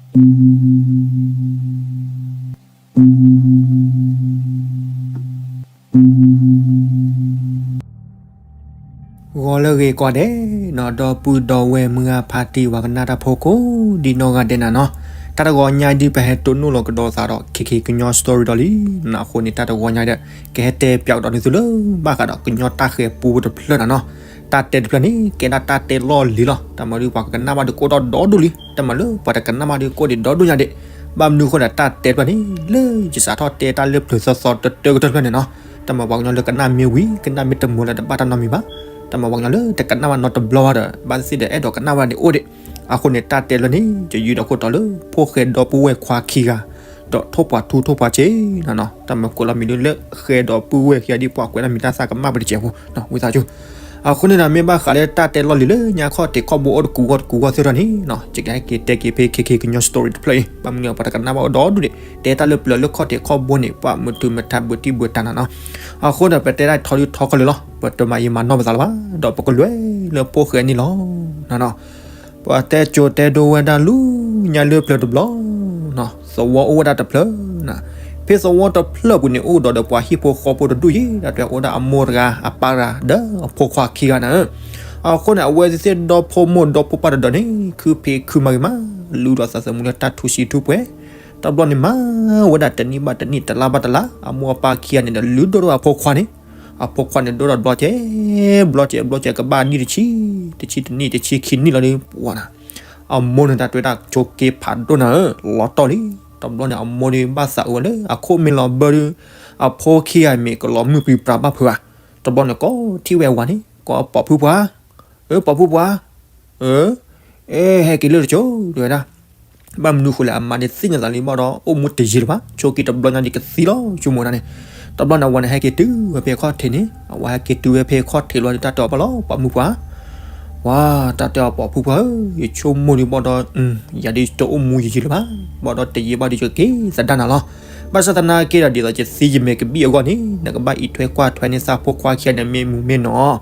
ဂီၤလၢအဂ့ၤကိးဂၤဒဲးနီၤ, ဒီပုၢ်ဒီဝဲၢ်မုၢ်ဂၢ်ဖါတံၢ် ပှၤကနၣ်တၢ်ဖိကိးဒံနီၢ်ဂၤဒဲးနၤနီၤ, တၢ်တဂီၤညါဒုး ပဟဲတိၢ်နီၣ်လီၤကဒီးသးဒီး ခ့ခ့ကညီ story ဒီးလံနီၤ. အဃိန့ၣ် တၢ်တဂီၤညါဒီး ကဟဲတဲပၠးကဒီးန့ၢ်သုလၢ ဘၣ်ဃးဒီးကညီတၢ်ဃၤပူဖိတဖျၢၣ်နၤနီၤ. တၢ်တဲတဖျၢၣ်န့ၣ် ကဲဒၣ်တၢ်တဲလီၢ်လံၤလီၤ. တၢ်မၤဒုး ပှၤကကနၣ်ဘၣ်ဒုး ကအိၣ်ဒီးဒီဒူၣ်လံ. တၢ်မၤလၢပှၤတကနၣ်ဘၣ်ဒုး ကအိၣ်ဒံးဒီဒူၣ်ညါဒံး. ဘၣ်မနုၤအဃိဒီး တၢ်တဲတဖျၢၣ်န့ၣ် လၢယစးထီၣ်တဲတၢ်လၢပျၢၤသီသီတတၢကတၢၢ်တဖျၢၣ်န့ၣ်နီၤ, တၢ်မၤပှၤကညီလၢကနၣ်မ့ၢ်ဝံၤ ကနၣ်မ့ၢ်တမုာ်လၢၤ တဘၣ်တၢ်နီတမံၤဘၣ်. တၢ်မၤပှၤကညီလၢတကနၣ်ဘၣ်နီတဘျီဘၣ်ဒီး ဘၣ်သ့ၣ်သ့ၣ်ဒီး အဲၣ်ဒိးကနၣ်ဘၣ်န့ၣ်အိၣ်ဒံး. အဃိန့ၣ် တၢ်တဲတဖျၢၣ်န့ၣ် ယယုၢ်ဒီးခိၣ်တီလၢ ဖိၣ်ဃဲဒီပုၢ်ဝဲၢ်ခွါခံဂၤ ဒီးထိၣ်ပှၤထူထိၣ်ပှၤစ့နီၤနီၤ. တၢ်မၤကွဲးလီၤမံၤဒုးလၢ ဃဲဒီပုၢ်ဝဲၢ်ခံဂၤဒ် ပှၤကွဲးလီၤမံၤတၢ်သးကမၣ်ပတစဲးဖိနီၤ, ဝံသးစူၤ. အဃိန့ၣ်ဒီး မ့ၢ်ဘၣ်ဃးလၢတၢ်တဲလီၢ်လံၤလၢညါ ခီၣ်ထံးခီၣ်ဘိအိၣ်တကူာ်ဂီၢ်တကူာ်ဂီၢ်သ့ၣ်တဖၣ်န့ၣ်နီၤ, ယကဟဲက့ၤတဲက့ၤဖဲ ခ့ခ့ကညီ story တဖျၢၣ်အံၤ. ဘၣ်မနုၤ ပှၤတကနၣ်ဘၣ်အိၣ်ဒီဒူၣ်ဒံး, တဲတၢ်လၢပျၢၤလၢခီၣ်ထံးခီၣ်ဘိန့ၣ် ပှၤမုာ်တုၤမုာ်ထး ဘုးတံၢ်ဘုးတၢ်နၤနီၤ. အဃိဒီး ပတဲတၢ်ထီဒုးထီကီၢ်လံၤလီၤ. ပတမၤယံာ်မၤနီၢ်ပသးလၢၤဘၣ်, ဒီးပကလဲၤလၢဖိၣ်ဃဲန့ၣ်လီၤနၤနီၤ. ပှၤတဲကၠိတဲဒိဝဲဒၣ် လူညါလၢပျၢၤတဘျီနီၤ, သဝီအိၣ်ဝဲဒၣ်တဖျၢၣ်နၤ. ဖဲသဝီတဖျၢၣ်ပူၤန့ၣ် အိၣ်ဒီးဒီးပှၤဟံၣ်ဖိဃီဖိတဒူၣ်အံၤ, တၢ်တဲအိၣ်ဒၣ်အမိၢ်တဂၤ အပၢ်တဂၤ ဒီးအဖိခွါခံဂၤနၤ. အဃိန့ၣ် အဝဲသ့ၣ်ဒီဖိမိၢ်ဒီဖိပၢ်တဒၢးန့ၣ် ခုဖံးခုမၤဂ့ၤမး, လူလီၤသးသမူလၢတၢ်ထူဆံးထူပှဲၤ. တဘျီန့ၣ် မၤဝဲဒၣ်တနံၣ်ဘၣ်တနံၣ် တလါဘၣ်တလါ, အမိၢ်အပၢ်ခံဂၤန့ၣ်ဒီး လုၢ်ဒိၣ်ထီၣ်အဖိခွါန့ၣ်. အဖိခွါန့ၣ်ဒိၣ်ထီၣ်ဘျီကဲ ဘျီကဲ ဘျီကဲ ကဘၣ်နံၣ်တဆံ, တဆံတနံၣ် တဆံခံနံၣ်လီၤဒုး ပှၤနၤ. အမိၢ်န့ၣ် တၢ်တဲဝဲဒၣ် ဆိးက့ဖးဒိၣ်နၤဧၢ, လီၤတီၢ်လံ. တဘျီန့ၣ် အမိၢ်ဒုး ဘၣ်သးအုးဝဲလၢ အခိၣ်မ့ၢ်လီၤဘၢဒုး အဖိခံဂၤမ့ၢ်ကလီၤမုၢ်ပြံပြါဘၣ်ဖုးဧါ. တဘျီန့ၣ် ကိးထံၣ်ဝဲအဝၤန့ၣ် ကိး ပိာ်ဖုပှၤ, အၢ ပိာ်ဖုပှၤ, အၢ အဲ ဟဲက့ၤလၢတကၠိ တဲဝဲဒၣ်. ဘၣ်မနုၤဃိလဲၣ် အမါန့ၣ်သ့ၣ်ညါသးလံဘၣ်ဒီး အိၣ်မူတယံာ်လၢၤဘၣ်, ဆိးက့တဘျီညါဒုးကသံလီၤ ဆိကမိၣ်ဒၣ်န့ၣ်. တဘျီန့ၣ် အဝၤန့ၣ် ဟဲက့ၤတုၤဝဲဖဲခီၣ်ထံးန့ၣ်, အဝၤဟဲက့ၤတုၤဝဲဖဲခီၣ်ထံးလီၤဒုး တၢ်တဲအီၤ ပှၤလီၤ ပိာ်မုၣ်ပှၤ ပှၤ တၢ်တဲအီၤ ပိာ်ဖုပှၤဧၢ, ယဆိကမိၣ်ဒုးဘၣ်ဒီး ယၤဒုးတအိၣ်မူယံာ်ယံာ်လၢၤဘၣ်, ဘၣ်ဒီးတယံာ်ဘၣ်ဒုး ယကက့ၤသဒၣ်နၤလီၤ. ဘၣ်ဆၣ်သနာ်က့ဒီး ဒ်သိးယသံယမဲာ်ကဘံၣ်အဂီၢ်န့ၣ် နကဘၣ်အံးထွဲကွၢ်ထွဲန့ၢ်သးဖိခွါခံဂၤန့ၣ် မ့ၢ်မုာ်မ့ၢ်နီၢ်,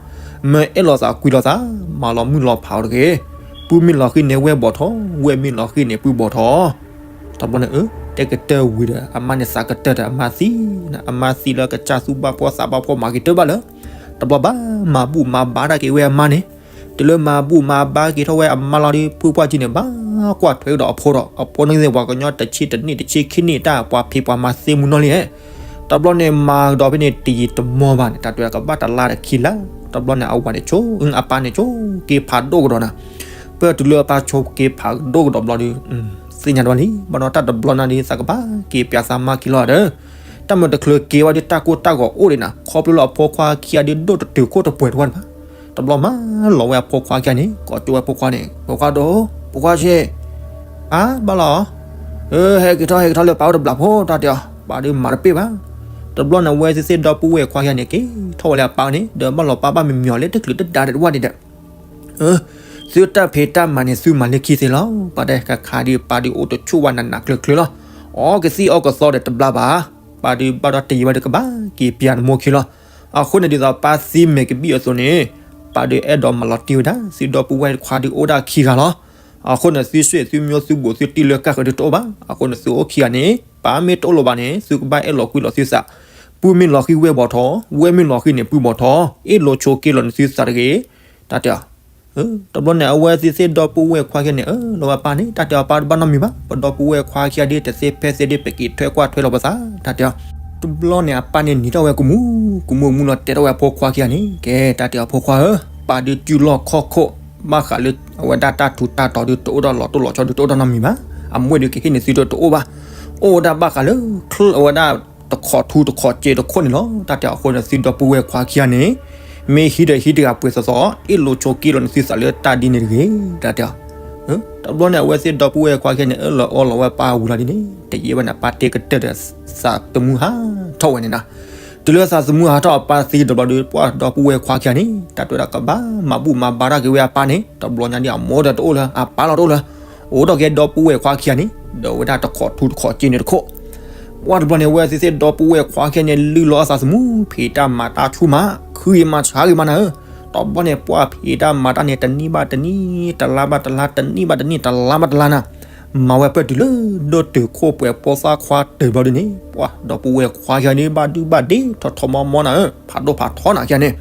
မ့ၢ်အဲၣ်လီၤသးကွံလီၤသး, မၤလီၤမုၢ်လီၤဖးအီၤတဂ့ၤ. ပုၢ်မ့ၢ်လီၤဃံၤန့ၣ် ဝဲၢ်ဘီၣ်ထီၣ်, ဝဲၢ်မ့ၢ်လီၤဃံၤန့ၣ် ပုၢ်ဘီၣ်ထီၣ်. တဘျီန့ၣ် အၢ တဲကတၢၢ်ဝံၤဒီး အမါန့ၣ်သးကတၢၢ်ဒီး အမါသံ, အမါသံလၢကစၢ်သူၣ်ဘၣ်ဖှီၣ်သးဘၣ်ဖှီၣ် မၤက့ၤတၢၢ်ဘၣ်လၢ တဘျီဘၣ် မၤဘူၣ်မၤဘါတၢ်က့ၤဝဲအမါန့ၣ်. တုၤလၢမၤဘူၣ်မၤဘါက့ၤထီၣ်ဝဲအမါလီၤဒီး ဖုပှၢ်ကံန့ၣ် ဘၣ်ကွၢ်ထွဲကဒီးအဖိဒီး အဖိန့ၣ်သ့ၣ် ပှၤကညီတဆံတနံၣ်တဆံခံနံၣ် တၢ်ပှၤဖံးပှၤမၤသ့မုၢ်နီၢ်လံ. တဘျီန့ၣ် မၤကဒီးဖဲန့ၣ် တယံာ်တမီၢ်ဘၣ်န့ၣ် တၢ်တဲကဘၣ်တလါဒီးခံလါ, တဘျီန့ၣ် အဝၤန့ၣ်ဆိး, အပၢ်န့ၣ်ဆိးက့ဖးဒိၣ်ကဒီးနၤ. ပတုၤလၢအပၢ်ဆိးက့ဖးဒိၣ်ကဒီးဘျီဒီး သ့ၣ်ညါတဘၣ်လံ, ဘၣ်ဒီးတၢ်တဘျီန့ၣ်ဒုး သးကဘၣ်က့ၤပၠးသးမါခံလီၤဒီး တၢ်မၤတချုးက့ၤဝဲဒုး တၢ်ကိၢ်တၢ်ဂီၤအိၣ်ဒံးနၤ, ခီဖျိလၢအဖိခွါခံဂၤဒုး ဒိၣ်တတုာ်ခိၣ်တပှဲၤတဝၢန့ၣ်ဘၣ်. တဘျီမၤလီၤဝဲအဖိခွါခံဂၤန့ၣ် ကိးကၠိဝဲဖိခွါန့ၣ်, ဖိခွါဒိၣ်, ဖိခွါဆ့, အါ ဘၣ်လီၤ, အၢ ဟဲက့ၤထီၣ် ဟဲက့ၤထီၣ်လၢပၢ်အိၣ်တဘျီဖိ တၢ်တဲအီၤ, ပၢ်ဒုးမၤတပ့ၢ်ဘၣ်. တဘျီန့ၣ် အဝဲသ့ၣ်သ့ၣ်ဒီပုၢ်ဝဲၢ်ခွါခံဂၤန့ၣ် က့ၤထီၣ်ဝဲလၢအပၢ်န့ၣ် ဒီးဘၣ်လီၤပၢ်ဘၣ်မံၤမံၤအီၤလၢတချုးတဒါတဝၢန့ၣ်ဒီး အၢ သုတၢ်ဖံးတၢ်မၤန့ၣ် သုမၤလၢခံသ့လီၤ. ပၢ်တဲ ခါခါဒုးပၢ်ဒုးအိၣ်တဆူၣ်ဝဲနးနးကျၢၤကျၢၤလီၤ. အီကသံၣ်အီကသီဒီးတဘျါဘၣ်. ပၢ်ဒုးဘၣ်ဒီးတယံာ်ဘၣ်ဒုးကဘၣ်က့ၤပၠးနမိၢ်ခံလီၤ. အဃိန့ၣ်ဒ်သိးပၢ်သံမဲာ်ကဘံၣ်အသိးန့ၣ် ပၢ်ဒုးအဲၣ်ဒိးမၤလီၤတံၢ်ဝဲဒၣ် သုဒီပုၢ်ဝဲၢ်ခွါဒုးအိၣ်ဒၣ်ခံဂၤလီၤ. အဃိန့ၣ် သုဆွေသုမျိုးသုဘူးသုတံၢ်လၢကၢ်ဃၢၤဒုးတအိၣ်ဘၣ်. အဃိန့ၣ် သုအိၣ်ခံဂၤန့ၣ် ပၢ်မ့ၢ်တအိၣ်လၢၤဘၣ်န့ၣ် သုကဘၣ်အဲၣ်လီၤကွံလီၤသုသး. ပုၢ်မ့ၢ်လီၤဃံၤဝဲၢ်ဘီၣ်ထီၣ်, ဝဲၢ်မ့ၢ်လီၤဃံၤန့ၣ်ပုၢ်ဘီၣ်ထီၣ်, အ့ၣ်လိာ်ဆိးက့လိာ်န့ၢ်သုသးတဂ့ၤ. တၢ်တဲအီၤ တဘျီန့ၣ် အဝဲသ့ၣ်သ့ၣ်ဒီပုၢ်ဝဲၢ်ခွါခံဂၤန့ၣ် အၢၣ်လီၤဝဲပၢ်န့ၣ် တၢ်တဲအီၤပၢ်တဘၣ်နီတမံၤဘၣ်. ပဒီပုၢ်ဝဲၢ်ခွါခံဂၤဒုး တသ့ဖဲသ့ဒုး ပက့ၤထွဲကွၢ်ထွဲလီၤပသး တၢ်တဲအီၤ. တဘျီန့ၣ် အပၢ်န့ၣ်နံၤထီၣ်ဝဲကမူၣ်, ကမူၣ်မူလီၤတဲထီၣ်ဝဲအဖိခွါခံဂၤန့ၣ် ကဲ တၢ်တဲအီၤ ဖိခွါဧၢ, ပၢ်ဒုးတုၤလီၢ်ခီၣ်ခိၣ် ဘၣ်ဃးလၢ အဝဲဒၣ်တၢ်ထူးတၢ်တီၤဒုးတအိၣ်ဒီးလီၤတိၢ်လီၤဆီဒုးတအိၣ်ဒီးနီတမံၤဘၣ်. အမွဲၢ်ဒုးကဟ့ၣ်န့ၢ်သုဒုးတအိၣ်ဘၣ်. အိၣ်ဝဲဒၣ်ဘၣ်ဃးလၢ အဝဲဒၣ်တခိးထူတခိးစ့တခိၣ်န့ၣ်လီၤ. တၢ်တဲအီၤ အဃိန့ၣ် သုဒီပုၢ်ဝဲၢ်ခွါခံဂၤန့ၣ် မ့ၢ်ဟံးဒီးဟံးတဂၤပှဲၤသိးသိး အ့ၣ်လိာ်ဆိးက့လိာ်န့ၢ်သုသးလၢတၢ်ဒ်န့ၣ်တဂ့ၤ တၢ်တဲအီၤ. တဘျီန့ၣ် အဝဲသ့ၣ်ဒီပုၢ်ဝဲၢ်ခွါခံဂၤန့ၣ် အၢၣ်လီၤအီလီၤဝဲပၢ်ဝံၤလီၤဒ်န့ၣ် တယံာ်ဘၣ်န့ၣ် အပၢ်တဲကတၢၢ်ဒီးသးသမူဟးထီၣ်ဝဲန့ၣ်နီၤ. တုၤလၢသးသမူဟးထီၣ်အပၢ်သံတဘျီဒီး ပှၤဒီပုၢ်ဝဲၢ်ခွါခံဂၤန့ၣ် တၢ်တဲဝဲဒၣ်ကဘၣ်မၤဘူၣ်မၤဘါတၢ်က့ၤဝဲအပၢ်န့ၣ် တဘျီညါဒ်အမိၢ်ဒီးတအိၣ်လၢၤ အပၢ်လီၤတအိၣ်လၢၤ အိၣ်ဒီးက့ၤဒီပုၢ်ဝဲၢ်ခွါခံဂၤန့ၣ် ဒီးဝဲဒၣ်တခိးထူတခိးစ့န့ၣ်တခိၣ် ပှၤတဘျီန့ၣ် အဝဲသ့ၣ်သ့ၣ်ဒီပုၢ်ဝဲၢ်ခွါခံဂၤန့ၣ် လုၢ်လီၤအသးသမူ ဖံးတၢ်မၤတၢ်ဆူၣ်မး ခုဂ့ၤမးဆါဂ့ၤမးနၤဧၢ. တဘျီန့ၣ် ပှၤဖံးတၢ်မၤတၢ်န့ၣ် တနံၣ်ဘၣ်တနံၣ် တလါဘၣ်တလါ တနံၣ်ဘၣ်တနံၣ် တလါဘၣ်တလါနၤ မၤဝဲပၢၢ်တုၤလၢ ဒိၣ်တုာ်ခိၣ်ပှဲၤဖိသၣ်ခွါတၢၢ်ဘျီဒုန့ၣ် ပှၤဒီပုၢ်ဝဲၢ်ခွါခံဂၤန့ၣ် ဘၣ်ဒုဘၣ်ဒ့ထီၣ်ထီၣ်မီမီနၤဧၢ, ဖးဒိၣ်ဖးထီနၤခံဂၤန့ၣ်.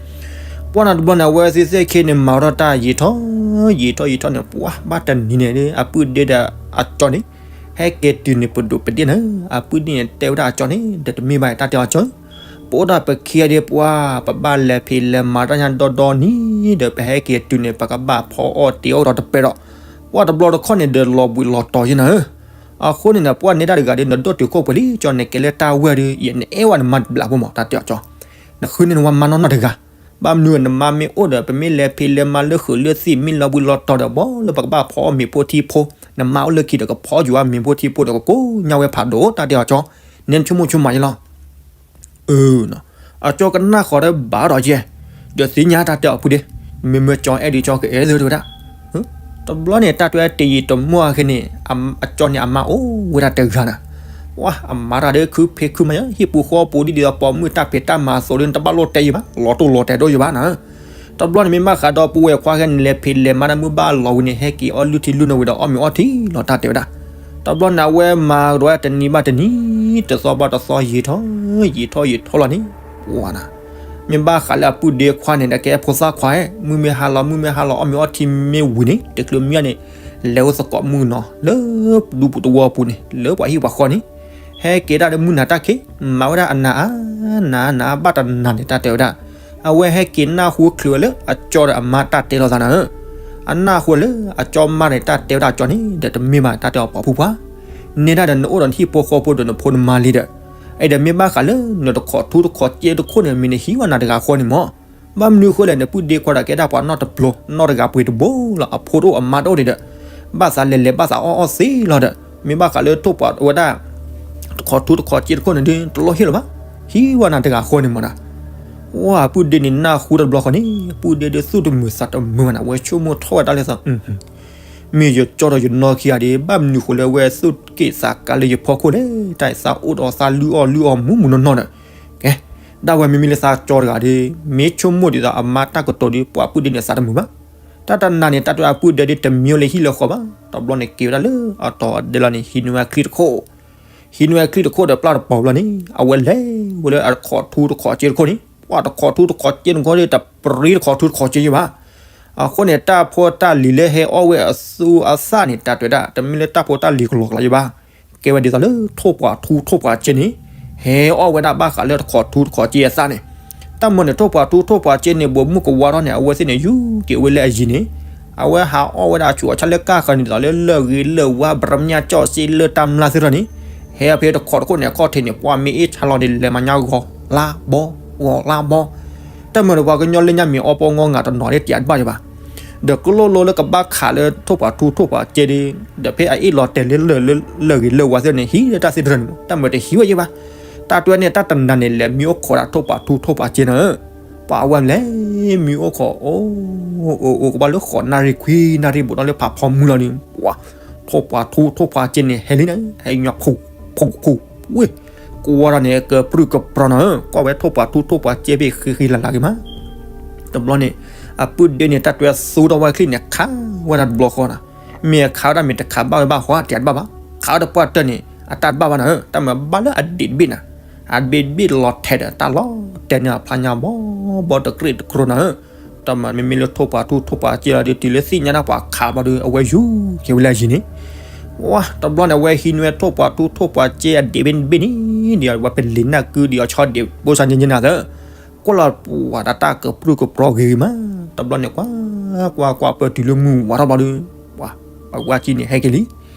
ပှၤနၤတဘျီန့ၣ် အဝဲသ့ၣ်သ့ၣ်ခ့န့ၣ် မၤထီၣ်တၢ်ယံာ်ထီၣ် ယံာ်ထီၣ်ယံာ်ထီၣ်န့ၣ် ပှၤဘၣ်တနံၤန့ၣ် အပုၢ်ဒ့ဒီးအကၠီန့ၣ် ဟဲက့ၤတုၤန့ၣ်ပဒိၣ်ပဒ့ၣ်နၤ. အပုၢ်ဒ့ၣ်န့ၣ်တဲဝဲဒၣ်အကၠီန့ၣ် ဒီးတမ့ၢ်ဘၣ်တၢ်တဲအီၤကၠီ ပအိၣ်ဒၣ်ပခံဂၤဒီးပှၤ ပဘၣ်လဲၤဖံးလဲၤမၤတၢ်ညါဒီဒီနံၤဒီး ပဟဲက့ၤတုၤန့ၣ် ပကဘၣ်ဖီအီၣ်တ့ၤအီၣ်ဒီးတပဲဒီး ပှၤတဘျီတခီၣ်န့ၣ် ဒီးလီၤဘှံးလီၤတီၤယဲနၤဧၢ. အဃိန့ၣ်နပှၤန့ၢ်တၢ်တဂၤဒီး နဒိၣ်တုာ်ခိၣ်ပှဲၤလံကၠီ နကဲလၢတၢ်ဝဲၢ်ဒီး ယနအဲၣ်ဝဲနမါတဘျီဖိမး တၢ်တဲအီၤကၠီ. နဃုန့ၢ်နဝၤမါနီၢ်နီၢ်တဂၤ ဘၣ်မနုၤနမါမ့ၢ်အိၣ်ဒီး ပမ့ၢ်လဲၤဖံးလဲၤမၤလၢဃုာ်လၢသံၣ် မ့ၢ်လီၤဘှံးလီၤတီၤဒီး ဘီလၢပကဘၣ်ဖီအီၣ်မ့ၤဖိထံဖိ, နမါအိၣ်လၢခံဒီးကဖီယွၤမ့ၤဖိထံဖိဒီးကကိးညါဝဲဖးဒိၣ် တၢ်တဲအီၤကၠီ. နဲနဆိကမိၣ်ဆိကမးယဲလီၤ. အၢ, အကၠီကနၣ်ဃီၤဒီးဘၣ်ဒီးယဲ, ဒီးသ့ၣ်ညါတၢ်တဲအီၤပုၢ်ဒ့, မ့မ့ၢ်ကၠီအဲၣ်ဒုးကၠီကအဲၣ်လၢတဝဲဒၣ်. တဘျီန့ၣ်တၢ်တဲတ့ၢ်ယံာ်တမီၢ်အဃိန့ၣ် အကၠီန့ၣ်အမါအိၣ်ဝဲဒၣ်တဂၤနၤ. ပှၤအမါတၢ်ဒီးခုဖံးခုမၤယဲ ဟံၣ်ပူၤဃီပူၤဒ်ဒီးပိာ်မုၣ်တၢ်ဖံးတၢ်မၤအသိးဒီး နတဘၣ်လိၣ်တဲယံာ်ဘၣ်, လီၤတိၢ်လီၤတဲာ်ဒိၣ်ယံာ်ဘၣ်နၤ. တဘျီန့ၣ်မ့ၢ်ဘၣ်ဃးဒီးပုၢ်ဝဲၢ်ခွါခဲန့ၣ် လဲၤဖံးလဲၤမၤတၢ်မုၢ်ဘၣ်လီၤဝံၤန့ၣ် ဟဲက့ၤအီၣ်လုၢ်ထံလုၢ်နိဝံၤဒီးအီၣ်မ့ၤအီထံလီၤ တၢ်တဲဝဲဒၣ်. တဘျီန့ၣ်အဝဲမၤကဒီးတနံၤဘၣ်တနံၤ, တသီဘၣ်တသီယံာ်ထီၣ်, ယံာ်ထီၣ်ယံာ်ထီၣ်လီၤန့ၣ်, ပှၤနၤ, မ့ၢ်ဘၣ်ဃးလၢအပုၢ်ဒ့ခွါန့ၣ် ဒီးကဲဖိသၣ်ခွါ, မုၢ်မ့ၢ်ဟါလီၤ မုၢ်မ့ၢ်ဟါလီၤ အီၣ်မ့ၤအီထံမ့ၢ်ဝံၤန့ၣ် တချုးမံန့ၣ် လဲၤအိၣ်သကိးမုၣ်နီၤ လၢဒူပူၤသဝီပူၤန့ၣ် လၢပှၤဟံၣ်ပှၤဃီန့ၣ် ဟဲက့ၤဒၣ်ဒီးမုၢ်နၤတၢ်ခံး, မၤဝဲဒၣ်အနၤအါနၤနၤ ဘၣ်တနၤန့ၣ် တၢ်တဲဝဲဒၣ်. အဝဲဟဲက့ၤနၢ်ဟူချုးဝဲလၢအကၠီဒီးအမါတၢ်တဲလိာ်သးနၤဧၢ. အနၢ်ဟူလၢအကၠီမါန့ၣ် တၢ်တဲဝဲဒၣ်အကၠီန့ၣ် ဒီးတမ့ၢ်ဘၣ်တၢ်တဲအီၤပှၤဖုပှၤ, နဲဒၣ်ဒီးနအိၣ်ဒီးနဟံၣ်ဖိဃီဖိဒီးနဖိနမါလံဒီး, အဲၣ်ဒိးမ့ၢ်ဘၣ်ဃးလၢနတခိးထူတခိးက့တခိၣ်န့ၣ် မ့ၢ်နဟံးဝဲနၤတဂၤဃီန့ၣ်မး ဘၣ်မနုၤဃိလဲၣ် နပုၢ်ဒ့ခွါဒီးကဲဒၣ်ပှၤနီၢ်တပျိၤ နီၢ်တဂၤပှ့ၤတဘိလီၤ အဖိတအိၣ်အမါတအိၣ်န့ၣ်ဒီး, ဘၣ်သးလဲၤလဲၤဘၣ်သးအီၣ်အီၣ်သ့လီၤဒီး, မ့ၢ်ဘၣ်ဃးလၢထိၣ်ပှၤဝဲဒၣ် တခိးထူတခိးက့တခိၣ်န့ၣ်ဒီး တလိၣ်ဟ့ၣ်လၢၤဘၣ်, ဟံးဝဲနၤတဂၤဃီန့ၣ်မးနၤ. ဝဲအပုၢ်ဒ့န့ၣ်နၢ်ဟူတဘျီဃီန့ၣ် ပုၢ်ဒ့ဒီးသူၣ်တမုာ်သးတမုာ်ဘၣ်နၤ ဝဲဆိကမိၣ်ထီၣ်ဝဲဒၣ်လၢသး မ့ၢ်ယကၠီဒီးယနီၢ်ခံဂၤဒီး ဘၣ်မနုၤဃိလၢဝဲသူၣ်က့ၣ်သးကါလၢယဖီခိၣ်လဲၣ် တၢ်အံၤသးအိၣ်ဒီးသးလုၢ်အီၣ်လုၢ်အီမူမူနီၢ်နီၢ်ဒီး, ကဲ, ဒၣ်ဝဲမ့မ့ၢ်လၢသးကၠီတဂၤဒီး မ့ၢ်ဆိကမိၣ်ဒ်သိးအမါတၢ်ကတိၤဒီး ပှၤပုၢ်ဒ့န့ၣ်သးတမုာ်ဘၣ်. တၢ်တနၤန့ၣ် တၢ်တဲအပုၢ်ဒ့ဒီးတမံၤလၢဟံၣ်လၢဃီဘၣ်, တဘျီန့ၣ်က့ၤဝဲဒၣ်လၢအတီၤအဒဲလီၤန့ၣ် ဟံးန့ၢ်ဝဲချံတခိၣ် ဟံးန့ၢ်ဝဲချံတခိၣ်ဒီးပျၢ်တပီၤဘျီန့ၣ် အဝဲလဲၤဝဲလၢအတခိးထူတခိးက့တခိၣ်န့ၣ် ပှၤတခိးထူတခိးက့တခိၣ်ဒီး တပရံတခိးထူတခိးက့ယဘၣ်. အဃိန့ၣ် တၢ်ဖိတၢ်လံၤလၢဟဲအီၣ်ဝဲအသူအသၣ်န့ၣ် တၢ်တဲဝဲဒၣ် တမ့ၢ်လၢတၢ်ဖိတၢ်လံၤကလီကလီယဘၣ်. ကဲဝဲဒ်သိးလၢထိၣ်ပှၤထူထိၣ်ပှၤက့န့ၣ် ဟဲအီၣ်ဝဲဒၣ်ဘၣ်ဃးလၢတခိးထူတခိးက့အသၣ်န့ၣ်, တၢ်မၤန့ၣ် ထိၣ်ပှၤထူထိၣ်ပှၤက့န့ၣ် ဘိးမုၢ်ကဝါထီၣ်န့ၣ် အဝဲသ့ၣ်န့ၣ် ယူၤက့ၤဝဲလၢအယံၤန့ၣ်, အဝဲဟးအီၣ်ဝဲဒၣ်ဆူးအဆၣ်လၢကၢ်ဃၢၤန့ၣ် ဒ်သိးလၢလၢၢ်ဂ့ၤလၢၢ်ဝါ ပရမၠၣ်ကၠီၣ်စ့လၢၢ်တၢ်မျၢ်သ့ၣ်တဖၣ်န့ၣ်, ဟဲဖဲတခိးတခိၣ်န့ၣ် အခီၣ်ထံးန့ၣ် ပှၤမ့ၢ်အ့ၣ်ဆါလီၤဒီး လဲၤမၤညါဂီၤလါဘီ, ဂီၤလါဘီ. တၢ်မၤဒီးပှၤကညီလၢညါမ့ၢ်အီၣ်ပှၤဂီၢ်ငါတနီၤဒီး တယးတဘၣ်ယဘၣ် ဒီးကျိၣ်လိလၢကဘၣ်ခးလၢထိၣ်ပှၤထူထိၣ်ပှၤက့ဒီး, ဒီးဖဲအအ့ၣ်လီၤတဲာ်လၢလၢၢ်ဂ့ၤလၢၢ်ဝါသ့ၣ်န့ၣ် ဟံးလၢတၢ်သ့ၣ်တဖၣ်န့ၣ်မး တၢ်မၤတဟံးဝဲယဘၣ်. တၢ်တဲန့ၣ် တၢ်တနၤန့ၣ် လဲၤမံအိၣ်ခိးဒၣ်ထိၣ်ပှၤထူထိၣ်ပှၤက့နၤဧၢ, ပှၤအဝဲလဲၤမံအိၣ်ခိး အိၣ်အိၣ်အိၣ်ကဘၣ်လၢဃိးနၣ်ရံၣ်ခွံနၣ်ရံၣ်ဘူးထီၣ်လၢဖးဖီမုၢ်လီၤန့ၣ်, ပှၤ ထိၣ်ပှၤထူထိၣ်ပှၤက့န့ၣ် ဟဲလံန့ၣ် ဟဲညီဖူဖူဖူဝ့ၢ်, ကွၢ်ထီၣ်န့ၣ် ကပြုၢ်ကပြီၤနၤဧၢ, ကွၢ်ဝဲထိၣ်ပှၤထူထိၣ်ပှၤက့ဖဲဃံဃံလၤလၤဂ့ၤမး. တဘျီန့ၣ် အပုၢ်ဒ့န့ၣ် တၢ်တွဲသူထီၣ်ဝဲချံၣ်န့ၣ် ခးဝဲဒၣ်တဘျီဃီနၤ, မ့ၢ်အခးဝဲဒၣ်မ့ၢ်တခးဘၣ်ဝဲဘၣ်ဟီတယးတဘၣ်ဘၣ်, ခးဝဲတပှၢ်တၢၢ်န့ၣ် အတၢ်တဘၣ်ဘၣ်နၤဧၢ, တၢ်မၤဘၣ်လၢအဒံးတဘ့ၣ်နၤ, အဒံးတဘ့ၣ်လီၤထဲးဒီးတၢ်လီၤတဲာ်န့ၢ်အဖျါညါဘီဘီတကြ့ၢ်တကြိၤနၤဧၢ. တၢ်မၤမ့မ့ၢ်လၢထိၣ်ပှၤထူထိၣ်ပှၤက့လီၤဒီး တုၤလၢသ့ၣ်ညါတၢ်ပှၤခးဘျီဒီး အဝဲယူၤက့ၤဝဲလၢအယံၤန့ၣ်, ဝါ တဘျီန့ၣ် အဝဲဟံးန့ၢ်ဝဲထိၣ်ပှၤထူထိၣ်ပှၤက့အဒံးတဘ့ၣ်န့ၣ် ဒ်အဝဲပလံၤနၢ်ကုဒ်အီၤဆီဒံး ဘိၣ်ဆါညါညါနၤသၢ ကွၢ်လီၤပှၤဒီးတၢ်ကပြုၢ်ကပြီၤဂ့ၤဂ့ၤမး, တဘျီန့ၣ် ကွၢ်ကွၢ်ကွၢ်ပၢၢ်တုၤလၢမုၢ်ဝါထီၣ်ဘျီဒီး ပှၤ ပှၤဝဲကံန့ၣ် ဟဲက့ၤလံ,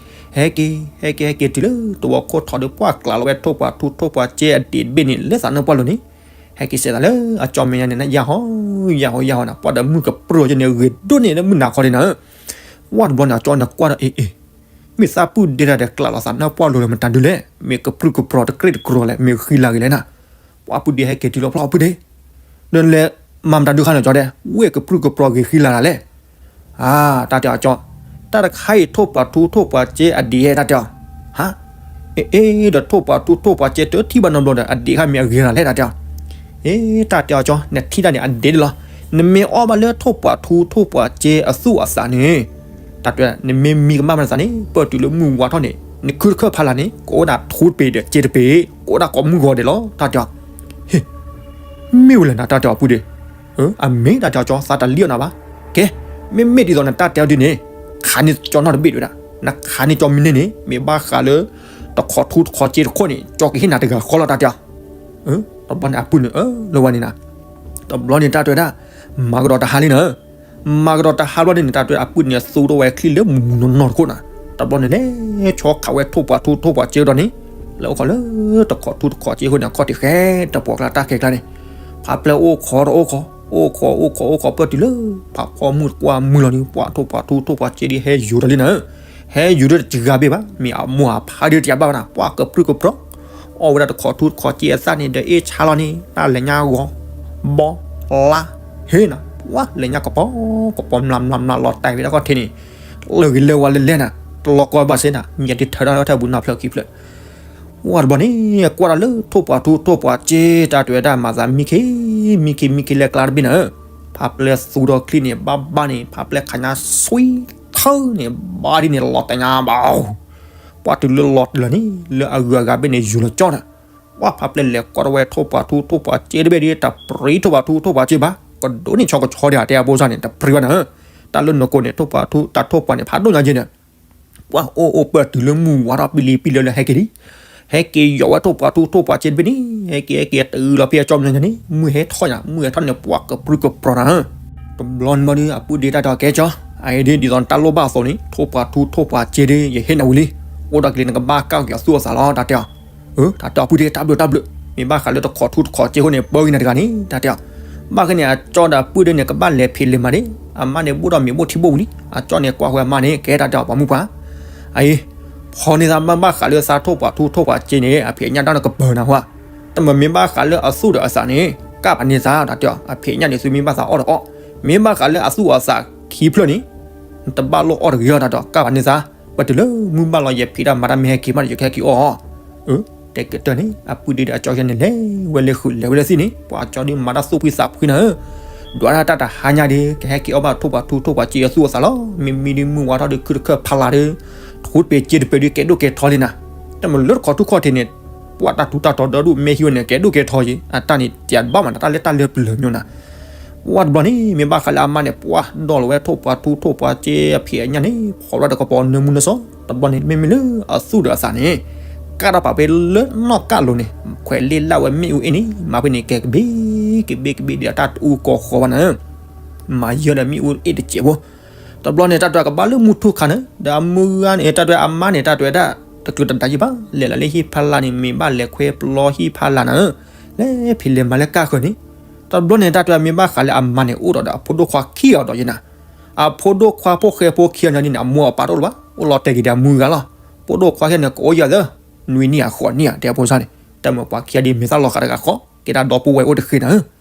ဟဲက့ၤ ဟဲက့ၤ ဟဲက့ၤတုၤလၢသဝီခိၣ်ထီၣ်ဒီး ပှၤကျးလီၤဝဲထိၣ်ပှၤထူထိၣ်ပှၤက့အဒံးတဘ့ၣ်န့ၣ် လၢသးနၢ်ပှၢ်လိၤန့ၣ်, ဟဲက့ၤစဲးသးလၢအကၠီမဲာ်ညါန့ၣ် ယၢ်ဟီ ယၢ်ဟီ ယၢ်ဟီနၤ, ပှၤဒီးမုၢ်ကပြုၢ်က့န့ၣ် ဂ့ၤဒိၣ်န့ၣ်လၢမုၢ်နၤခီဒ်နၤဧၢ, ဝါတဘျီန့ၣ် အကၠီန့ၣ်ကွၢ်ဒီး အ့ အ့ မ့ၢ်သးပုၢ်ဒ့တၢ်ဒီးကျးလီၤသးနၢ်ပှၢ်လိၤလၢမတၤဒုလဲၣ်, မ့ၢ်ကပြုၢ်ကပြီၤတကြ့ၢ်တကြိၤလဲၣ်, မ့ၢ်ဃံလၤဂ့ၤလဲၣ်နၤ, ပှၤပုၢ်ဒ့ဟဲက့ၤတုၤလီၤဖျီပုၢ်ဒ့, ဒီးလဲၤမၤမတၤဒုခါန့ၣ်ကၠီဒဲး, ဝ့ၢ်ကပြုၢ်ကပြီၤဂ့ၤဃံလၤတၢ်လဲၣ်, အါ တၢ်တဲအီၤကၠီ, တၢ်တခါအံၤထိၣ်ပှၤထူထိၣ်ပှၤက့အဒံးဧါ တၢ်တဲအီၤ, ဟါ, အ့ အ့ ဒီးထိၣ်ပှၤထူထိၣ်ပှၤက့တထံၣ်ဘၣ်နီတဘျီဒီး အဒံးခါမ့ၢ်အဂ့ၤတၢ်လဲၣ် တၢ်တဲအီၤ, အ့ တၢ်တဲအီၤကၠီ, နထံၣ်တၢ်န့ၣ် အဒံးဒ်လီၤ, နမ့ၢ်အီၣ်ဘၣ်လၢထိၣ်ပှၤထူထိၣ်ပှၤက့အသူၣ်အသးန့ၣ် တၢ်တဲ နမ့ၢ်မံကမၣ်မးနသးန့ၣ် ပၢၢ်တုၤလၢမုၢ်ဝါထီၣ်န့ၣ် နခုတခၢၣ်ဖးလၢ်န့ၣ် ကအိၣ်ဒၣ်ထူတပ့ၤဒီးစ့တပ့ၤ ကအိၣ်ဒၣ်ကိးမုၢ်ဂီၤဒဲးလီၤ တၢ်တဲအီၤ. ဟ့ၣ်, မ့ၢ်ဝဲလဲၣ်နၤ တၢ်တဲအီၤပုၢ်ဒ့. အမ့ၢ်တၢ်တဲအီၤကၠီ သးတလံၣ်အီၤနၤဘၣ်. ကဲ, မ့မ့ၢ်ဒ်သိးနတၢ်တဲအီၤဒ်န့ၣ် ခးန့ၢ်ကၠီနီတဘ့ၣ်တဝဲဒၣ်, နခးန့ၢ်ကၠီမံန့ၢ်န့ၣ် မ့ၢ်ဘၣ်ဃးလၢ တခီထူတခီစ့တခီန့ၣ် ကၠီကဟ့ၣ်နၤတဂၤဃီလီၤ တၢ်တဲအီၤ. တဘျီန့ၣ်အပုၢ်န့ၣ် အၢ လၢဝဲန့ၣ်နၤ, တဘျီန့ၣ်တၢ်တဲဝဲဒၣ် မၤကဒီးတဟါလံနၤ မၤကဒီးတဟါဘျီန့ၣ် တၢ်တဲအပုၢ်န့ၣ် သူထီၣ်ဝဲချံလၢမူၤမူၤနီၢ်နီၢ်တခိၣ်နၤ, တဘျီန့ၣ်လဲၤဆီခးဝဲထိၣ်ပှာ်ထူထိၣ်ပှာ်စ့ဒီးန့ၣ် လၢအိၣ်ခိးလၢ တခီထူတခီစ့အဃိန့ၣ် အခီၣ်ထံးဃဲတပှီၤကျါတၢ်ခဲကျါန့ၣ် ဖးပျဲၢ်အိၣ်ခိးဒီးအိၣ်ခိး အိၣ်ခိးအိၣ်ခိးအိၣ်ခိးပၢၢ်တုၤလၢ ဖးဖီမုၢ်တကွၢ်မုၢ်လီၤန့ၣ် ပှၤထိၣ်ပှာ်ထူထိၣ်ပှာ်စ့ဒ်ဟဲယူၤဒီးလံနၤ ဟဲယူၤဒီးတဂၤဘ့ၣ်ဘၣ် မ့ၢ်အမိၢ်အဖါဒ်တယၤဘၣ်နၤ ပှၤကပြုၢ်ကပြီၤ အီၣ်ဝဲဒၣ်တခီထူတခီစ့အသၣ်န့ၣ် ဒီးအ့ၣ်ဆါလီၤန့ၣ် တၢ်လဲၤညါဂီၤ ဘီ လါ ဟ့ၣ်နၤ ပှၤလဲၤညါကပီၤ ကပီၤမျးမျးမျးလီၤတဲာ်ဝဲဒၣ်ခီၣ်ထံးန့ၣ် လၢဂ့ၤလၢဝါလဲၤလဲၤနၤ တလီၤကီဘၣ်စ့နၤ မ့ၢ်ယတထၢထီၣ်ထဲပူၤနီဖျၢၣ်ခံဖျၢၣ် ဝဲတဘျီန့ၣ် ကွၢ်ဒီးလၢထိၣ်ပှာ်ထူထိၣ်ပှာ်စ့ တၢ်တဲဝဲဒၣ်မၤသးမံခ့ မံခ့မံခ့လၢကျါတဘ့ၣ်နၤ ဖးပျဲၢ်သူဒီးချံန့ၣ် ဘၣ်ဘၣ်န့ၣ် ဖးပျဲၢ်ခးညါဆွံထၢန့ၣ် ဘၣ်ဒ်န့ၣ်လီၤတဲာ်ညါဘၣ် ပှၤတုၤလၢလီၤတလၢာ်န့ၣ် လၢအဂုၤအဂၤဘ့ၣ်န့ၣ် ယူၤလီၤကၠီနၤ ပှၤဖးပျဲၢ်လဲၤကွၢ်ဒီးဝဲထိၣ်ပှာ်ထူထိၣ်ပှာ်စ့တဘ့ၣ်ဒီး တပြံထိၣ်ပှာ်ထူထိၣ်ပှာ်စ့ဘၣ် ကဒိးန့ၢ်ဆီကဆီဒံး တဲအဖိစၢ်န့ၣ် တပြံဘၣ်နၤ တၢ်လၢနီၢ်ကိန့ၣ် ထိၣ်ပှာ်ထူ တၢ်ထိၣ်ပှာ်န့ၣ် ဖးဒိၣ်ညါက့နၤ ပှၤအိၣ်အိၣ်ပၢၢ်တုၤလၢမုၢ်ဝါထီၣ်ပံလံပံလၢလၢဟဲက့ၤလံ ဟဲက့ၤယီၤဝဲထိၣ်ပှာ်ထူထိၣ်ပှာ်စ့တဘ့ၣ်န့ၣ် ဟဲက့ၤဟဲက့ၤတုၤလီၤဖဲအကၠီမနုၤန့ၣ် မုၢ်ဟဲထီၣ်ညါ မုၢ်ဟဲထီၣ်န့ၣ် ပှၤကပြုၢ်ကပြီၤနၤ တဘျီန့ၣ်ဘၣ်ဒီး အပုၢ်ဒ့တၢ်တဲအီၤကဲကၠီ အအံၤဒ် ဒ်သိးနတၢ်လိၣ်ဘၣ်အသိးန့ၣ် ထိၣ်ပှာ်ထူထိၣ်ပှာ်စ့ဒ် ယဟ့ၣ်နၤဝံၤလံ အိၣ်ဒီးကလံၤနကဘၣ်ကၢ်က့ၤအသူၣ်အသးလီၤ တၢ်တဲအီၤ တၢ်တဲအီၤပုၢ်ဒ့ တၢ်ဘျုးတၢ်ဘျုး မ့ၢ်ဘၣ်ဃးလၢတခီထူတခီစ့အဃိန့ၣ် ပၢဂ့ၤနၤတဂၤန့ၣ် တၢ်တဲအီၤ ဘၣ်ဃဲန့ၣ် အကၠီဒီးအပုၢ်ဒ့န့ၣ် ကဘၣ်လဲၤဖံးလဲၤမၤဒ် အမါန့ၣ်ဘိၣ်ဒီးမ့ၤဘိၣ်ထံဘိၣ်ဝံၤလံ အကၠီန့ၣ်ကွၢ်ဃဲအမါန့ၣ် ကဲတၢ်တဲအီၤပှၤမုၣ်ပှၢ် အအံၤ ဖီန့ၢ်သးမ့ၢ်ဘၣ်ဃးလၢသးထိၣ်ပှာ်ထူထိၣ်ပှာ်စ့န့ၣ် အဖံးအညၣ်ဒၣ်နကပၢၤနၤဟါ တမ့ၢ်မ့ၢ်ဘၣ်ဃးလၢအသူၣ်ဒီးအသးန့ၣ် ကၢ်ပာ်န့ၢ်သး တၢ်တဲအီၤ အဖံးအညၣ်န့ၣ် သုမ့ၢ်ဘၣ်သးအီၣ်ဒီးအီၣ် မ့ၢ်ဘၣ်ဃးလၢအသူၣ်အသးခံဖျၢၣ်န့ၣ် နတဘၣ်လိၣ်အီၣ်တဂ့ၤအီၤ တၢ်တဲအီၤ ကၢ်ပာ်န့ၢ်သး ပတုၤလၢမုၢ်ဘၣ်လီၤ ယဖံးတၢ်မၤတၢ်မ့ၢ်ဟဲက့ၤမးဒီး ယကဟဲက့ၤအီၣ်အီၤ တဲကတၢၢ်န့ၣ် အပုၢ်ဒ့ဒီးအကၠီယဲန့ၣ် လဲၤဝဲလၢဃုာ်လဲၤဝဲလၢသ့ၣ်န့ၣ် ပှၤကၠီဒ်မၤတၢ်သူၣ်ဖှံသးဖှံနၤဧၢ ဒွးတၢ်တၢ်တဟါညါဒီး ကဟဲက့ၤအီၣ်ဘၣ်ထိၣ်ပှာ်ထူထိၣ်ပှာ်စ့အသူၣ်အသးလီၤ မ့မ့ၢ်ဒ်မုၢ်ဝါထီၣ်ဒီးခုတခၢၣ်ဖးလၢ်ဒီး ထူတပ့ၤစ့တပ့ၤဒီး ကဲဒိၣ်ကဲထီလံနၤ တမ့ၢ်လၢတခီထူခီၣ်ထံးန့ၣ် ပှၤတၢ်ထူတၢ်တီၤဒီဒူၣ်မ့ၢ်ဟံးဝဲန့ၣ် ကဲဒိၣ်ကဲထီက့ၤ အတၢ်န့ၣ် တဘၣ်မးနၤ တၢ်လၢတၢ်လၢပျၢၤမ့ၢ်နၤ ပှၤတဘျီန့ၣ် မ့ၢ်ဘၣ်ဃးလၢအမါန့ၣ် ပှၤဒီၣ်လီၤဝဲထိၣ်ပှာ်ထူထိၣ်ပှာ်စ့အဖံးအညၣ်န့ၣ် ဖီၣ်ဝဲဒၣ်ကပီၤနၢမူနၢဆှီ တဘျီန့ၣ် မ့မ့ၢ်လၢအသူၣ်ဒီးအသးန့ၣ် ကၢ်ထီၣ်ပာ်ဖဲလၢနီၣ်ကၢ်လိၤန့ၣ် ခွဲးလ့ၣ်လၢ်ဝဲမ့ၣ်အူအ့ၣ်န့ၣ် မၤဖဲန့ၣ် ကဲကဘ့ၣ်ကဘ့ၣ်ကဘ့ၣ်ဒီးအတၢ်တအူကီၢ်ဃီဘၣ်နၤ မၤယၢၤဒီးမ့ၣ်အူအ့ၣ်တစဲးဖိ တဘျီန့ၣ် တၢ်တဲကဘၣ်လၢမူထူခါန့ၣ် ဒီးအမုၢ်ဂၤန့ၣ် တၢ်တဲအမါန့ၣ် တၢ်တဲဝဲဒၣ် တကျုးတဒါယံၤဘၣ် လဲၤလၢဟံၣ်ဖးလၢ်န့ၣ် မ့ၢ်ဘၣ်လဲၤခွဲပျီဟံၣ်ဖးလၢ်နၤဧၢ လဲၤဖံးလဲၤမၤလၢကၢ်ဃၢၤန့ၣ် တဘျီန့ၣ် တၢ်တဲမ့ၢ်ဘၣ်ဃးလၢအမါန့ၣ် အိၣ်ဒီးဒီးအဖိဒိၣ်ခွါခံဂၤဒီးယဲနၤ အဖိဒိၣ်ခွါဖိၣ်ဃဲဖိခံဂၤန့ၣ် အမိၢ်အပၢ်တအိၣ်လၢၤဘၣ် အိၣ်လီၤတဲာ်က့ၤဒီးအမုၢ်ဂၤလီၤ ဖိဒိၣ်ခွါခံဂၤန့ၣ် ကအိၣ်ယၤသၢ နွံနံၣ်အဃိးနံၣ်ဧါ တဲအဖိစၢ်န့ၣ် တၢ်မ့ၢ်ပှၤခံဂၤဒ်မ့ၢ်သၣ်လီၤဃာ်တဂၤဃီ ကဲဒၣ်ဒီပုၢ်ဝဲၢ်အိၣ်တဃ့နၤဧၢ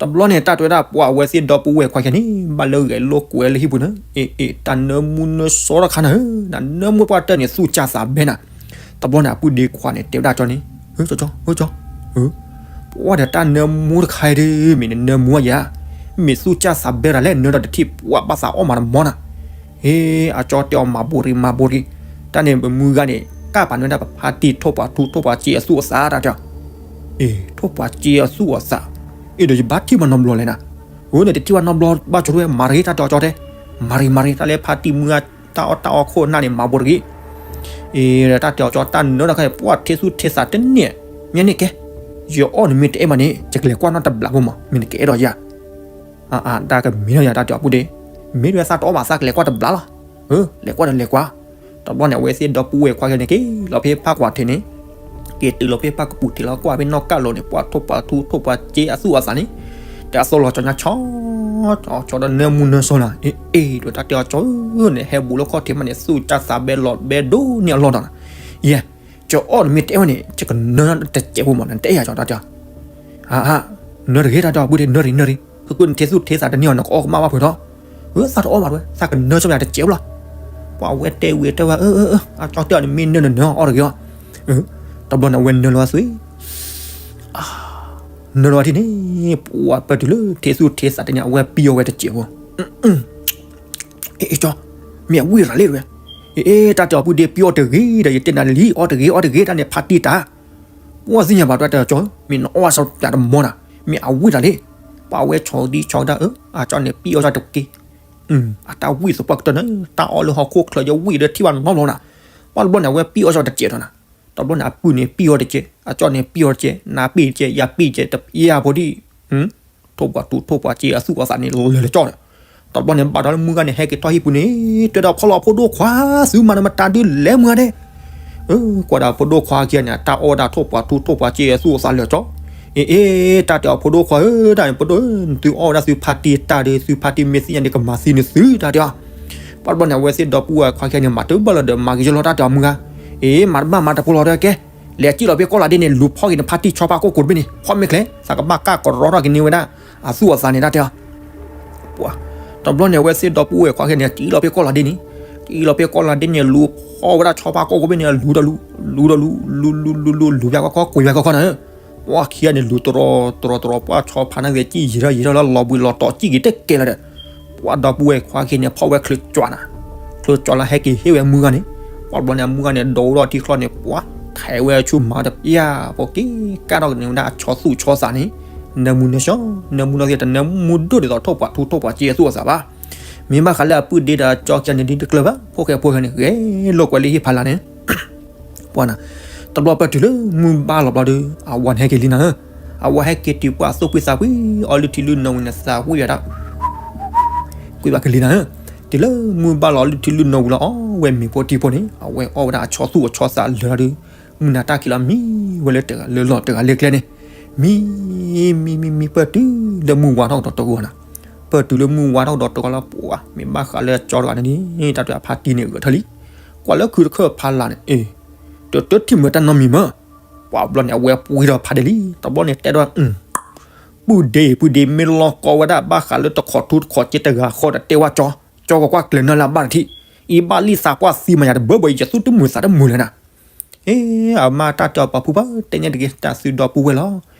တဘျီန့ၣ် တၢ်တဲဝဲဒၣ် ပှၤအဝဲသ့ၣ်ဒီပုၢ်ဝဲၢ်ခွါခံဂၤန့ၣ် ဘၣ်လၢဂဲၤလိာ်ကွဲလၢဟံၣ်ပူၤန့ၣ် အ့ၣ်အ့ၣ် တၢ်နၢမူနၢဆှီတခါနၤဧၢ နၢမူပှၢ်တၢၢ်န့ၣ် သူၣ်စၢ်သးဘဲနၤ တဘျီန့ၣ် အပုၢ်ဒ့ခွါန့ၣ် တဲဝဲဒၣ်ကၠီန့ၣ် ဟၢကၠီကၠီ ဟၢကၠီ ပှၤဒီးတၢ်နၢမူတခါအံၤဒီး မ့ၢ်နနၢမူယၤ မ့ၢ်သူၣ်စၢ်သးဘဲတၢ်လဲၣ် နၢဒီးတထံၣ်ပှၤဘၣ်သးအီၣ်မးတမီနၤ ဟ့ အကၠီတဲအီၤမၤဘိရံမၤဘိရံ တၢ်န့ၣ်ပမုၢ်ဂၤန့ၣ် ကၢ်ပာ်နၢတၢ်ပဖါတံၢ်ထိၣ်ပှာ်ထူထိၣ်ပှာ်စ့အသူၣ်အသးတၢ်တဲအီၤ အ့ ထိၣ်ပှာ်စ့အသူၣ်အသး အ့ ဒီးယဘၣ်ထံၣ်ဘၣ်နီတဘျီလဲၣ်နၤ အၢ နတထံၣ်ဘၣ်နီတဘျီဘၣ်ကၠီတဲဝဲ မၤရ့တၢ်တဲအီၤကၠီတဲ မၤရ့မၤရ့ တၢ်လၢဖါတံၢ်မုၢ်ဂၤ တၢ်အီၣ်တၢ်အီခိၣ်နၢ်န့ၣ် မၤဘိတဂ့ၤ အ့ တၢ်တဲအီၤကၠီ တၢ်နၢတခါအံၤ ပှၤထ့သူၣ်ထ့သးတန့ၢ် မ့ၢ်န့ၣ်ကဲ ယအီၣ်နမ့ၢ်တအဲၣ်မးန့ၣ် ယကလဲၤကွၢ်နီၢ်တဘျီဖိမး မ့ၢ်နကအဲၣ်ဒိးယၤ အါအါ တၢ်ကမ့ၢ်ထီၣ်ယၤ တၢ်တဲအီၤပုၢ်ဒ့ မ့ၢ်ဒ်ဝဲသးတအီၣ်ဘၣ်သးကလဲၤကွၢ်တဘျီလီၤ အၢ လဲၤကွၢ်ဒီးလဲၤကွၢ် တဘျီန့ၣ် အဝဲသ့ၣ်ဒီပုၢ်ဝဲၢ်ခွါခဲန့ၣ် က့ၤလီၤဖဲဖးကွၢ်ထံးန့ၣ် က့ၤတုၤလီၤဖဲဖးကပူၤထံးလီၤ ကွၢ်ဖဲနီၢ်ကၢ်လိၤန့ၣ် ပှၤထိၣ်ပှာ်ထူထိၣ်ပှာ်စ့အသူၣ်အသးန့ၣ် တၢ်အသိၣ်လီၤကၠီညါဆီ ကၠီဒီးနၢမူနၢဆှီနၤ အ့ အ့ ဒီးတၢ်တဲအီၤကၠီဧၢန့ၣ် ဟဲဘူးလၢခီၣ်ထံးမးန့ၣ် သူၣ်စၢ်သးဘဲလီၤဘဲဒိၣ်န့ၢ်အလီၢ်ဒီးနၤ ယဲ ကၠီအီၣ်နမ့ၢ်တအဲၣ်ဝဲန့ၣ် ယကနၢတစဲးဖိမး နတအဲၣ်ယၤကၠီတၢ်တဲအီၤ အါအါ နၢတဂ့ၤ တၢ်တဲအီၤပုၢ်ဒ့ နၢတဂ့ၤ နၢတဂ့ၤ ဃုကွၢ်နထ့သူၣ်ထ့သးတန့ၢ်အီၤ နကအီၣ်ကမၣ်ဘၣ်ဖုးထီၣ် အၢ သးတအီၣ်ဘၣ်တဝဲ သးကနၢဆိယၤတစဲးဖိလီၤ ပှၤဝဲတဲဝံၤတဲဝဲ အၢ အၢ အၢ အကၠီတဲအီၤန့ၣ် မ့ၢ်နၢနနၢအီၣ်တဂ့ၤအီၤ တဘျီန့ၣ် အဝဲနၢလီၤသွံၣ် နၢလီၤထံၣ်န့ၣ် ပှၤပၢၢ်တုၤလၢထ့သူၣ်ထ့သးတန့ၢ် အဝဲပံအီၣ်ဝဲတစဲးဖိ အ့ ကၠီ မ့ၢ်အဝံၣ်တၢ်လံတဝဲ. အ့ တၢ်တဲအီၤ ပုၢ်ဒ့ ပံၢ်အီၣ်တဂ့ၤဒီး ယတဲနၤလံ အီၣ်တဂ့ၤ အီၣ်တဂ့ၤ တၢ်န့ၣ် ဖါတံၢ်တၢ် ပှၢ်သ့ၣ်ညါဘၣ် တၢ်တဲအီၤကၠီ မ့ၢ်နအီၣ်ဝဲစီၤပျးတမီနၤ မ့ၢ်အဝံၣ်တၢ်လံ. ပှၢ်ဝဲဆီဒံဆီဒၣ်ဧၢ အကၠီန့ၣ် ပံၢ်အီၣ်စီၤတက့ၢ်. အတၢ်ဝံၣ်သပှၢ်ကတၢၢ်န့ၣ် တၢ်အီၣ်လၢဟီၣ်ခိၣ်ချၢယဝံၣ်ဒီးထံၣ်ဘၣ်နီတဘျီနၤ. ပှၢ်တဘျီန့ၣ် အဝဲပံၢ်အီၣ်စီၤတစဲးထီၣ်နၤ. တဘျီန့ၣ် အပုၢ်န့ၣ်ပံၢ်အီၣ်တကဲး အကၠီန့ၣ်ပံၢ်အီၣ်တကဲး နၤပံၢ်တကဲး ယၤပံၢ်တကဲး တပျၢ်ဖိဒံၣ် ထိၣ်ပှၢ်ထူထိၣ်ပှၢ်စ့အသူၣ်အသးန့ၣ် လၢာ်လၢာ်ကၠီဒီး တဘျီန့ၣ် ဘၣ်ဒီးလၢမုၢ်ဂၤန့ၣ် ဟဲက့ၤထီၣ်ဟံၣ်ပူၤန့ၣ် တဲဒီးဖီလီၤ ဖိဒိၣ်ခွါ သုမၤနမတၤဒုလဲၣ်မုၢ်ဂၤဒဲး. ကွၢ်ဒၣ်ဖိဒိၣ်ခွါခံဂၤန့ၣ် တၢ်အီၣ်ဝဲဒၣ်ထိၣ်ပှၢ်ထူထိၣ်ပှၢ်စ့အသူၣ်အသးလၢာ်ကၠီ. အ့ အ့ တၢ်တဲအီၤ ဖိဒိၣ်ခွါဧၢ တၢ်န့ၣ် ဖိဒိၣ် နသုအီၣ်ဝဲဒၣ်သုဖါတံၢ်တၢ်ဒီး သုဖါတံၢ်မ့ၢ်သ့ၣ်ညါန့ၣ် ကမၤသံနသု တၢ်တဲအီၤ. ပှၢ်တဘျီန့ၣ် အဝဲသ့ၣ်ဒီပုၢ်ဝဲၢ်ခွါခံဂၤန့ၣ် မၤတဘၣ်လီၤဒီး မၤကယီလီၤ တၢ်တဲအီၤမုၢ်ဂၤ. အ့ မၤတဘၣ်မၤတဖိလီၤဒီးကဲ လဲၤစံၣ်လီၤဖဲကီၢ်လၤဒ့န့ၣ် လူၤဖီၣ်က့ၤနဖါတံၢ်ဆီဖါကိၢ်ကိးတဘ့ၣ်န့ၣ် ဖီၣ်မ့ၢ်ချ့ သးကဘၣ်ကၢ်ကရီထီၣ်က့ၤန့ၢ်ဝဲဒၣ် အသူၣ်အသးန့ၣ် တၢ်တဲအီၤ. ပှၢ် တဘျီန့ၣ် အဝဲသ့ၣ်ဒီပုၢ်ဝဲၢ်ခွါခံဂၤန့ၣ် စံၣ်လီၤဖဲကီၢ်လၤဒ့န့ၣ် စံၣ်လီၤဖဲကီၢ်လၤဒ့န့ၣ် လူၤဖီၣ်ဝဲဒၣ်ဆီဖါကိၢ်ကိးဘ့ၣ်န့ၣ် လူၤဒီးလူၤ လူၤဒီးလူၤ လူၤလူၤလူၤလူၤ လူၤဖဲကွၢ်ခီကွံာ်ဖဲကွၢ်ခီန့ၣ် ပှၢ်ခံဂၤန့ၣ် လူၤတရီတရီတရီ ပှၢ်ဆီဖါန့ၣ်ဂ့ၤ စံၣ်ယံာ်ထီၣ်ယံာ်ထီၣ်လၢလီၤဘှံးလီၤတီၤ စံၣ်က့ၤတကဲလၢၤဒီး ပှၢ်ဒီပုၢ်ဝဲၢ်ခွါခံဂၤန့ၣ် ဖီၣ်ဝဲချုးကၠီနၤ ချုးကၠီလၢဟဲက့ၤဟ့ၣ်ဝဲမုၢ်ဂၤန့ၣ် ပှၢ်တဘျီန့ၣ် အမုၢ်ဂၤန့ၣ် ဒိးအိၣ်ထီၣ်ထံချီန့ၣ် ပှၢ် ထဲးဝဲဆူမၤတပျၢ် ပက့ၤကၢ်ထီၣ်ကန့ၢ်ဝဲဒၣ်အဆီသူၣ်ဆီသးန့ၣ် နၢမူနၢဆှီ နၢမူနီၢ်သ့ၣ် တနၢမူဒိၣ်ဒ်သိးထိၣ်ပှၢ်ထူထိၣ်ပှၢ်စ့အသူၣ်အသးဘၣ်. မ့ၢ်ဘၣ်ဃးလၢအပုၢ်ဒ့ဒီးအကၠီခံဂၤန့ၣ် ဒ်တကျၢၤဘၣ် ဖိၣ်ဃဲဖိၣ်ဃဲန့ၣ် ဂဲၤလိာ်ကွဲလၢဟံၣ်ဖးလာ်န့ၣ် ပှၢ်နၤ တဘျီပၢၢ်တုၤလၢမုၢ်ဘၣ်လီၤဘျီဒီး အဝၤန့ၣ်ဟဲက့ၤလံနၤဧၢ. အဝၤဟဲက့ၤတုၤ ပှၢ်သူၣ်ဖှံသးဖှံ အီလုၢ်ထံလုၢ်နီၤဝံၤန့ၣ် သးဝံၣ်ဝဲဒၣ် ကွံာ်ဘၣ်က့ၤလံနၤဧၢ. တုၤလၢမုၢ်ဘၣ်လီၤ လုၢ်ထံလုၢ်နီၤဝံၤလီၤ အီဝဲမ့ၤဖိထံဖိန့ၣ် အဝဲအီၣ်ဝဲဒၣ်အဆီသူၣ်အဆီသးလၢာ်လီၤဒီး မုၢ်နၤတၢ်ခံးလီၤ မံဝဲလၢတဂၤလၢလီၢ်တဂၤလၢကျဲန့ၣ် မံ မံ မံ မံ ပၢၢ်တုၤလၢမုၢ်ဝါထီၣ်ကဒီးတဂီၤနၤ. ပၢၢ်တုၤလၢမုၢ်ဝါထီၣ်ကဒီးတဂီၤလီၤ ပှၢ် မ့ၢ်ဘၣ်ဃးလၢကၠီတဂၤန့ၣ် တၢ်တဲအဖါတံၢ်န့ၣ် ဂဲၤထၢၣ်လံ. ကွၢ်လၢခုတခၢၣ်ဖးလာ်န့ၣ် အ့ တတထံၣ်မုာ်တၢ်နီတမံၤမး. ပှၢ်တဘျီန့ၣ် အဝဲပှ့ၤဒီးဖးဒဲးလံ တဘျီန့ၣ်တဲဒီး ပုၢ်ဒ့ ပုၢ်ဒ့ မ့ၢ်လီၤကီဝဲဒၣ် ဘၣ်ဃးလၢတခီထူတခီစ့တဂၤဃီဒီး တဲဝဲကၠီ ကၠီကကွၢ်ကျဲၤနၢ်လၢအဘၣ်တထံၣ် အံၤဘၣ်လံသးပှၢ်သံမၤယၤတဘၢဘၢအံၤ ယသူၣ်တမုာ်သးတမုာ်လၢၤနၤ. အ့ အမါတၢ်တဲအီၤ ပှၤဖုပှၢ် တဲညါတဂ့ၤ တၢ်သုဒီပုၢ်ဝဲၢ်လီၤ.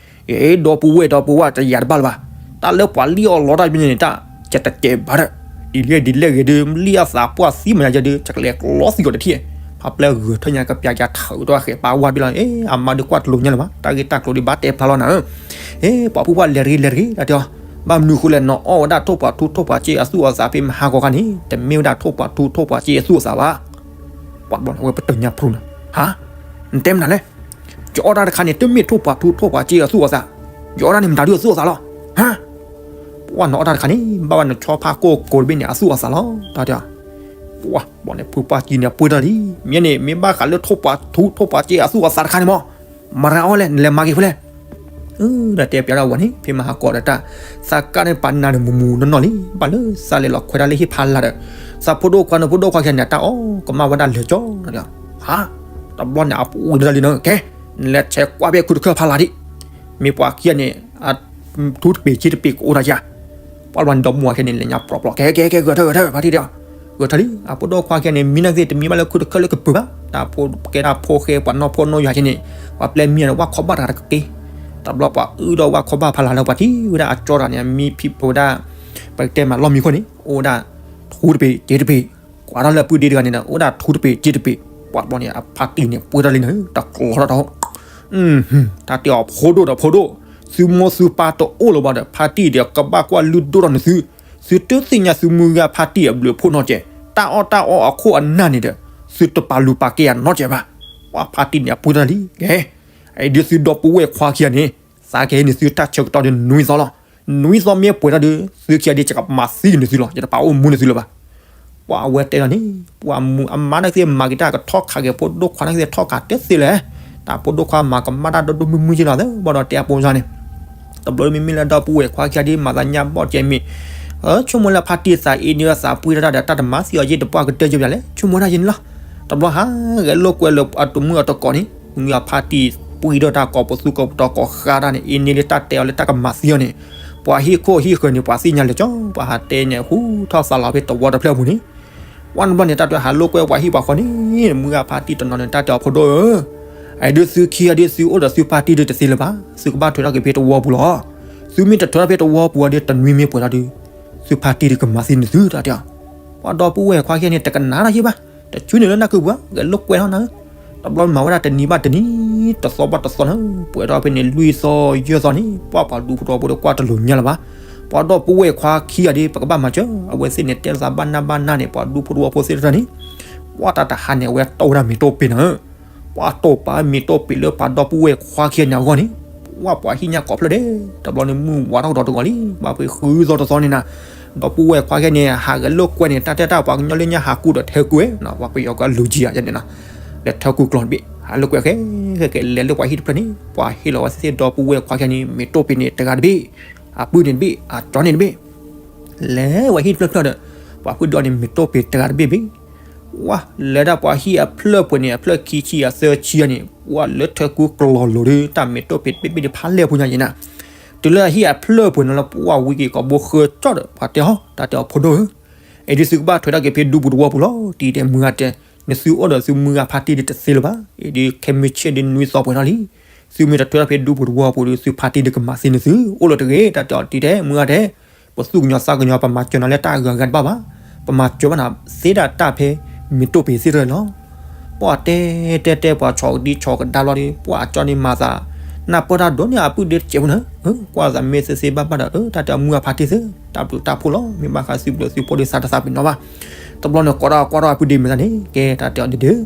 အ့ ဒီပုၢ်ဝဲၢ် ဒီပုၢ်ဝဲၢ် တယာ်တဘၣ်လၢၤဘၣ်. တၢ်လၢပှၤလံၣ်အီၣ်လီတၢ်မ့ၢ်န့ၣ် တၢ်ကတကဲဘၣ်ဒီး ဒ်လဲၣ်ဒ်လဲၣ်ဂ့ၤဒီး လံၣ်အသးပှၢ်သံမၤယၤယဲဒုး ကလဲၤကျီသံအီၤတထံၣ် ဖးပျဲဂဲၤထၢၣ်ညါကပျးယၤထၢၣ်ဒီးအဃဲးပာ်ဝါဘ့ၣ်လီၤ. အ့ အမါဒုးကွၢ်တလိၤညါလၢၤဘၣ် တၢ်ဂ့ၢ်တၢ်ကျိၤဒုးဘၣ်တဲဖျါလီၤနၤဧၢ. အ့ ပှၤဖုပှၢ်လဲၤတဂ့ၤလဲၤတဂ့ၤ တၢ်တဲအီၤ ဘၣ်မနုၤဃိလဲၣ် နအီၣ်ဝဲဒၣ်ထိၣ်ပှၢ်ထူထိၣ်ပှၢ်စ့အသူၣ်အသးဖဲမဟါဂီၤခါန့ၣ် တမ့ၢ်ဝဲဒၣ်ထိၣ်ပှၢ်ထူထိၣ်ပှၢ်စ့အသူၣ်အသးဘၣ်. ပှၢ်တဘျီန့ၣ် အဝဲပတၢၢ်ညါဖျိနၤ ဟါ နတဲမနုၤလဲၣ်. ယအီၣ်တၢ်တခါန့ၣ် တမ့ၢ်ထိၣ်ပှၢ်ထူထိၣ်ပှၢ်စ့အသူၣ်အသး ယအီၣ်တၢ်န့ၣ်မတၤဒုးအသူၣ်အသးလီၤ ဟါ. ပှၢ်နအီၣ်တၢ်တခါန့ၣ် ဘၣ်ဝဲနဆီဖါကိၢ်ကိးတဘ့ၣ်န့ၣ် အသူၣ်အသးလီၤ တၢ်တဲအီၤ. ပှၢ်ဘီန့ၣ် ဖုပှၢ်ကံန့ၣ် အပှ့ၤတၢ်လံ မ့ၢ်န့ၣ် မ့ၢ်ဘၣ်ဃးလၢထိၣ်ပှၢ်ထူထိၣ်ပှၢ်စ့အသူၣ်အသးတခါန့ၣ်မး မတၤအီၣ်လဲၣ် နလဲၤမၤက့ၤဖဲလဲၣ် ဒီးတဲပျးဒၣ်ဝဲန့ၣ် ဖဲမဟါကီးဒီးတၢ် သးကါန့ၣ်ပာ်နၤန့ၣ်မူမူနီၢ်နီၢ်လံ ဘၣ်လၢသးလဲၤလီၤခွဲးတၢ်လၢဟံၣ်ဖးလာ်ဒီး သးဖိဒိၣ်ခွါန့ၣ် ဖိဒိၣ်ခွါခံဂၤန့ၣ် တၢ်အီၣ်ကမၣ်ဝဲဒၣ်လၢာ်ကၠီ ဟါ. တဘျီန့ၣ် အပှ့ၤတၢ်လံနီၤ ကဲ နလဲၤဆဲးကွၢ်ဖဲခုတခၢၣ်ဖးလာ်ဒံး မ့ၢ်ပှၤခံဂၤန့ၣ် ထူတပ့ၤစ့တပ့ၤကအိၣ်တၢ်ယါ ပှၢ်တဘျီန့ၣ် ဒီမါဝၤခံဂၤန့ၣ် လဲၤညါပြီပြီ ကဲ ကဲ ကဲ ဂဲၤထၢၣ် ဂဲၤထၢၣ် ဖါတံၢ်တဲအီၤ ဂဲၤထၢၣ်လံ အဖိဒိၣ်ခွါခံဂၤန့ၣ် မံနၢ်သ့ၣ်တမံဘၣ်လၢခုတခၢၣ်လၢကပၢၤဘၣ် တၢ်ဖိကဲတၢ်ဖိဃဲပှၤနီၢ်ဖိနီၢ်ယွၤက့န့ၣ် ပှၤပျဲမံန့ၣ် ဝၣ်ခီဘၣ်တဂၤတက့ၢ် တဘျီပှၤအုၣ်ဒီးဝၣ်ခီဘၣ်ဖးလာ်လၢ ပှၤထံၣ်ဝဲဒၣ်အကၠီတဂၤန့ၣ် မံဖံးဖိဝဲဒၣ် ပကတဲမးလီၢ်မံခိၣ်န့ၣ် အိၣ်ဝဲဒၣ် ထူတပ့ၤစ့တပ့ၤ ကွၢ်ထီၣ်လၢအပုၢ်ဒ့တဂၤန့ၣ်ဒီး အိၣ်ဝဲဒၣ်ထူတပ့ၤစ့တပ့ၤ ပှၢ်တဘျီန့ၣ် အဖါတံၢ်န့ၣ် ပှ့ၤတၢ်လံနီၤ တကျီထီၣ်တၢ် တၢ်တဲအီၤ ဖိဒိၣ်ဒီးဖိဒိၣ် သုမိၢ်သုပၢ်တအိၣ်လၢၤဘၣ်ဒီး ဖါတံၢ်ဒီးကဘၣ်ကွၢ်လုၢ်ဒိၣ်ထီၣ်န့ၢ်သု သုတသ့ၣ်ညါသုမုၢ်ဂၤဖါတံၢ်အဘျုးအဖှိၣ်နီတစဲး တၢ်အီၣ်တၢ်အီအခိၣ်အနၢ်န့ၣ်ဒီး သုတပာ်လုၢ်ပာ်ကဲယၤနီတစဲးဘၣ် ပှၢ်ဖါတံၢ်န့ၣ် အပှ့ၤတၢ်လံ ကဲ အံၤဒုးသုဒီပုၢ်ဝဲၢ်ခွါခံဂၤန့ၣ် သးကဟ့ၣ်န့ၢ်သုတၢ်ဆၢကတီၢ်ဒီးနွံသီလီၤ နွံသီမ့ၢ်ပှဲၤထီၣ်ဒီး သုခံဂၤဒုး ယကမၤသံန့ၢ်သုလီၤ ယတပာ်အိၣ်မူန့ၢ်သုလၢၤဘၣ် ပှၢ်အဝဲတဲလီၤန့ၣ် ပှၢ်မူအမါန့ၣ်သ့ၣ်မၤက့ၤတၢ်ကထီၣ်ခးက့ၤဖိဒိၣ်ခွါန့ၣ်သ့ၣ်ထီၣ်ခးတသ့လၢၤ တၢ်ဖိဒိၣ်ခွါမၤကမၣ်တၢ်ဒိၣ်ဒိၣ်မုၢ်မုၢ်က့လီၤ သဘီဒီးတဲအပိစါန့ၣ် တဘျီမ့မ့ၢ်လၢဒီပုၢ်ဝဲၢ်ခွါခံဂၤဒုးမၤသးညါဘီၣ်ကဲမ့ၢ် ဆိကမိၣ်လၢဖါတံၢ်သးအ့န့ၢ်သးပှ့ၤတၢ်ဒီး တၢ်တမၤသံအီၤယ့ၣ်တပှၢ်ကတၢၢ်က့ပၠးလဲၣ် ဆိကမိၣ်တၢ်ယဲန့ၣ်လီၤ တဘျီဟးဂဲၤလိာ်ကွဲလၢအတမုၣ်အတကိးန့ၣ် မုၢ်အဖါတံၢ်ပှ့ၤဒီးတၢ်ကိးပသူကိးပတီၤကိးဃါတၢ်န့ၣ် အ့န့ၢ်လၢတၢ်တဲအီၤလၢတၢ်ကမၤသံအီၤန့ၣ် ပှၤဟံၣ်ခိၣ်ဟံၣ်ဃၢၤန့ၣ် ပှၤသ့ၣ်ညါလၢာ်ကၠီ ပှၤဟးတဲန့ၣ် ဟူထီၣ်သးလီၤဖဲတဝီတဖျၢၣ်ပူၤန့ၣ် ပှၢ်တဘျီန့ၣ် တၢ်တဲဟးလိာ်ကွဲပှၤဟံၣ်ပှၤဃီန့ၣ် မုၢ်ဂၤဖါတံၢ်တနီၤန့ၣ် တၢ်တဲအီၤဖိဒိၣ်ဧၢ အဒုးသုခံဂၤဒုးသုအိၣ်ဒီးသုဖါတံၢ်ဒုးတသ့လၢၤဘၣ် သုကဘၣ်ထွဲထီၣ်က့ၤဖဲတဝီပူၤလီၤ သုမ့ၢ်တထွဲထီၣ်ဖဲတဝီပူၤအီၤဒီး တနွံမ့ၢ်ပှဲၤထီၣ်ဒီး သုဖါတံၢ်ဒုးကမၤသံန့ၢ်သု တၢ်တဲအီၤ ပှၤဒီပုၢ်ဝဲၢ်ခွါခံဂၤန့ၣ် တကနၣ်ထီၣ်ယဲဘၣ်, တဆူန့ၣ်လၢနၢ်ကုၢ်ပူၤဧါ, ဂဲၤလိာ်ကွဲထီၣ်နၤဧၢ. တဘျီမၤဝဲဒၣ်တနံၤဘၣ်တနံၤ, တသီဘၣ်တသီန့ၣ်, ပှဲၤထီၣ်ဖဲန့ၣ် လွံၢ်သီယဲၢ်သီန့ၣ်, ပှၤပှၤဒူဖိတဝီဖိဒီးကွၢ်တလိၤညါလၢၤဘၣ်. ပှၤဒီပုၢ်ဝဲၢ်ခွါခံဂၤဒီး ပကဘၣ်မၤစၢၤ, အဝဲသ့ၣ်န့ၣ် တဲသးဘၣ်နၢ်ဘၣ်နၢ်န့ၣ် ပှၤဒူဖိတဝီဖိသ့ၣ်တဖၣ်န့ၣ်, ပှၤတၢ်တဟါန့ၣ် အဝဲတီၢ်ဝဲဒၣ်မ့ၤတိၢ်ပ့ၤနၤဧၢ. ပှၤတီၢ်ပာ်မ့ၤတိၢ်ပ့ၤလၢပှၤဒီပုၢ်ဝဲၢ်ခွါခံဂၤန့ၣ်အဂီၢ်န့ၣ်, ပှၤပှၤဟံၣ်ညါကိးဖျၢၣ်ဒဲး, တဘျီန့ၣ်မုၢ်ဝးထီၣ်ကဒီးတဂီၤလံ, ဘၣ်ဖဲဃုသီတသီန့ၣ်နၤ, ဒီပုၢ်ဝဲၢ်ခွါခံဂၤန့ၣ် ဟးဂဲၤလိာ်ကွဲန့ၣ် တၢ်တဲတၢ်ပှၤကညီလၢညါဟးကူဒီးထၢကူဝဲ, ပှၤပယီၤကလူၤကံယၤန့ၣ်နၤ, လဲၤထၢကူကျီတဘ့ၣ်, ဟးလိာ်ကွဲဃဲဃဲဃဲ လဲၤလၢပှၤဟံၣ်တဖျၢၣ်န့ၣ်, ပှၤဟ့ၣ်လီၤဝဲသ့ၣ်သ့ၣ်ဒီပုၢ်ဝဲၢ်ခွါခံဂၤန့ၣ် မ့ၤတိၢ်ပ့ၤန့ၣ်တဂၤတဘ့ၣ်, အပုၢ်န့ၣ်တဘ့ၣ်, အကၠီန့ၣ်တဘ့ၣ် လဲၤဝဲဟံၣ်တဖျၢၣ်ဖျၢၣ်ဒီး, ပှၤပုၢ်ဒီးန့ၣ် မ့ၤတိၢ်ပ့ၤတဂၤတဘ့ၣ်ဘ့ၣ်, ဝါ, လဲၤဒၣ်ပှၤဟံၣ်အဖျၢၣ်ပှဲၤန့ၣ် အဖျၢၣ်ခံဆံအသၢဆံန့ၣ်, ဝါလၢထၢကူကျီလိၤဒီး တၢ်မ့ၤတိၢ်ပ့ၤတဘ့ၣ်ဘ့ၣ်ဒံးဖးလဲၢ်ဖိညါယဲနၤ, တုၤလၢအဟံၣ်အဖျၢၣ်ပှဲၤန့ၣ်လၢပှၤဝံၤက့ၤကိာ်ဘိဃၢကၠီဒီး ပှၤတဲဟီၣ် တၢ်တဲအီၤဖိဒိၣ်ဧၢ, အံၤဒ်သုကဘၣ်ထွဲထီၣ်က့ၤဖဲဒူပူၤတဝီပူၤလီၤ, တံၤတဲမုၢ်ဂၤတဲ, နသုအိၣ်ဒီးသုမုၢ်ဂၤဖါတံၢ်ဒ်တသ့လၢၤဘၣ်, အံၤဒ်ခဲမုၢ်ဆ့ၣ်ဒ်နွံသီပှဲၤထီၣ်လံ, သုမ့ၢ်တထွဲထီၣ်ဖဲဒူပူၤတဝီပူၤဒီး သုဖါတံၢ်ဒ်ကမၤသ့နသု, အိၣ်လၢတဂ့ၤ, တၢ်တဲအီၤတံၤတဲမုၢ်ဂၤတဲ ပသူၣ်ကညီၤသးကညီၤ ပမၤစၢၤနၤလၢတၢ်အဂၤအဂၤတဘၣ်ဘၣ်, ပမၤစၢၤဘၣ်နၤသ့ဒၣ်တၢ်ဖဲမ့ၤတိၢ်ပ့ၤသ့ၣ်တဖၣ်လီၤ. ပှၤတဲတဲတဲပှၤဆီၣ်ကဒံဆီၣ်ကဒါလီၤဒီး ပှၤအကၠီန့ၣ်မၤသး, နၢ်ပၢၢ်တၢ်ဒိၣ်န့ၢ်အပုၢ်ဒ့တစဲးဖိနၤ, ကွၢ်သးမ့ၢ်သ့သ့ဘၣ်ဘၣ်ဒီး တၢ်တဲအီၤမုၢ်အဖါတံၢ်သ့, တၢ်ဘျုးတၢ်ဖှိၣ်လီၤ, မ့ၢ်ဘၣ်ဃးသုဘျုးသုဖှိၣ်ဒီးသးတသးပ့ၤနီၣ်ဘၣ်. တဘျီန့ၣ် ကွၢ်ထီၣ်ကွၢ်ထီၣ်အပုၢ်ဒ့မ့ၢ်သးန့ၣ် ကဲတၢ်တဲအီၤဒ်ဒ်,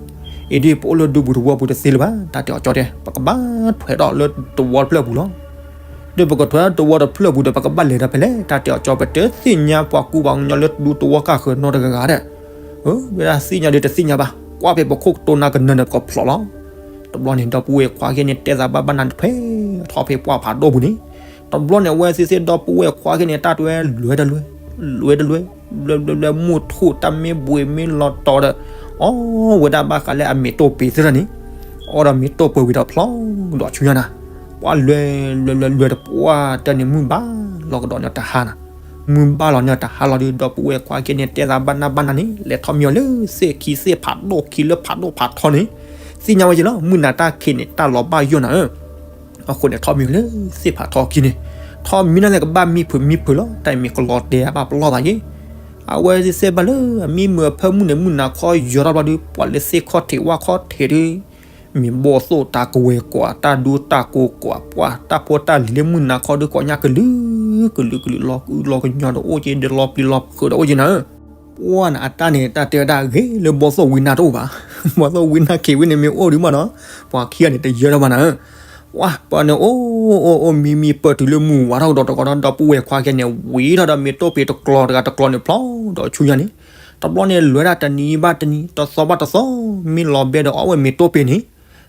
အံၤဒ်ပအိၣ်လၢဒူပူၤတဝီပူၤတသ့လၢၤဘၣ်, တၢ်တဲအီၤကၠီတဲ ပကဘၣ်ထွဲထီၣ်လၢတဝီတဖျၢၣ်ပူၤလီၤ. ဒီးပကထွဲတဝီတဖျၢၣ်ပူၤဒီး ပကဘၣ်လဲၤဒီးဖဲလဲၣ်, တၢ်တဲအီၤကၠီ ပတသ့ၣ်ညါပှၤကူပှၤကညီလၢဒူတဝီကၢ်ဃၢၤနီတဂၤဂၤဒီး, ဝဲဒၣ်သ့ၣ်ညါဒီးတသ့ၣ်ညါဘၣ်, ကွၢ်ဖဲပခိၣ်ကတိၤနၤကနၢၤဒီးပကဖျိးလီၤ. တဘျီန့ၣ် ဒီပုၢ်ဝဲၢ်ခွါခံဂၤန့ၣ် တဲသးဘၣ်ဘၣ်နၤတဖျဲးထီၣ်ဖဲပှၢ်ဖးဒိၣ်ပူၤန့ၣ်, တဘျီန့ၣ် အဝဲသ့ၣ်သ့ၣ်ဒီပုၢ်ဝဲၢ်ခွါခံဂၤန့ၣ် တၢ်တဲဝဲလွဲတလွဲ, လွဲတလွဲ, လွဲလွဲလွဲ မုၢ်ထူၣ်တၢ်မ့ၢ်ဘှံးမ့ၢ်လီၤတီၤဒီး, အီၣ်ဝဲဒၣ်ဘၣ်ဃးလၢအမ့ၤတိၢ်ပ့ၤသ့ၣ်တဖၣ်န့ၣ်, အီၣ်ဒီးမ့ၤတိၢ်ပ့ၤဝံၤဒီးဖျီဒီးဆူညါနၤ, ပှၤလွဲလွဲလွဲလွဲတပှၢ်တၢၢ်န့ၣ် မုၢ်ဘၣ်လီၤကဒီးန့ၣ်တဟါနၤ, မုၢ်ဘၣ်လီၤန့ၣ်တဟါလီၤဒီး ဒီပုၢ်ဝဲၢ်ခွါခံဂၤန့ၣ် တဲသးဘၣ်နၤဘၣ်နၤန့ၣ် လဲၤထီၣ်မံအီၤလၢသ့ၣ်ခံသ့ၣ်ဖးဒိၣ်ခံလၢဖးဒိၣ်ဖးထီန့ၣ်, သ့ၣ်ညါဝဲယဲလီၤ မုၢ်နၤတၢ်ခံးန့ၣ် တၢ်လီၤဘၣ်ယိၣ်နၤဧၢ. အဃိန့ၣ် ထီၣ်မံလၢသ့ၣ်ဖးထီခံန့ၣ်, ထီၣ်မံနၤလဲၣ်ကဘၣ်မံဖုးမံဖုးလီၤ, တၢ်အံၤမ့ၢ်ကလီၤတဲာ်အဘၣ်ပလီၢ်သးယ့ၣ်, အဝဲသ့ၣ်ဘၣ်လၢအမံမုာ်အဖၢမုၢ်န့ၣ် မုၢ်နၤခီယီၤထီၣ်ဘျီဒီး ပှၤလၢသ့ၣ်ခီၣ်ထံးဝၣ်ခီၣ်ထံးဒီး မ့ၢ်ဘီၣ်သိၣ်တၢ်ကဝဲၤကွာ် တၢ်ဒူတၢ်ကိးကွာ် ပှၤတၢ်ဖိတၢ်လံၤလၢမုၢ်နၤခီဒီးကိးညါကလုာ်ကလုာ် လီၤကုလီၤကညီၤဒီးအိၣ်က့ၤဒီးလီၤပျံၤလီၤဖုးဒီးအိၣ်က့ၤနၤဧၢ. ပှၢ်နၤအတၢ်န့ၣ် တၢ်တဲဝဲဒၣ်ဂ့ၤလၢဘီၣ်သိၣ်ဝံနါတအိၣ်ဘၣ်, ဘီၣ်သိၣ်ဝံနါခံးဝံန့ၣ်မ့ၢ်အိၣ်ဒံးမးနီၤ, ပှၤခံဂၤန့ၣ်တယၢထီၣ်ဘၣ်နၤဧၢ. ပှၢ်ပှၤန့ၣ်အိၣ်အိၣ်အိၣ်မံမံပၢၢ်တုၤလၢမုၢ်ဝါထီၣ်ကဒီးတကီးဒီး ဒီပုၢ်ဝဲၢ်ခွါခံဂၤန့ၣ် ဝံထီၣ်ဒီးမ့ၤတိၢ်ပ့ၤတကျီၤတဂၤတကျီၤန့ၣ် ဖျီဒီးဆူညါန့ၣ်, တဘျီန့ၣ်လွဲဒၣ်တနံၤဘၣ်တနံၤ တသီဘၣ်တသီ မ့ၢ်လီၤဘဲဒီးအီၣ်ဝဲမ့ၤတိၢ်ပ့ၤန့ၣ်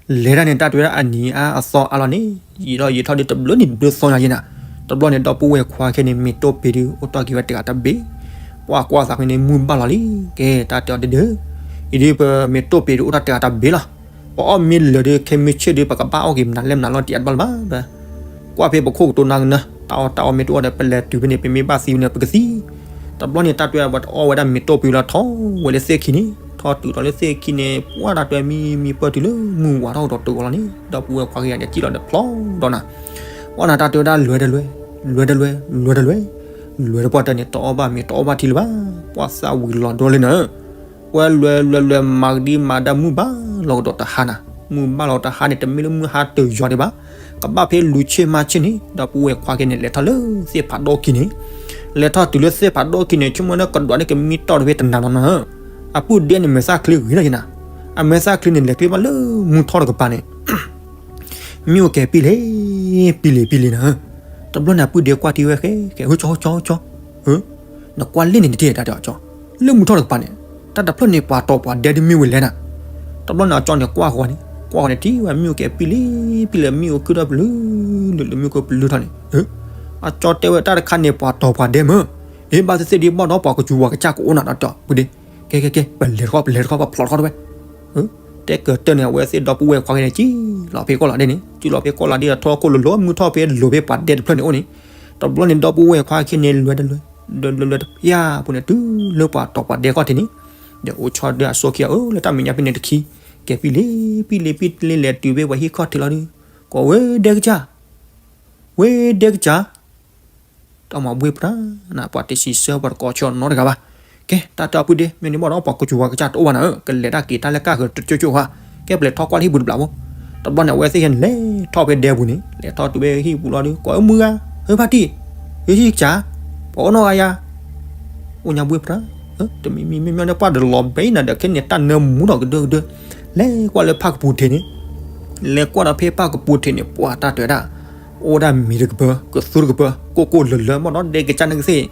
လဲၤတၢ်န့ၣ် တၢ်တဲဝဲဒၣ်အနံၤအါအသီအါလီၤန့ၣ် ယံာ်ထီၣ်ယံာ်ထီၣ်ဒီးတဘျုးနံၣ်တဘျုးသီညါယဲနၤ, တဘျီန့ၣ် ဒီပုၢ်ဝဲၢ်ခွါခဲန့ၣ် မ့ၤတိၢ်ပ့ၤဒုး အိၣ်တီၢ်က့ၤဝဲတဂၤတဘ့ၣ်, ပှၤကွၢ်သးဖဲန့ၣ် မုၢ်ဘၣ်လီၤလံ, ကဲ တၢ်တဲအီၤဒုးဒုး, အံၤဒုးပမ့ၤတိၢ်ပ့ၤဒုးအိၣ်တၢ်တဂၤတဘ့ၣ်လီၤ, ပအီၣ်မ့ၤလၢာ်ဒုး ခဲမုၢ်ဆ့ၣ်ဒုး ပကဘၣ်အီၣ်က့ၤမနုၤလဲၣ်မနုၤလီၤ တအံၤတဘၣ်လၢၤဘၣ် ကွၢ်ဖဲပခိၣ်ကတိၤနၤကနၢၤ တၢ်အီၣ်တၢ်အီမ့ၢ်တအိၣ်ဒီး ပလဲၤတုၤဖဲန့ၣ် ပမ့ၢ်ဘၣ်သံဝဲန့ၣ် ပကသံ, တဘျီန့ၣ် တၢ်တဲဝဲပှၤတအီၣ်ဝဲဒၣ်မ့ၤတိၢ်ပ့ၤလီၤ ထီၣ်ဝဲလၢသ့ၣ်ခံန့ၣ်, ထီၣ်တုၤလီၤလၢသ့ၣ်ခံန့ၣ် ပှၢ်တၢ်တဲဝဲမံမံပၢၢ်တုၤလၢမုၢ်ဝါထီၣ်ကဒီးတဂီၤလီၤန့ၣ် ဒီပုၢ်ဝဲၢ်ခွါကယၤန့ၣ် စံၣ်လီၤဒီးဖျီဒီးနၤ, ပှၢ်နၤတၢ်တဲဝဲဒၣ်လွဲတလွဲ, လွဲတလွဲ, လွဲတလွဲ, လွဲတပှၢ်တၢၢ်န့ၣ် တအီၣ်ဘၣ်မ့ၤတအီၣ်ဘၣ်ထံလၢၤဘၣ်, ပှၢ်သၣ်ဝံၤလီၤဒိလၢနၤ ပှၢ်လွဲလွဲလွဲမၤကဒံမၤဒၣ်မုၢ်ဘၣ်လီၤကဒီးတဟါနၤ, မုၢ်ဘၣ်လီၤတဟါန့ၣ် တမ့ၢ်လၢမုၢ်ဟါတယီၤဒံးဘၣ်, ကဘၣ်ဖဲလူၤဆ့ၣ်မါဆ့ၣ်န့ၣ် ဒီပုၢ်ဝဲၢ်ခွါကဲန့ၣ် လဲၤထီၣ်လၢသ့ၣ်ဖးဒိၣ်ခံန့ၣ်, လဲၤထီၣ်တုၤလၢသ့ၣ်ဖးဒိၣ်ခံန့ၣ် ဆိကမိၣ်လၢကဒွးန့ၢ်ကမံတီၢ်တဖဲတနၤလီၤနၤ, အပုၢ်ဒ့န့ၣ် မဲာ်သၣ်ချ့ဂ့ၤလီၤယဲနၤ, အမဲာ်သၣ်ချ့န့ၣ် လဲၤချ့ဘၣ်လၢမုၢ်ထီၣ်တကပၤန့ၣ် မ့ၣ်အူကဲၤပံလ့ၤ, ပံလ့ၤပံလ့ၤနၤ, တဘျီန့ၣ် အပုၢ်ဒ့ကွၢ်ထံဝဲဃဲ ကဲ ဟၢကၠီကၠီကၠီ, နကွၢ်လ့ၣ်န့ၣ်တထံၣ်တၢ်တဲအီၤကၠီ, လၢမုၢ်ထီၣ်တကပၤန့ၣ် တၢ်တဖျၢၣ်န့ၣ် ပှၤတီၤပှၤဒဲဒ်မ့ၢ်ဝဲလဲၣ်နၤ, တဘျီန့ၣ် အကၠီန့ၣ် ကွၢ်ဃီန့ၣ် ကွၢ်ဃီန့ၣ် ထံၣ်ဝဲမ့ၣ်အူကဲၤပံလ့ၤပံလ့ၤ မ့ၣ်အူခုၣ်ထီၣ်ပလုၢ်လၢမ့ၣ်အူခုၣ်ပလုၢ်ထီၣ်န့ၣ်, အကၠီတဲဝဲတၢ်တခါန့ၣ် ပှၤတီၤပှၤဒဲမ့ၢ်, အ့ ဘၣ်သ့ၣ်သ့ၣ်ဒ်ဘၣ်ဒီး ပှၤကစူၤပှၤကစၢ်ကအိၣ်နၤဒီးတဲအီၤ ပုၢ်ဒ့, ကဲကဲကဲ ပလဲၤတခီ ပလဲၤတခီ ပဖျိးတခီတဝဲ တဲကတၢၢ်န့ၣ် အဝဲသ့ၣ်ဒီပုၢ်ဝဲၢ်ခွါကဲန့ၣ် စံၣ်လီၤဖဲကီၢ်လီၤဒဲန့ၣ် စံၣ်လီၤဖဲကီၢ်လီၤဒဲဒီး ထီၣ်ခိၣ်လိၤလိၤ မုၢ်ထီၣ်ဖဲလိၤဖဲပှၤဒဲတဖျၢၣ်န့ၣ်အိၣ်န့ၣ်, တဘျီန့ၣ် ဒီပုၢ်ဝဲၢ်ခွါခံန့ၣ် လွဲတလွဲ, လွဲလွဲလွဲတဖျၢၣ်ဖိန့ၣ် တုၤလၢပှၤတီၤပှၤဒဲခီၣ်ထံးန့ၣ်, ဒီးအိၣ်ဆီဒၢအစိခံဂၤဧၢ လၢတၢ်မဲာ်ညါဖဲန့ၣ်တခံ, ကဲၤပံလ့ၤ ပံလ့ၤပံလ့ၤ လဲၤတုၤဖဲပှၤဟံၣ်ခီၣ်ထံးလီၤဒီး, ကိးဝဲဒဲကစၢ်, ဝဲဒဲကစၢ် တၢ်မၤဘှ့ၣ်ပှၤနၤ ပှၤတစံးဆၢ ပှၤတကိးဆၢအီၤနီတဂၤဘၣ်. ကဲ တၢ်တဲအီၤပုၢ်ဒ့ မ့ၢ်န့ၣ်ဘၣ်ဒီး ပှၤကစူၤပှၤကစၢ်တအိၣ်ဘၣ်နၤဧၢ, ကလဲၤတၢ်က့ၤတၢ်လၢကၢ်ဃၢၤတကၠိကၠိဧါ, ကဲပလဲၤထီၣ်ကွၢ်လၢဟံၣ်ပူၤတဘျီဖိ. တဘျီန့ၣ် အဝဲသ့ၣ်ဟဲန့ၣ် လဲၤထီၣ်ဖဲဒဲပူၤန့ၣ် လဲၤထီၣ်တုၤဖဲဟံၣ်ပူၤလီၤဒီး ကိးမုၢ်ဂၤ, ဟၢဖါတံၢ်, ဟၢဟံၣ်ကၠၢ်, ပှၤအိၣ်နီၢ်ဂၤယၤ, အိၣ်ညါဘှ့ၣ်ပြၢ, တမံၤမံၤမ့ၢ်မ့ၢ်န့ၣ် ပှၢ်ဒီးလီၤဘဲနၤဒီး ခဲန့ၣ်တၢ်နၢမူဒီးကဒၢကဒၢ, လဲၤကွၢ်လၢဖၣ်ကပူၤထံးန့ၣ် လဲၤကွၢ်ဒီးဖဲဖၣ်ကပူၤထံးန့ၣ် ပှၢ်တၢ်တဲဝဲဒၣ် အိၣ်ဒၣ်မ့ၤတကပၢၤ ကသူတကပၢၤ ကိၢ်ကိၢ်လၢၤလၢၤ မ့ၢ်ဒီးဒဲကစၢ်န့ၣ်ကသ့ၣ်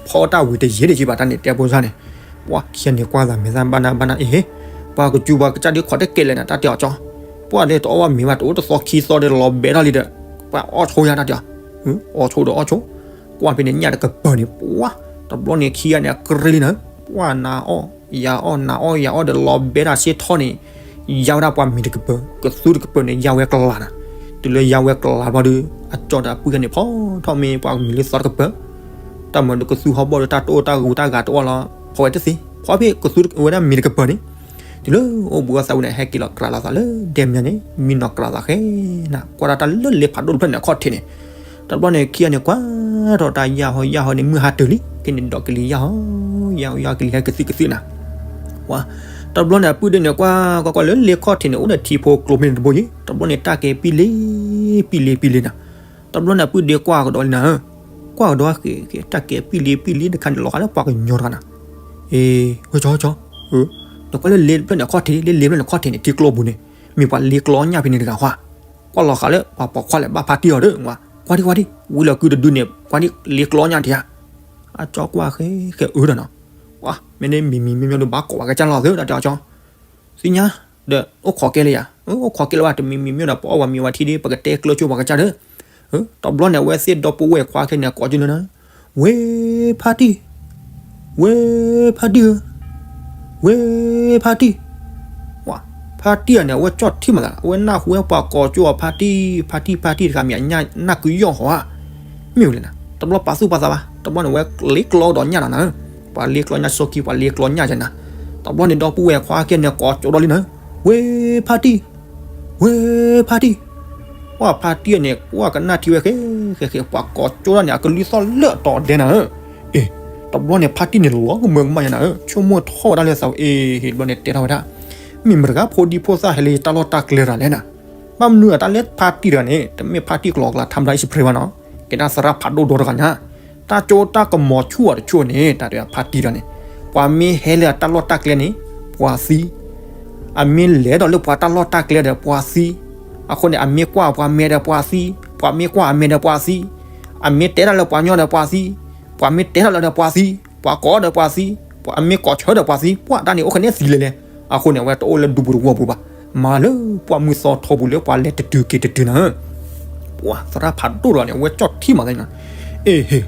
ဖီတၢ်ဝံၤတယံာ်ဒံးကဘၣ် တၢ်န့ၣ်တဲဖိစၢ်န့ၣ်, ပှၢ်ခံဂၤန့ၣ်ကွၢ်သးမဲာ်သၣ်ဘၣ်နၢ်ဘၣ်နၢ် အ့ၣ်, ပှၤကစူၤပှၤကစၢ်ဒ်ခိးတကဲလဲၣ်နၤ တၢ်တဲအီၤကၠီ, ပှၢ်လၢတအီၣ်ဘၣ်မ့ၤဘၣ် တအိၣ်တသီခံသီဒီးလီၤဘဲထီၣ်လံဒီး ပှၢ်အီၣ်ဆိယၤ တၢ်တဲအီၤ, အီၣ်ဆိဒီးအီၣ်ဆိ, ကွၢ်ဖဲန့ၣ်ညၣ်တကပၢၤန့ၣ် ပှၢ်, တဘျီန့ၣ်ခံဂၤန့ၣ် အကြ့လံနၤ, ပှၢ်နၤအီၣ် ယၤအီၣ် နၤအီၣ်ယၤအီၣ်ဒီးလီၤဘဲတၢ်ဆ့ထီၣ်န့ၣ် ယါဝဲဒၣ်ပှၤမ့ၤတကပၢၤ ကသူတကပၢၤန့ၣ် ယါဝဲကလၤနၤ, တုၤလၢယါဝဲကလၤဘျီဒီး အကၠီဒီးအပုၢ်ခဲန့ၣ် ဖီထီၣ်မ့ၢ်ပှၤမ့ၤလၢသီတကပၢၤ, တၢ်မၤဒီးကသူဟီၣ်ဘီၣ်ဒီးတၢ်တိၢ်တၢ်ဂူၤတၢ်ဂၤတအိၣ်လီၤ ဖီဝဲတသ့ ဖီဖဲကသူဝဲဒၣ်မ့ၤတကပၢၤန့ၣ်, တုၤလၢအိၣ်ဘှံးအီၣ်သးဝံၤန့ၣ် ဟဲက့ၤလီၤကြးလီၤသးလၢဒဲမညါန့ၣ် မံနီၤကြးလီၤသးဃဲနၤ ကွၢ်ဒၣ်တၢ်လၢလ့ဖးဒိၣ်တဖျၢၣ်န့ၣ်အခီၣ်ထံးန့ၣ်, တဘျီန့ၣ်ခံဂၤန့ၣ် ကွၢ်ထီၣ်တၢ်ယၢ်ဟီယၢ်ဟီန့ၣ် မုၢ်ဟါတုၤလံ ခဲန့ၣ်ဒီးကလံၤယၢ်ဟီ ယၢ်ဟီယၢ်ကလံၤဟဲကသံၣ်ကသံၣ်နၤ, ဝါ, တဘျီန့ၣ်အပုၢ်ဒ့န့ၣ် ကွၢ်ကွၢ်ကွၢ်လၢလ့ခီၣ်ထံးန့ၣ် အိၣ်ဒီးထံဖိကျိမ့ၢ်တဘိယံၤ တဘျီန့ၣ် တၢ်ကဲပံလ့ ပံလ့ပံလ့နၤ, တဘျီန့ၣ်အပုၢ်ဒ့ကွၢ်ကဒီးလံနၤဧၢ, ကွၢ်ကဒီးဃဲဃဲ တၢ်ကဲပံလ့ပံလ့တခါန့ၣ် လီၤဃာ်လၢပှၤကညီတဂၤနၤ, အ့ၣ် ဝဲကၠီကၠီ, နကွၢ်လၢလ့ဖျၢၣ်န့ၣ်အခီၣ်ထံး လၢလ့ဖျၢၣ်န့ၣ်အခီၣ်ထံးန့ၣ် ထံကျိပူၤန့ၣ် မ့ၢ်ပှၤလ့ကျီညၣ်ဖဲန့ၣ်တဂၤဃီ, ကွၢ်လီၤဃာ်လၢပှၤပိာ်ခွါလဲၣ် ဘၣ်ဖါတံၢ်အီၤဒီး ကွၢ်ဒံကွၢ်ဒံ ဝံၤလီၤကုတဒုန့ၣ် ကွၢ်ဒံလ့ကျီညၣ်ဒံဧါ, အကၠီကွၢ်ဃဲဃဲအၢဒီးနီၤ, ဝါ မ့ၢ်န့ၣ်မံၤမံၤမ့ၢ်မ့ၢ်ဒီးဘၣ်ကိးပှၤကစၢ်လီၤသၢ တၢ်တဲအီၤကၠီ သ့ၣ်ညါ, ဒီးအိၣ်ခိးကဲလၢယၤ, အိၣ်ခိးကဲလၢၤဘၣ် တမံၤမံၤမ့ၢ်ဒီး ပအီၣ်ပှၤမ့ၤဝဲထံဒီး ပကတဲကျၢၤကၠိပှၤကစၢ်ဒီး, တဘျီန့ၣ် အဝဲသ့ၣ်ဒီပုၢ်ဝဲၢ်ခွါခဲန့ၣ် ကိးကၠိလၢနၤ, ဝ့ ဖါတံၢ်, ဝ့ ဖါတံၢ်ဧၢ, ဝ့ ဖါတံၢ်, ဝါ, ဖါတံၢ်အန့ၣ် အဝဲကၠီၣ်ထံမးသး အဝဲနၢ်ဟူဝဲပှၤကိးကၠိအီၤ ဖါတံၢ် ဖါတံၢ် ဖါတံၢ်တဂၤမ့ၢ်အညၣ် နၢ်ကုယီၢ်ဟီဧါ, မ့ၢ်ဝဲလဲၣ်နၤ, တဘျီပာ်သူၣ်ပာ်သးဘၣ် တဘျီန့ၣ် အဝဲလ့ကျီဒီးညၣ်လီၤနၤဧၢ, ပှၤလ့ကျီညၣ်စီခံ ပှၤလ့ကျီညၣ်ယၤနၤ, တဘျီန့ၣ် ဒီပုၢ်ဝဲၢ်ခွါခဲန့ၣ် ကိးကၠိဒီးလံနၤ, ဝ့ ဖါတံၢ်, ဝ့ ဖါတံၢ်, ဝါ ဖါတံၢ်အန့ၣ် ကွၢ်ကနၣ်ထံဝဲဃဲဃဲဃဲ ပှၤကိးကၠိဒၣ်န့ၣ် အကလုၢ်သီၣ်လၢအတီၤဒဲနၤဧၢ, အ့ၣ်, တဘျီန့ၣ် ဖါတံၢ်န့ၣ် လီၤကမၢကမၣ်ယၤနၤဧၢ, ဆိကမိၣ်ထီၣ်ဝဲဒၣ်လၢသး အ့ၣ် ဟ့ၣ် တဘျီန့ၣ် တဲထီၣ်ဝဲဒၣ် မ့ၢ်မတၤတဂၤဖိဒံဖိသၣ်ဟဲလၢယတၢ်လီၢ်တၢ်ကျဲတဂၤလဲၣ်နၤ, ဘၣ်မနုၤအတၢ်လၢဖါတံၢ်တဂၤန့ၣ် တမ့ၢ်ဖါတံၢ်ကျီကျါ ထါမတၤအံၣ်စဖရ့ဘၣ်နီၤ, ကဲဒၣ်သရၣ်ဖးဒိၣ်ဒီတဂၤညါ, တၢ်ကၠိတၢ်ကမီၤဆူၣ်အီၤတဆိန့ၣ် တၢ်တဲဖါတံၢ်တဂၤန့ၣ်, ပှၤမ့ၢ်ဟဲလၢအတၢ်လီၢ်တၢ်ကျဲန့ၣ် ပှၤသံ အမ့ၢ်လဲၤဒီးလၢပှၤတၢ်လီၢ်တၢ်ကျဲဒီးပှၤသံ, အဃိန့ၣ် အမ့ၢ်ကွၢ်ပှၤမဲာ်ဒီးပှၤသံ, ပှၤမ့ၢ်ကွၢ်အမဲာ်ဒီးပှၤသံ, အမ့ၢ်တဲတၢ်လၢပှၤညီဒီးပှၤသံ, ပှၤမ့ၢ်တဲတၢ်လၢဒီးပှၤသံ, ပှၤကိးဒီးပှၤသံ, ပှၤအမ့ၢ်ကိးဆၢဒီးပှၤသံ, ပှၤတၢ်န့ၣ်အိၣ်ခဲန့ၣ်သံလဲၤလဲၤ, အဃိန့ၣ် အဝဲတအိၣ်လၢဒူပူၤတဝီပူၤဘၣ်, မၤလၢပှၢ်မုၢ်သီထီပူၤလၢပှၤလဲၤတတုၤက့ၤတတုၤနၤဧၢ ပှၤသရၣ်ဖးဒိၣ်တဂၤန့ၣ် အဝဲကၠီၣ်ထံမးသးန့ၣ်, အ့ၣ်ဟ့ၣ်,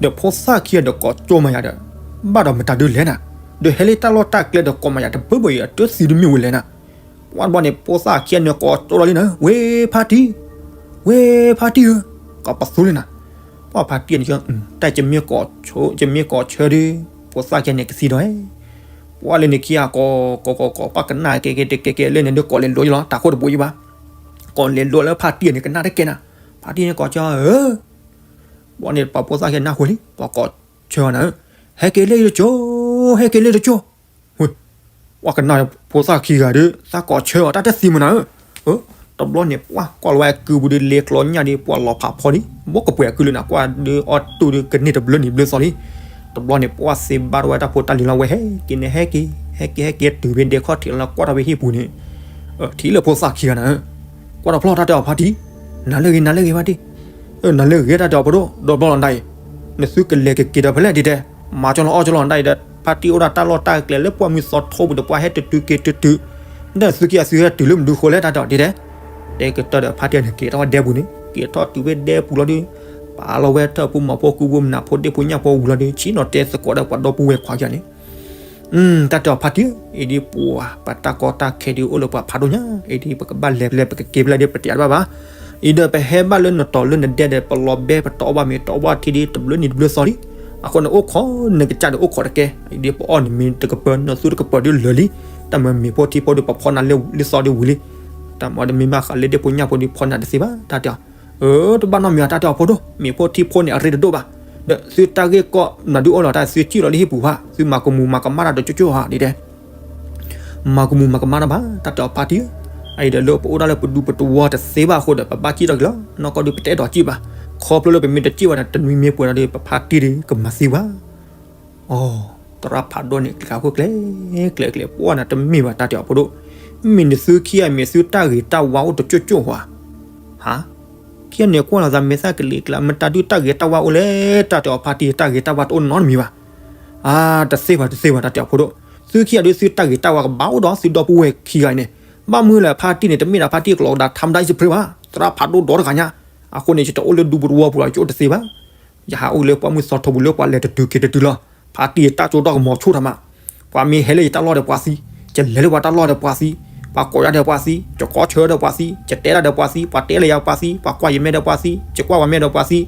ဒီးဖိသၣ်ခံဂၤဒီးကိးကၠိမးယၤဒီး, ဘၣ်ဒီးမတၤဒုလဲၣ်နၤ, ဒီးဟဲလၢတၢ်လီၢ်တၢ်ကျဲဒီးကိးမးယၤတဘၢဘၢအံၤ အတၢ်သံတမ့ၢ်ဝဲလဲၣ်နၤ, ပှၢ်တဘျီန့ၣ် ဖိသၣ်ခံဂၤန့ၣ်ကိးကၠိလီၤလံနၤ, ဝ့ဖါတံၢ်, ဝ့ဖါတံၢ်ဧၢ, ကိးပသူလံနၤ, ပှၢ်ဖါတံၢ်န့ၣ်, တၢ်ယမ့ၢ်ကိးဆၢဒီး, ဖိသၣ်ခံဂၤန့ၣ်ကသံဒီး, ပှၢ်လၢန့ၣ်ခံဂၤကိး, ကိးကိးကိး ပှၢ်ကနၣ်ကဲကဲတကဲကဲလၢန့ၣ်ဒီးကိးလဲၤလိၤယလီၤ တၢ်ဃိတဘိယဘၣ် ကိးလဲၤလိၤလၢဖါတံၢ်န့ၣ်ကနၣ်တကဲနၤ, ဖါတံၢ်န့ၣ်ကိးကၠီဧၢ, ဘျီန့ၣ်ပှၤဖိသၣ်ခံဂၤနၢ်ဟူလံ ပှၤကိးဆၢအီၤနၤဧၢ, ဟဲက့ၤလၢယတကၠိ, ဟဲက့ၤလၢယတကၠိ, ဝ့ၢ်, ပှၢ်ကနၣ်ဖိသၣ်ခံဂၤဒီး သးကိးဆၢအီၤ တၢ်တသံမနၤဧၢ, တဘျီန့ၣ် ပှၢ်ကွၢ်လီၤဝဲအကုပူၤဒီး လ့ကျီညၣ်ဒီး ပှၢ်လီၤဖးဖီလံ, ဘိကပှဲၤအကုလၢနၤ ကွၢ်ဒီးအီၣ်တူၢ်ဒီးကန့ၢ်တဘျၢနံၤဘျၢသီလံ, တဘျီန့ၣ် ပှၢ်သ့ဘၣ်ထီၣ်ဝဲတၢ်ဖိတၢ်လံၤလီၤ ဝဲဟဲက့ၤန့ၣ် ဟဲက့ၤ, ဟဲက့ၤ ဟဲက့ၤတုၤဖဲဒဲခီၣ်ထံးလီၤ ကွၢ်ထီၣ်ဖဲဟံၣ်ပူၤန့ၣ်, ထံၣ်လၢဖိသၣ်ခံဂၤနၤဧၢ, ကွၢ်တဖျီၣ်တၢ်တဲအီၤဖါတံၢ်, နၤလၢဂ့ၤ နၤလၢဂ့ၤဖါတံၢ်, နၤလၢဂ့ၤတၢ်တဲအီၤဖိဒိၣ် ဒီးဘျီလီၤဒၣ်အံၤ, နသုကလဲၤကက့ၤဒီးဖဲလဲၣ်ဒ်တဲ, မၤကၠီလီၤအီၣ်ကၠီလီၤဒၣ်အံၤဒီး ဖါတံၢ်အိၣ်ဒၣ်တၢ်လီၢ်တၢ်ကျဲလၢပှၢ်မုၢ်သီထီပူၤဒီး ပှၢ်ဟဲတတုၤက့ၤတတုၤ, ဒီးသုခံဂၤသုဟဲတုၤလၢမနုၤဃိလဲၣ်တၢ်တဲအီၤဒ်တဲ, တဲကတၢၢ်ဒီးဖါတံၢ်န့ၣ် က့ၤထီၣ်ဝဲဒဲပူၤန့ၣ် က့ၤထီၣ်တုၤဖဲဒဲပူၤလီၤဒီး, ပာ်လီၤဝဲထၢၣ်ဖိမၤဖိကူဖိမနၤဖိဒ့ၣ်ဖိညၣ်ဖိဝံၤလီၤဒီး ဆ့ၣ်နီၤတဲသကိးဒီးပှၤဒီပုၢ်ဝဲၢ်ခွါခံဂၤန့ၣ် တၢ်တဲအီၤဖါတံၢ်ဧၢ, အံၤဒ်ပှၤ ပတၢ်ကီတၢ်ခဲဒ်အိၣ်လၢပှၤဖးဒိၣ်ညါ, အံၤဒ်ပကဘၣ်လဲၤဖဲလဲၣ် ပကက့ၤဖဲလဲၣ်ဒ်ပတဲတဘၣ်ဘၣ်, အံၤဒီးပဟဲဘၣ်လၢနတီၤလၢနဒဲဒီး ပလီၤဘဲပတအီၣ်ဘၣ်မ့ၤတအီၣ်ဘၣ်ထံဒီး တဘျၢနံၤတဘျၢသီလံ, အဃိန့ၣ် အိၣ်ခိးနကစၢ်ဒီးအိၣ်ခိးတကဲ, အံၤဒ်ပအီၣ်နမ့ၤတကပၢၤ နသူတကပၢၤဒ်လၢာ်လံ, တၢ်မၤမ့ၤဖိထံဖိဒီးပဖီနၤလၢလံသီဒ်ဝံၤလံ, တၢ်မၤဒီးမ့ၢ်ဘၣ်ဃးလၢဒ့ၣ်ဖိညၣ်ဖိဒီးဖီနၤတသ့ဘၣ် တၢ်တဲအီၤ အၢ တဘၣ်နီတမံၤအတၢ်တဲအီၤဖိဒိၣ်, မ့ၤဖိထံဖိန့ၣ် အရ့တဒိၣ်ဘၣ်. ဒီးသုတၢ်ဂ့ၢ်ကီမနုၤဒုးအိၣ်လီၤတၢ် သုစံၣ်လီၤလၢဟံၣ်ပူၤဘၣ်, သုမၤကမူၤမၤကမၣ်တၢ်တကၠိကၠိဧါဒ်တဲ, မၤကမူၤမၤကမၣ်တၢ်ဘၣ် တၢ်တဲအီၤဖါတံၢ်ဧၢ, အအံၤဒီးလၢပအိၣ်ဒၣ်လၢပဒူပတဝီတသ့ဘၣ်အဃိဒီး ပဘၣ်စံၣ်ထီၣ်က့ၤလီၤ, နီၢ်ကီၢ်ဒုးပတအဲၣ်ဒိးစံၣ်ဘၣ်, ခီဖျိလၢပမ့ၢ်တစံၣ်ဘၣ်ဒီး တနွံမ့ၢ်ပှဲၤဒီး ပဖါတံၢ်ဒီးကမၤသံဘၣ်. အိ, သရၣ်ဖးဒိၣ်န့ၣ် ကျဲၤဃာ်ခိၣ်ကျဲ, ကျဲၤကျဲၤပှၢ်နၤတမ့ၢ်ဘၣ် တၢ်တဲအီၤဖိဒိၣ်, မ့ၢ်နသုခံဂၤမ့ၢ်သုတၢ်ဂ့ၤတၢ်ဝါအိၣ်တကၠိကၠိဧါ, ဟါ ခံဂၤန့ၣ်ကွၢ်လီၤသးမဲာ်သၣ်ကလံၤကျါ မတၤဒုးတၢ်ဂ့ၤတၢ်ဝါအိၣ်လဲၣ် တၢ်တဲအီၤဖါတံၢ် တၢ်ဂ့ၤတၢ်ဝါတအိၣ်နီတမံၤဘၣ်. အါ တသ့ဘၣ်တသ့ဘၣ် တၢ်တဲအီၤဖိဒိၣ်, သုခံဂၤဒုးသုတၢ်ဂ့ၤတၢ်ဝါကဘၣ်အိၣ်ဒီးသုဒီပုၢ်ဝဲၢ်ခံဂၤအံၤန့ၣ်, ဘၣ်မနုၤလဲၣ် ဖါတံၢ်န့ၣ် တမ့ၢ်ဒၣ်ဖါတံၢ်ကလီၤကဒါ ထါမတၤယစဖရ့ဘၣ်, သရၣ်ဖးဒိၣ်ဒီတဂၤညါ, အဃိန့ၣ် ယတအိၣ်လၢဒူပတဝီပူၤလီၤ ယအိၣ်တသ့ဘၣ်. ယဟးအိၣ်လၢပှၢ်မုၢ်သီထီပူၤလၢပှၤလဲၤတတုၤက့ၤတတုၤလီၤ, ဖါတံၢ်တၢ်ကၠိဒီကမီၤဆိၣ်ထီၣ်မး, ပှၤမ့ၢ်ဟဲလၢယတၢ်လီၢ်ဒီးပှၤသံ, ယလဲၤလၢပှၤတၢ်လီၢ်ဒီးပှၤသံ, ပှၤကိးယၤဒီးပှၤသံ, ယကီဆၢဒီးပှၤသံ, ယတဲဒၣ်ဒီးပှၤသံ, ပှၤတဲလၢယၤပှၤသံ, ယကွၢ်ယမဲဒီးပှၤသံ, ယကွၢ်ပှၤမဲဒီးပှၤသံ,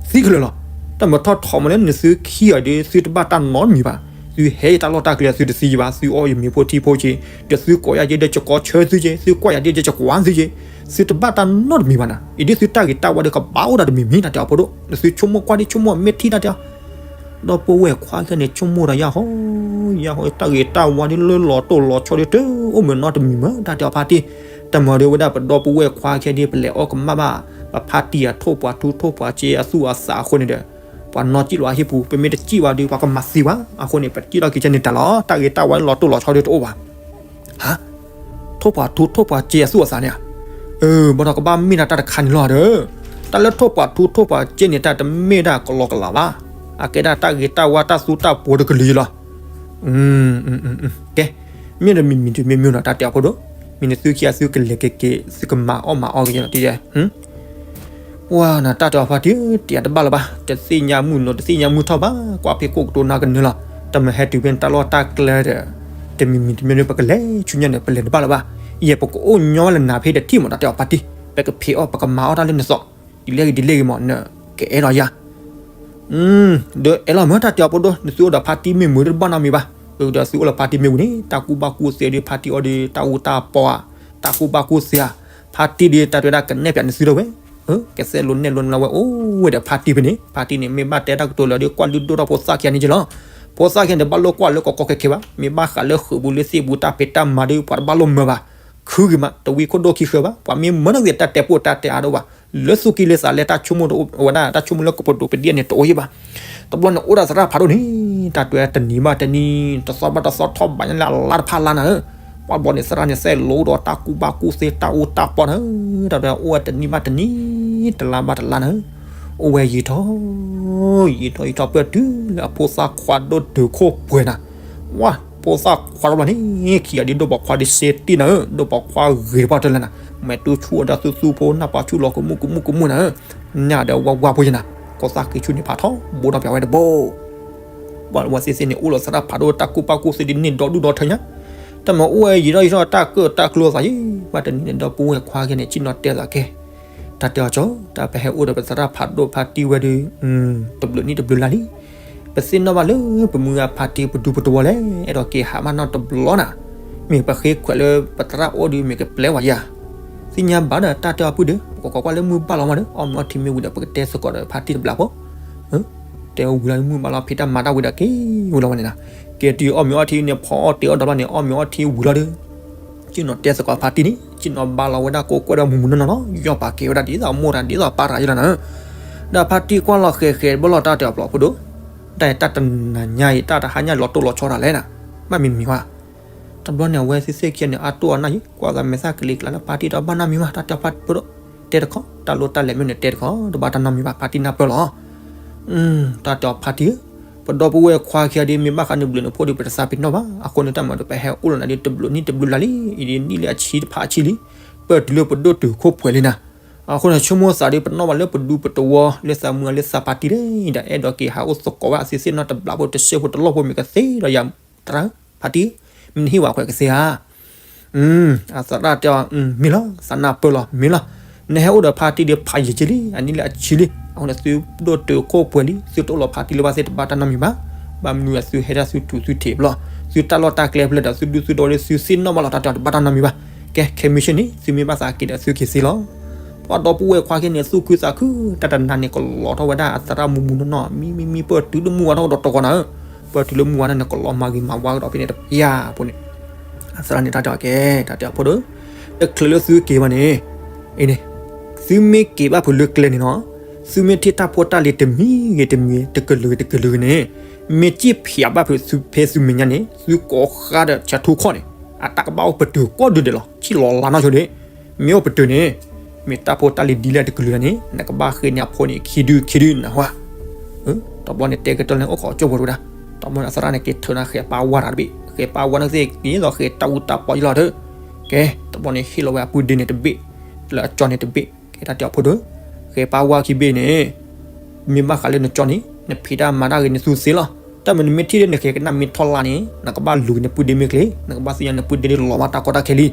သံခဲလၢာ်လီၤ. တၢ်မၤထီၣ်ထီမးလၢနသုခံဂၤဒီး သုတဘၣ်တၢ်နီတမံၤဘၣ်. သုဟဲယတၢ်လီၢ်တၢ်ကျဲ သုတသံယဘၣ်, သုအီၣ်ယမ့ၤဖိထံဖိက့ၤ, ဒီးသုကိးယၤက့ၤဒီးယကီဆၢသုက့ၤ, သုကွၢ်ယၤဒီးယကကွၢ်သုက့ၤ, သုတဘၣ်တၢ်နီတမံၤဘၣ်နၤ. အံၤဒ်သုတၢ်ဂ့ၤတၢ်ဝါဒီးကဘၣ်အိၣ်ဒီးတမံၤမံၤ တၢ်တဲအီၤဖိဒိၣ်, နသုဆိကမိၣ်ကွၢ်ဒ်ဆိကမိၣ်မ့ၢ်ထံၣ်တၢ်တဲအီၤ ဒီပုၢ်ဝဲၢ်ခွါခဲန့ၣ် ဆိကမိၣ်ဒီးယၤဟီ, ယၤဟီ တၢ်ဂ့ၤတၢ်ဝါဒ်လၢလီၤတိၢ်လီၤဆီဒ်တအိၣ်မ့ၢ်နီတမံၤမ့ၢ် တၢ်တဲအီၤဖါတံၢ်, တၢ်မၤဒီးဝဲဒၣ်ပဒီပုၢ်ဝဲၢ်ခွါခဲဒ်ပလဲၤအီၣ်ကမၣ်ဘၣ်, ပဖါတံၢ်အထိၣ်ပှၤထူထိၣ်ပှၤစ့အသူၣ်အသးအဃိန့ၣ်ဒီး, ပှၤနီၢ်စံၣ်လီၤအဟံၣ်ပူၤ ပမ့ၢ်တစံၣ်ဘၣ်ဒီး ပှၤကမၤသံဘၣ်, အဃိန့ၣ် ပစံၣ်ထီၣ်က့ၤကဲန့ၣ်တၢ်လီၤ, တၢ်ဂ့ၤတၢ်ဝါလီၤတိၢ်လီၤဆီဒ်တအိၣ်ဘၣ်. ဟါ, ထိၣ်ပှၤထူထိၣ်ပှၤစ့အသူၣ်အသးန့ၣ်ဧါ, အၢ ဘၣ်ဒီးကဘၣ်မ့ၢ်ဒၣ်တၢ်တခါန့ၣ်လီၤဒီး, တၢ်လၢထိၣ်ပှၤထူထိၣ်ပှၤစ့န့ၣ် တၢ်တမ့ၢ်ဒၣ်ကလီကလးဘၣ်, အကဲဒၣ်တၢ်ဂ့ၤတၢ်ဝါတၢ်သူတၢ်ပှီၤတကလုာ်လီၤ. ကဲ, မ့ၢ်တမံၤမံၤတမံၤမံၤနီၤ တၢ်တဲအီၤဖိဒိၣ်, မ့ၢ်နသုခံဂၤသုကလဲၤက့ၤက့ၤ သုကမၤအီၣ်မၤအီက့ၤနီၤ တံၢ်တဲ ပှၤနၤ တၢ်တဲအီၤဖါတံၢ် တယၤတဘၣ်လၢၤဘၣ်, တသ့ၣ်ညါမုၢ်နီၤ တသ့ၣ်ညါမုၢ်ထီၣ်ဘၣ်, ကွၢ်ဖဲကိၣ်ကတိၤနၤကနၢလီၤ, တမၤဟဲတုၤဖဲနတၢ်လီၢ်တၢ်ကျဲဒီး, တမံၤမံၤတမံၤမံၤ ပကလဲၤဆူညါန့ၣ် ပလဲၤတဘၣ်လၢၤဘၣ်, ယဲပကအိၣ်ညီဝဲလၢနၤဖဲတထံၣ်မး တၢ်တဲအီၤဖါတံၢ်, ပကဖံးအီၣ်ပကမၤအီၣ်တၢ်လၢနသိး, ဒ်လဲၣ်ဂ့ၤဒ်လဲၣ်ဂ့ၤမး နကအဲၣ်ဒိးယၤ ဒီးအဲၣ်လီၤမး တၢ်တဲအီၤဖိဒိၣ်, နသုအိၣ်ဒီးဖါတံၢ်မ့ၢ်မုာ်တဘၣ်နီတမံၤဘၣ်, ဒီးသုအိၣ်လၢဖါတံၢ်မ့ၢ်ဝံၤန့ၣ် တၢ်ကူၣ်ဘၣ်ကူၣ်သ့ဒီး ဖါတံၢ်အီၤဒီး တၢ်အူတၢ်ပီဧါ, တၢ်ကူၣ်ဘၣ်ကူၣ်သ့ဧါ, ဖါတံၢ်ဒီး တၢ်တဲဝဲဒၣ်ကနဲၣ်ပၠးနသုဒီးဝဲ, ကသဲလိၤနဲၣ်လိၤနလီၤဝဲအိၣ်ဝဲဒီးဖါတံၢ်ဖဲန့ၣ်, ဖါတံၢ်န့ၣ် မ့ၢ်ဘၣ်တဲတၢ်ကတိၤလၢာ်ဒီး ကွၢ်လုၢ်ဒိၣ်ထီၣ်ဖိသၣ်ခံဂၤန့ၣ်က့လီၤ, ဖိသၣ်ခံဂၤန့ၣ် တဘၣ်လိာ်ကွၢ်လၢကီကီခဲခဲဘၣ်, မ့ၢ်ဘၣ်ဃးလၢဃုာ်ပူၤလၢသ့ၣ်ပူၤတၢ်ဖံးတၢ်မၤဒီး ပှၤတဘၣ်လိာ်မၢဘၣ်, ခုဂ့ၤမး တဝံခိၣ်ဒိၣ်ခံဃၢဘၣ်, ပှၤမ့ၢ်မၢနီၣ်ဂ့ၤတၢ်တဲပိာ်တၢ်တဲအါဒိၣ်ဘၣ်, လၢသူၣ်ကံၢ်လၢသးလဲ တၢ်ဆိကမိၣ်တအိၣ်ဝဲဒၣ်, တၢ်ဆိကမိၣ်လၢကပဒိးပဒံၣ်န့ၣ် တအိၣ်ယံၤဘၣ်. တဘျီန့ၣ်အိၣ်ဒီးသရၣ်ဖးဒိၣ်န့ၣ် တၢ်တဲတနံၤဘၣ်တနံၤ, တသီဘၣ်တသီထီၣ်ဘးညါလၢအလါတဖၣ်လါနၤဧၢ, ပှၤဘျီန့ၣ်သရၣ်န့ၣ် စဲလိၤဒီးတၢ်ကူၣ်ဘၣ်ကူၣ်သ့တၢ်အူတၢ်ပီနၤဧၢ, တၢ်တဲအိၣ်ဝဲတနံၤဘၣ်တနံၤ, တလါဘၣ်တလါနၤဧၢ, အိၣ်ဝဲယံာ်ထီၣ် ယံာ်ထီၣ်ယံာ်ထီၣ်ပၢၢ်တုၤလၢအဖိသၣ်ခွါဒိၣ်တုာ်ခိၣ်ပှဲၤနၤ, ဝါ ဖိသၣ်ခွါတဘျီန့ၣ် ခံဂၤဒ်ဒိၣ်ပိာ်ခွါဒ်စ့တံၢ်နၤဧၢ, ဒိၣ်ပိာ်ခွါဂ့ၤတပှၢ်တလၢနၤ, မဲာ်တူဆူၣ်အီၤဒီးသူသူဖိ နၢ်ပၤဆူၣ်လီၤကမူၣ်ကမူၣ်ကမူၣ်နၤဧၢ, ညၣ်ဒီးဝါဝါဖိယနၤ, ဖိသၣ်ဃံဆူၣ်န့ၣ်ဖးထီဘိဒီးပၠးဝဲတဘိ ပှၤဝဲသ့ၣ်သ့ၣ်န့ၣ် အိၣ်လီၤသရၣ်ဖးဒိၣ်တၢ်ကူၣ်ဘၣ်ကူၣ်သ့ဒ်န့ၣ်ဒီဒူၣ်ဒီထၢညါ, တၢ်မၤအိၣ်ဝဲယံာ်ထီၣ်ယံာ်ထီၣ်တၢ်ကၢၣ်တၢ်ကျူအသးယံၤ, ဘၣ်တနံၤန့ၣ်ဒီပုၢ်ဝဲၢ်ခွါကဲန့ၣ် စံၣ်နီၤတဲသးကဲ, တၢ်တဲအီၤကၠီ, တၢ်ပဟဲအိၣ်ဒီးပသရၣ်ဖးဒိၣ်ဖါတံၢ်ဝဲဒီး တဘျုးနံၣ်တဘျုးလါလံ, ပသ့ၣ်နီၣ်ဘၣ်လၢပမုၢ်ဂၤဖါတံၢ်ပဒူပတဝီလဲၣ်, အဲၣ်ဒိးက့ၤဟးမးနီတဘျီနၤ, မ့ၢ်ပဃ့ခွဲးလၢပသရၣ်အိၣ်ဒီး မ့ၢ်ကပျဲဝဲယၤ သ့ၣ်ညါဘၣ်ဒီးတၢ်တဲအီၤပုၢ်ဒီး ပကကွၢ်ကွၢ်လၢမုၢ်ဘၣ်လီၤမးဒီး အီၣ်မ့ၤအီထံမ့ၢ်ဝံၤဒီး ပကတဲသကိးဒီးဖါတံၢ်တဘျီဖိ, တဲဝံၤလီၤမုၢ်ဘၣ်လီၤ ဖံးတၢ်မၤတၢ်ဝံၤဒီးက့ၤဝံၤလီၤဝဲန့ၣ်နီၤ, ကဲတုၤအီၣ်မ့ၤအီထံန့ၣ် ဖီအီၣ်တ့ၤအီၣ်ဒီးလီၤန့ၣ် အီၣ်မ့ၤအီထံဝံၤလီၤဒီး စံၣ်နီၤတဲသကိးဖါတံၢ်န့ၣ် စံၣ်နီၤဘါလီၤဝဲဒၣ်ကိးကွဲၢ်ဒီးမုၢ်မုၢ်နီၢ်နီၢ်နီၤ, ယီၢ်ပာ်ကဲဝဲဒၣ်ဒ်သိးမိၢ်တၢ်ဒ်သိးပၢ်တၢ်ယလီၤနၤ, ဒီးဖါတံၢ်ကွၢ်လီၤဃဲၤဃဲၤတဘျီလီၤ တၢ်တဲအီၤဖိဒိၣ်, တၢ်တၢ်တနၤညါအံၤ တၢ်တဟါညါလီၤတိၢ်လီၤဆီတၢ်လဲၣ်နၤ, ဘၣ်မံၤမံၤဝဲ တဘျီန့ၣ် အဝဲသ့ၣ်သ့ၣ်ခံဂၤန့ၣ် အတိၢ်အနၢ်ယံၤ ကွၢ်သးမဲာ်သၣ်ကလံၤကျါလၢဖါတံၢ်ဒီးဘၣ်နီတမံၤဘၣ် တၢ်တဲအီၤဖါတံၢ်ဖိဒိၣ်, တဲတခီ တၢ်လိၣ်တၢ်လဲၤမ့ၢ်န့ၣ်တဲတခီ တဘၣ်တၢ်နီတမံၤဘၣ် ဖါတံၢ်နၢ်ပၢၢ်လီၤ. တၢ်တဲအီၤဖါတံၢ်ဧၢ, ပဒီပုၢ်ဝဲၢ်ခွါခံဂၤဒ်မ့ၢ်ဘၣ်ဃးနဘျုးနဖှိၣ်ဒီး ပတသးပ့ၤနီၣ်ဘၣ် အဃိန့ၣ် တၢ်မၤဒီးပဟဲအိၣ်လီၤနၤဒီး တဘျုးနံၣ်တဘျုးလါလံ, အံၤဒ်နံၣ်လၢအဆံတဖၣ်အဆံလံ, ပၢၢ်တုၤလၢပဒိၣ်တုာ်ခိၣ်ပှဲၤလံနၤ, အဃိန့ၣ် ဆိကမိၣ်သးဒီး ပနီၣ်ဘၣ်လၢပဒူပတဝီ လၢသးမုၢ်လၢသးဖါတံၢ်လံ, ဒီးအဲၣ်ဒိးက့ၤဟးအိၣ်သကိးဝဲအသ့ၣ်သ့ၣ်နီတဘျီဖိ တစဲးဖိတလီၢ်ဖိမ့ၢ်ကသ့ဒီးယၤ သရၣ်ဖါတံၢ်, မ့ၢ်နဟ့ၣ်ဝဲခွဲးကသ့ဧါ. အသရၣ်တဲအီၤ မ့ၢ်လီၤ သးနၢ်ပၢၢ်လီၤ မ့ၢ်လီၤ, နဟဲအိၣ်ဒီးဖါတံၢ်ဒီးဖးယံာ်က့လံ အနံၣ်လၢအဆံလံ, အဃိန့ၣ် သုဒိၣ်တုာ်ခိၣ်ပှဲၤလံ သုတအိၣ်လီၤဖါတံၢ်လၢၤဘၣ်သ့ၣ်တဘၣ်တၢ်နီတမံၤဘၣ်, ဘၣ်မနုၤအသုဟဲဒၣ်သုထူၣ်သုထံးဘျီ, သုတၢ်လီၢ်တၢ်ကျဲဖဲလဲၣ်ဒီး သုဒူသုဒီဒီး သုသ့ၣ်နီၣ်ဘၣ်လီၤ တၢ်တဲအီၤတဘၣ်တၢ်နီတမံၤဘၣ်, ကဲ ခဲမုၢ်ဆ့ၣ်န့ၣ် သုမ့ၢ်ဘၣ်သးက့ၤဒီးသုက့ၤသ့လီၤ. ပှၤဒီပုၢ်ဝဲၢ်ခွါခဲန့ၣ် သူၣ်ခုသးခု တၢ်တနၤန့ၣ် ကလီၤထီၣ်ဝဲဒၣ်အသရၣ်မူးမူးနီၢ်နီၢ် မံမံမံ ပၢၢ်တုၤလၢမူဝါထီၣ်ဒီးတဂီၤနၤဧၢ, ပၢၢ်တုၤလၢမူဝါထီၣ်န့ၣ် ကလီၤမၤဂ့ၤမၤဝါကဒီးဖဲန့ၣ်တပျၢ်ဖိန့ၣ်, အသရၣ်န့ၣ်တၢ်တဲအီၤကဲ တၢ်တဲအီၤဖိဒိၣ်, တချုးလၢသုက့ၤဘၣ်န့ၣ်, အ့န့ၣ်, သုမ့ၢ်က့ၤဘၣ်ဖုးလၢကျဲန့ၣ်နီၤ, သုမ့ၢ်ထံၣ်တၢ်ဖိတၢ်လံၤတမံၤဂ့ၤတမံၤ တကလုာ်ဂ့ၤတကလုာ်ဂ့ၤန့ၣ်, မ့ၢ်စံၣ်ဖျါဘၣ်ဖုးသုဖဲသုမဲာ်ညါန့ၣ် သုကိးဃါဒီးဆဲးထူခီၣ်န့ၣ် အတၢ်ကဘၣ်အိၣ်ပတုာ်ကိးဒုဒဲးလီၤ ဆံၣ်လီၤလးနီၢ်ဆိဒၣ်, မ့ၢ်အိၣ်ပတုာ်န့ၣ်, မ့ၢ်တၢ်ဖိတၢ်လံၤဒ်လဲၣ်တကလုာ်လၢ်န့ၣ် နကဘၣ်ဃ့န့ၢ်အဖိန့ၣ် ခံဒုခံဒုနၢ်ဟူဧါ. တဘျီန့ၣ်တဲကတၢၢ်လၢအိၣ်ခိးကၠိဖိတဝဲဒၣ်, တဘျီန့ၣ်အသရၣ်န့ၣ်က့ၤထုးနၤဃဲးပာ်ဝါတၢ်တဘ့ၣ် ဃဲးပာ်ဝါနသ့ၣ်က့ၤသိးဃဲးတၢ်အူတၢ်ပီယလီၤတၢ်, ကဲ, တဘျီန့ၣ်ဟ့ၣ်လီၤဝဲအပုၢ်ဒ့န့ၣ်တဘ့ၣ်, လၢအကၠီန့ၣ်တဘ့ၣ်, ကဲတၢ်တဲအီၤဖိဒိၣ်, ဃဲးပာ်ဝါခံဘ့ၣ်န့ၣ်, မ့ၢ်ဘၣ်ဃးလၢနကၠီန့ၣ် နဖံးတၢ်မၤတၢ်ဂ့ၤန့ၣ်သူသ့လီၤ. တၢ်မ့ၢ်နမ့ၢ်ထံၣ်လၢနဃဲးကနၣ်မ့ၢ်ထီၣ်လါန့ၣ် နကဘၣ်လူၤက့ၤနပုၢ်ဒ့မ့ၢ်ချ့, နကဘၣ်သ့ၣ်ညါနပုၢ်ဒ့လီၤဘၣ်တၢ်ကီတၢ်ခဲလံ.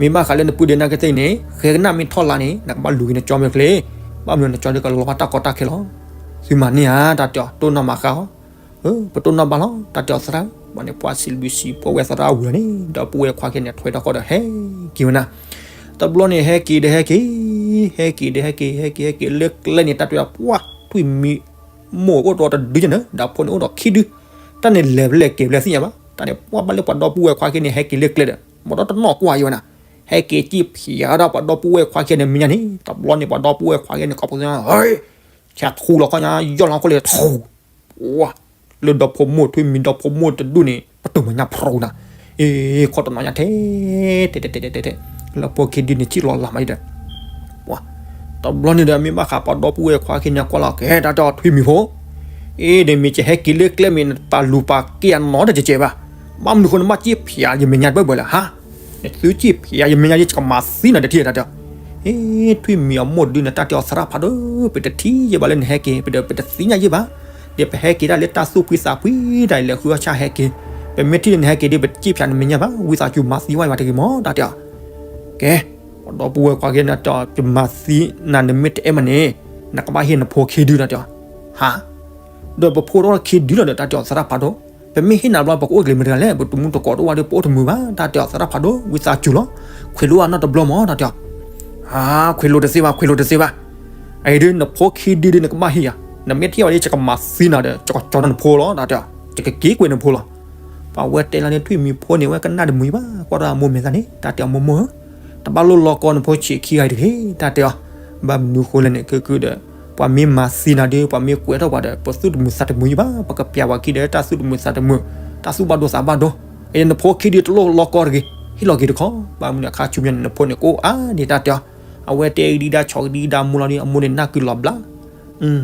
မ့ၢ်ဘၣ်ဃးလၢနပုၢ်ဒ့နာ်က့သ့ၣ်န့ၣ် ဃဲးကနၣ်မ့ၢ်ထီၣ်လါန့ၣ် နကဘၣ်လူၤက့ၤနကၠီမ့ၢ်ချ့, ဘၣ်မနုၤနကၠီဒုကလီၤဘၣ်တၢ်ကီတၢ်ခဲလီၤ. သုမၤန့ၢ်ဧါ တၢ်တဲအီၤ တိၢ်နီၣ်မၤဃါအီၤ, ပတိၢ်နီၣ်ဘၣ်လီၤ တၢ်တဲအီၤသရၣ်, ဘၣ်န့ၣ် ပှၤစံးဘျုးစံးဖှိၣ်ဝဲသရၣ်အဝံၤလီၤန့ၣ် ဒီပုၢ်ဝဲၢ်ခွါခဲန့ၣ် ထွဲထီၣ်ဃီဒီးဟဲက့ၤဝဲနၤ, တဘျီန့ၣ်ဟဲက့ၤဒီးဟဲက့ၤ, ဟဲက့ၤဒီးဟဲက့ၤ ဟဲက့ၤဟဲက့ၤလၢကျဲန့ၣ် တၢ်တဲအီၤပှၢ်ထွံၣ်မံၤ မိၢ်အိၣ်ဒီးတဒုယဲၢ်နၤ ဒီးဖိန့ၣ်အိၣ်ဒီးခံဒု, တၢ်န့ၣ်လဲၤဖဲလဲၣ်က့ၤဖဲလဲၣ်သ့ၣ်ညါဘၣ်, တၢ်န့ၣ်ပှၢ်ဘၣ်လၢပှၤဒီပုၢ်ဝဲၢ်ခွါခဲန့ၣ် ဟဲက့ၤလၢကျဲဒီး မ့ၢ်ဒီတနီၣ်ကွၢ်ယဲၢ်ဝဲနၤ, ဟဲက့ၤစံၣ်ဖျါဒီးပှၤဒီပုၢ်ဝဲၢ်ခွါခဲန့ၣ်မဲာ်ညါန့ၣ် တဘျီန့ၣ်ပှၤဒီပုၢ်ဝဲၢ်ခွါခဲန့ၣ် ကိးပသူ, ဆဲးထူလီၤခီညါ ယီၢ်လီၤခီလၢထူ ပှၢ်, လၢဒီဖိမိၢ်ထွံၣ်မံၤဒီဖိမိၢ်တဒူၣ်န့ၣ် ပတုာ်မဲာ်ညါဖျိနၤ, အ့ ခီတနီၤညါထဲ တဲတဲတဲတဲတဲ, လၢဖိခံဒုန့ၣ် ဆံၣ်လီၤလးမးအံၤဒီး ပှၢ်, တဘျီန့ၣ်ဒီး မ့ၢ်ဘၣ်ဃးပှၤဒီပုၢ်ဝဲၢ်ခွါခဲန့ၣ်ကွၢ်လီၤ ကဲတၢ်တဲအီၤထွံၣ်မံၤဖိ, အ့ န့ၣ်မ့ၢ်ကဟဲက့ၤလၢကျဲမ့ၢ်နပာ်လူၤပာ်က့ၤအနီၢ်တကဲးကဲးဘၣ်, ဘၣ်မနုၤဃိနဘၣ်စံၣ်ဖျါယမဲာ်ညါဘၣ်ဘၣ်လဲၣ်ဟါ, နသုစံၣ်ဖျါယမဲာ်ညါဒ်ယကမၤသံနၤတထံၣ်တၢ်တဲအီၤ, အ့ ထွံၣ်မံၤအမိၢ်ဒုန့ၣ် တၢ်တဲအီၤသရၣ်ဖးဒိၣ် ပတထံၣ်ယဲၢ်ဘၣ်လၢနဟဲက့ၤ ပဒီးပတသ့ၣ်ညါယဲၢ်ဘၣ်, ဒီးပဟဲက့ၤဒၣ်လၢတၢ်သူၣ်ဖှံသးဖှံတၢ်အံၤ လဲၤဃုအီၣ်ဆၣ်ဟဲက့ၤ, ပမ့ၢ်ထံၣ်လၢနဟဲက့ၤဒီး ပစံၣ်ဖျါနမဲာ်ညါဘၣ် ဝံသးစူၤမၤသံဝဲယၤတဂ့ၤမး တၢ်တဲအီၤ, ကဲ, ပှၤဒီပုၢ်ဝဲၢ်ခွါခဲန့ၣ်တဲအီၤ ပမၤသံနၤ နမ့ၢ်တအဲၣ်မးန့ၣ် နကဘၣ်ဟ့ၣ်နဖိခံဒုတၢ်တဲအီၤ, ဟါ ဒီးပဖိတအိၣ်ခံဒုလီၤဒီး တၢ်တဲအီၤသရၣ်ဖးဒိၣ်, ပမ့ၢ်ဟ့ၣ်နၤဘျီ ပကအိၣ်က့ၤမတၤလဲၣ် ပတမူတကိးတအိၣ်ဘၣ်ဒီး ပအိၣ်တမုာ်ဘၣ် တၢ်တဲအီၤသရၣ်ဖးဒိၣ် ဝံသးစူၤလီၤ, ခွဲးလိအနီတဘျီမး တၢ်တဲအီၤ, ဟါ ခွဲးလိတသ့ဘၣ် ခွဲးလိတသ့ဘၣ်, အအံၤဒုး နဖိခံဒုဒုး နကဘၣ်ဟ့ၣ်ယၤ, နမ့ၢ်တဟ့ၣ်ဘၣ်ဒီး ယကမၤသံနၤဒီး ယကကၠီထီၣ်နဖိလီၤ တၢ်တဲအီၤ, ယကက့ၤကွံာ်နဖိလီၤ, ပှၤဝဲတဲလၢန့ၣ် ထွံၣ်မံၤဖိန့ၣ် ဝဲကနၣ်တမုာ်ဘၣ် ကွၢ်ဒီးအမိၢ်မဲာ်သၣ်န့ၣ် တၢ်တဲအီၤမိၢ်မိၢ်ဧၢ တဘၣ်လိၣ်လီၤကီနဖိဆံးခံဂၤအံၤတဂ့ၤ တၢ်တဲအီၤ, ဘၣ်မနုၤဃိလဲၣ်န့ၣ် ကဲကုဒီး ပှၤမ့ၢ်မၤသံနၤဒီး ပှၤမ့ၢ်ကွဲးထီၣ်ပှၤဒီး ပသူၣ်တမုာ်သးတမုာ်ယံၤဘၣ် ပကပျးပှၤခံဒီး တၢ်သူၣ်တမုာ်သးတမုာ်, တၢ်သူၣ်ဘၣ်ဒိသးဘၣ်ဒိ, အံၤနဖိခံဒုတလိၣ်လီၤကီတဂ့ၤ, ဟ့ၣ်လီၤက့ၤတခီ, ဘၣ်မနုၤအခါဆူညါန့ၣ် နဖိန့ၣ်ကအိၣ်အါန့ၣ် တၢ်တဲအီၤ, အဝဲတဲကဒံကဒါဆီၣ်ကဒံကဒါမိၢ်လီၤဒီး အမိၢ်န့ၣ်နၢ်ကုလီၤဘျး,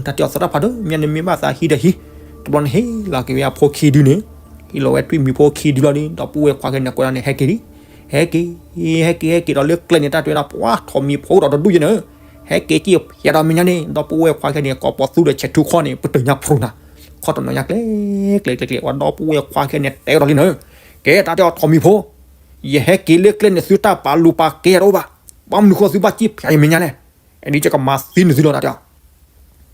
တၢ်တဲအီၤသရၣ်ဖးဒိၣ် မ့ၢ်နမ့ၢ်ဘၣ်သးဟံးဒီးဟံး, တဘျီန့ၣ်ဟ့ၣ်လီၤက့ၤဝဲအဖိခံဒုန့ၣ်, ဟ့ၣ်လီၤဝဲထွံၣ်မံၤဖိခံဒုလီၤဒီး ဒီပုၢ်ဝဲၢ်ခွါခဲန့ၣ် ကွဲးဒၣ်န့ၣ် ဟဲက့ၤလံ, ဟဲက့ၤ, ဟဲက့ၤ ဟဲက့ၤဒီးလၢကျဲန့ၣ် တၢ်တဲဝဲဒၣ် ပှၤထိးမံၤဖိဒီးတဒူၣ်ယဲၢ်န့ၣ်, ဟဲက့ၤစံၣ်ဖျါဒီးမဲာ်ညါန့ၣ် ဒီပုၢ်ဝဲၢ်ခွါခဲန့ၣ် ကိးပသူဒီးဆဲးထူခီၣ်န့ၣ် ပတုာ်ညါဖျိနၤ, ခီတနီၤညါကျဲ, ကျဲကျဲကျဲ ပှၤဒီပုၢ်ဝဲၢ်ခွါခဲန့ၣ် တဲကဒီးလံန့ၣ်, ကဲတၢ်တဲအီၤထိးမံၤဖိ ယဟဲက့ၤလၢကျဲန့ၣ် သုတၢ်ပာ်လူၤပာ်ကဲတအိၣ်ဘၣ်, ဘၣ်မနုၤဃိသုဘၣ်စံၣ်ဖျါယမဲာ်ညါလဲၣ်, အဒ်ယကမၤသံနသုလီၤ တၢ်တဲအီၤ,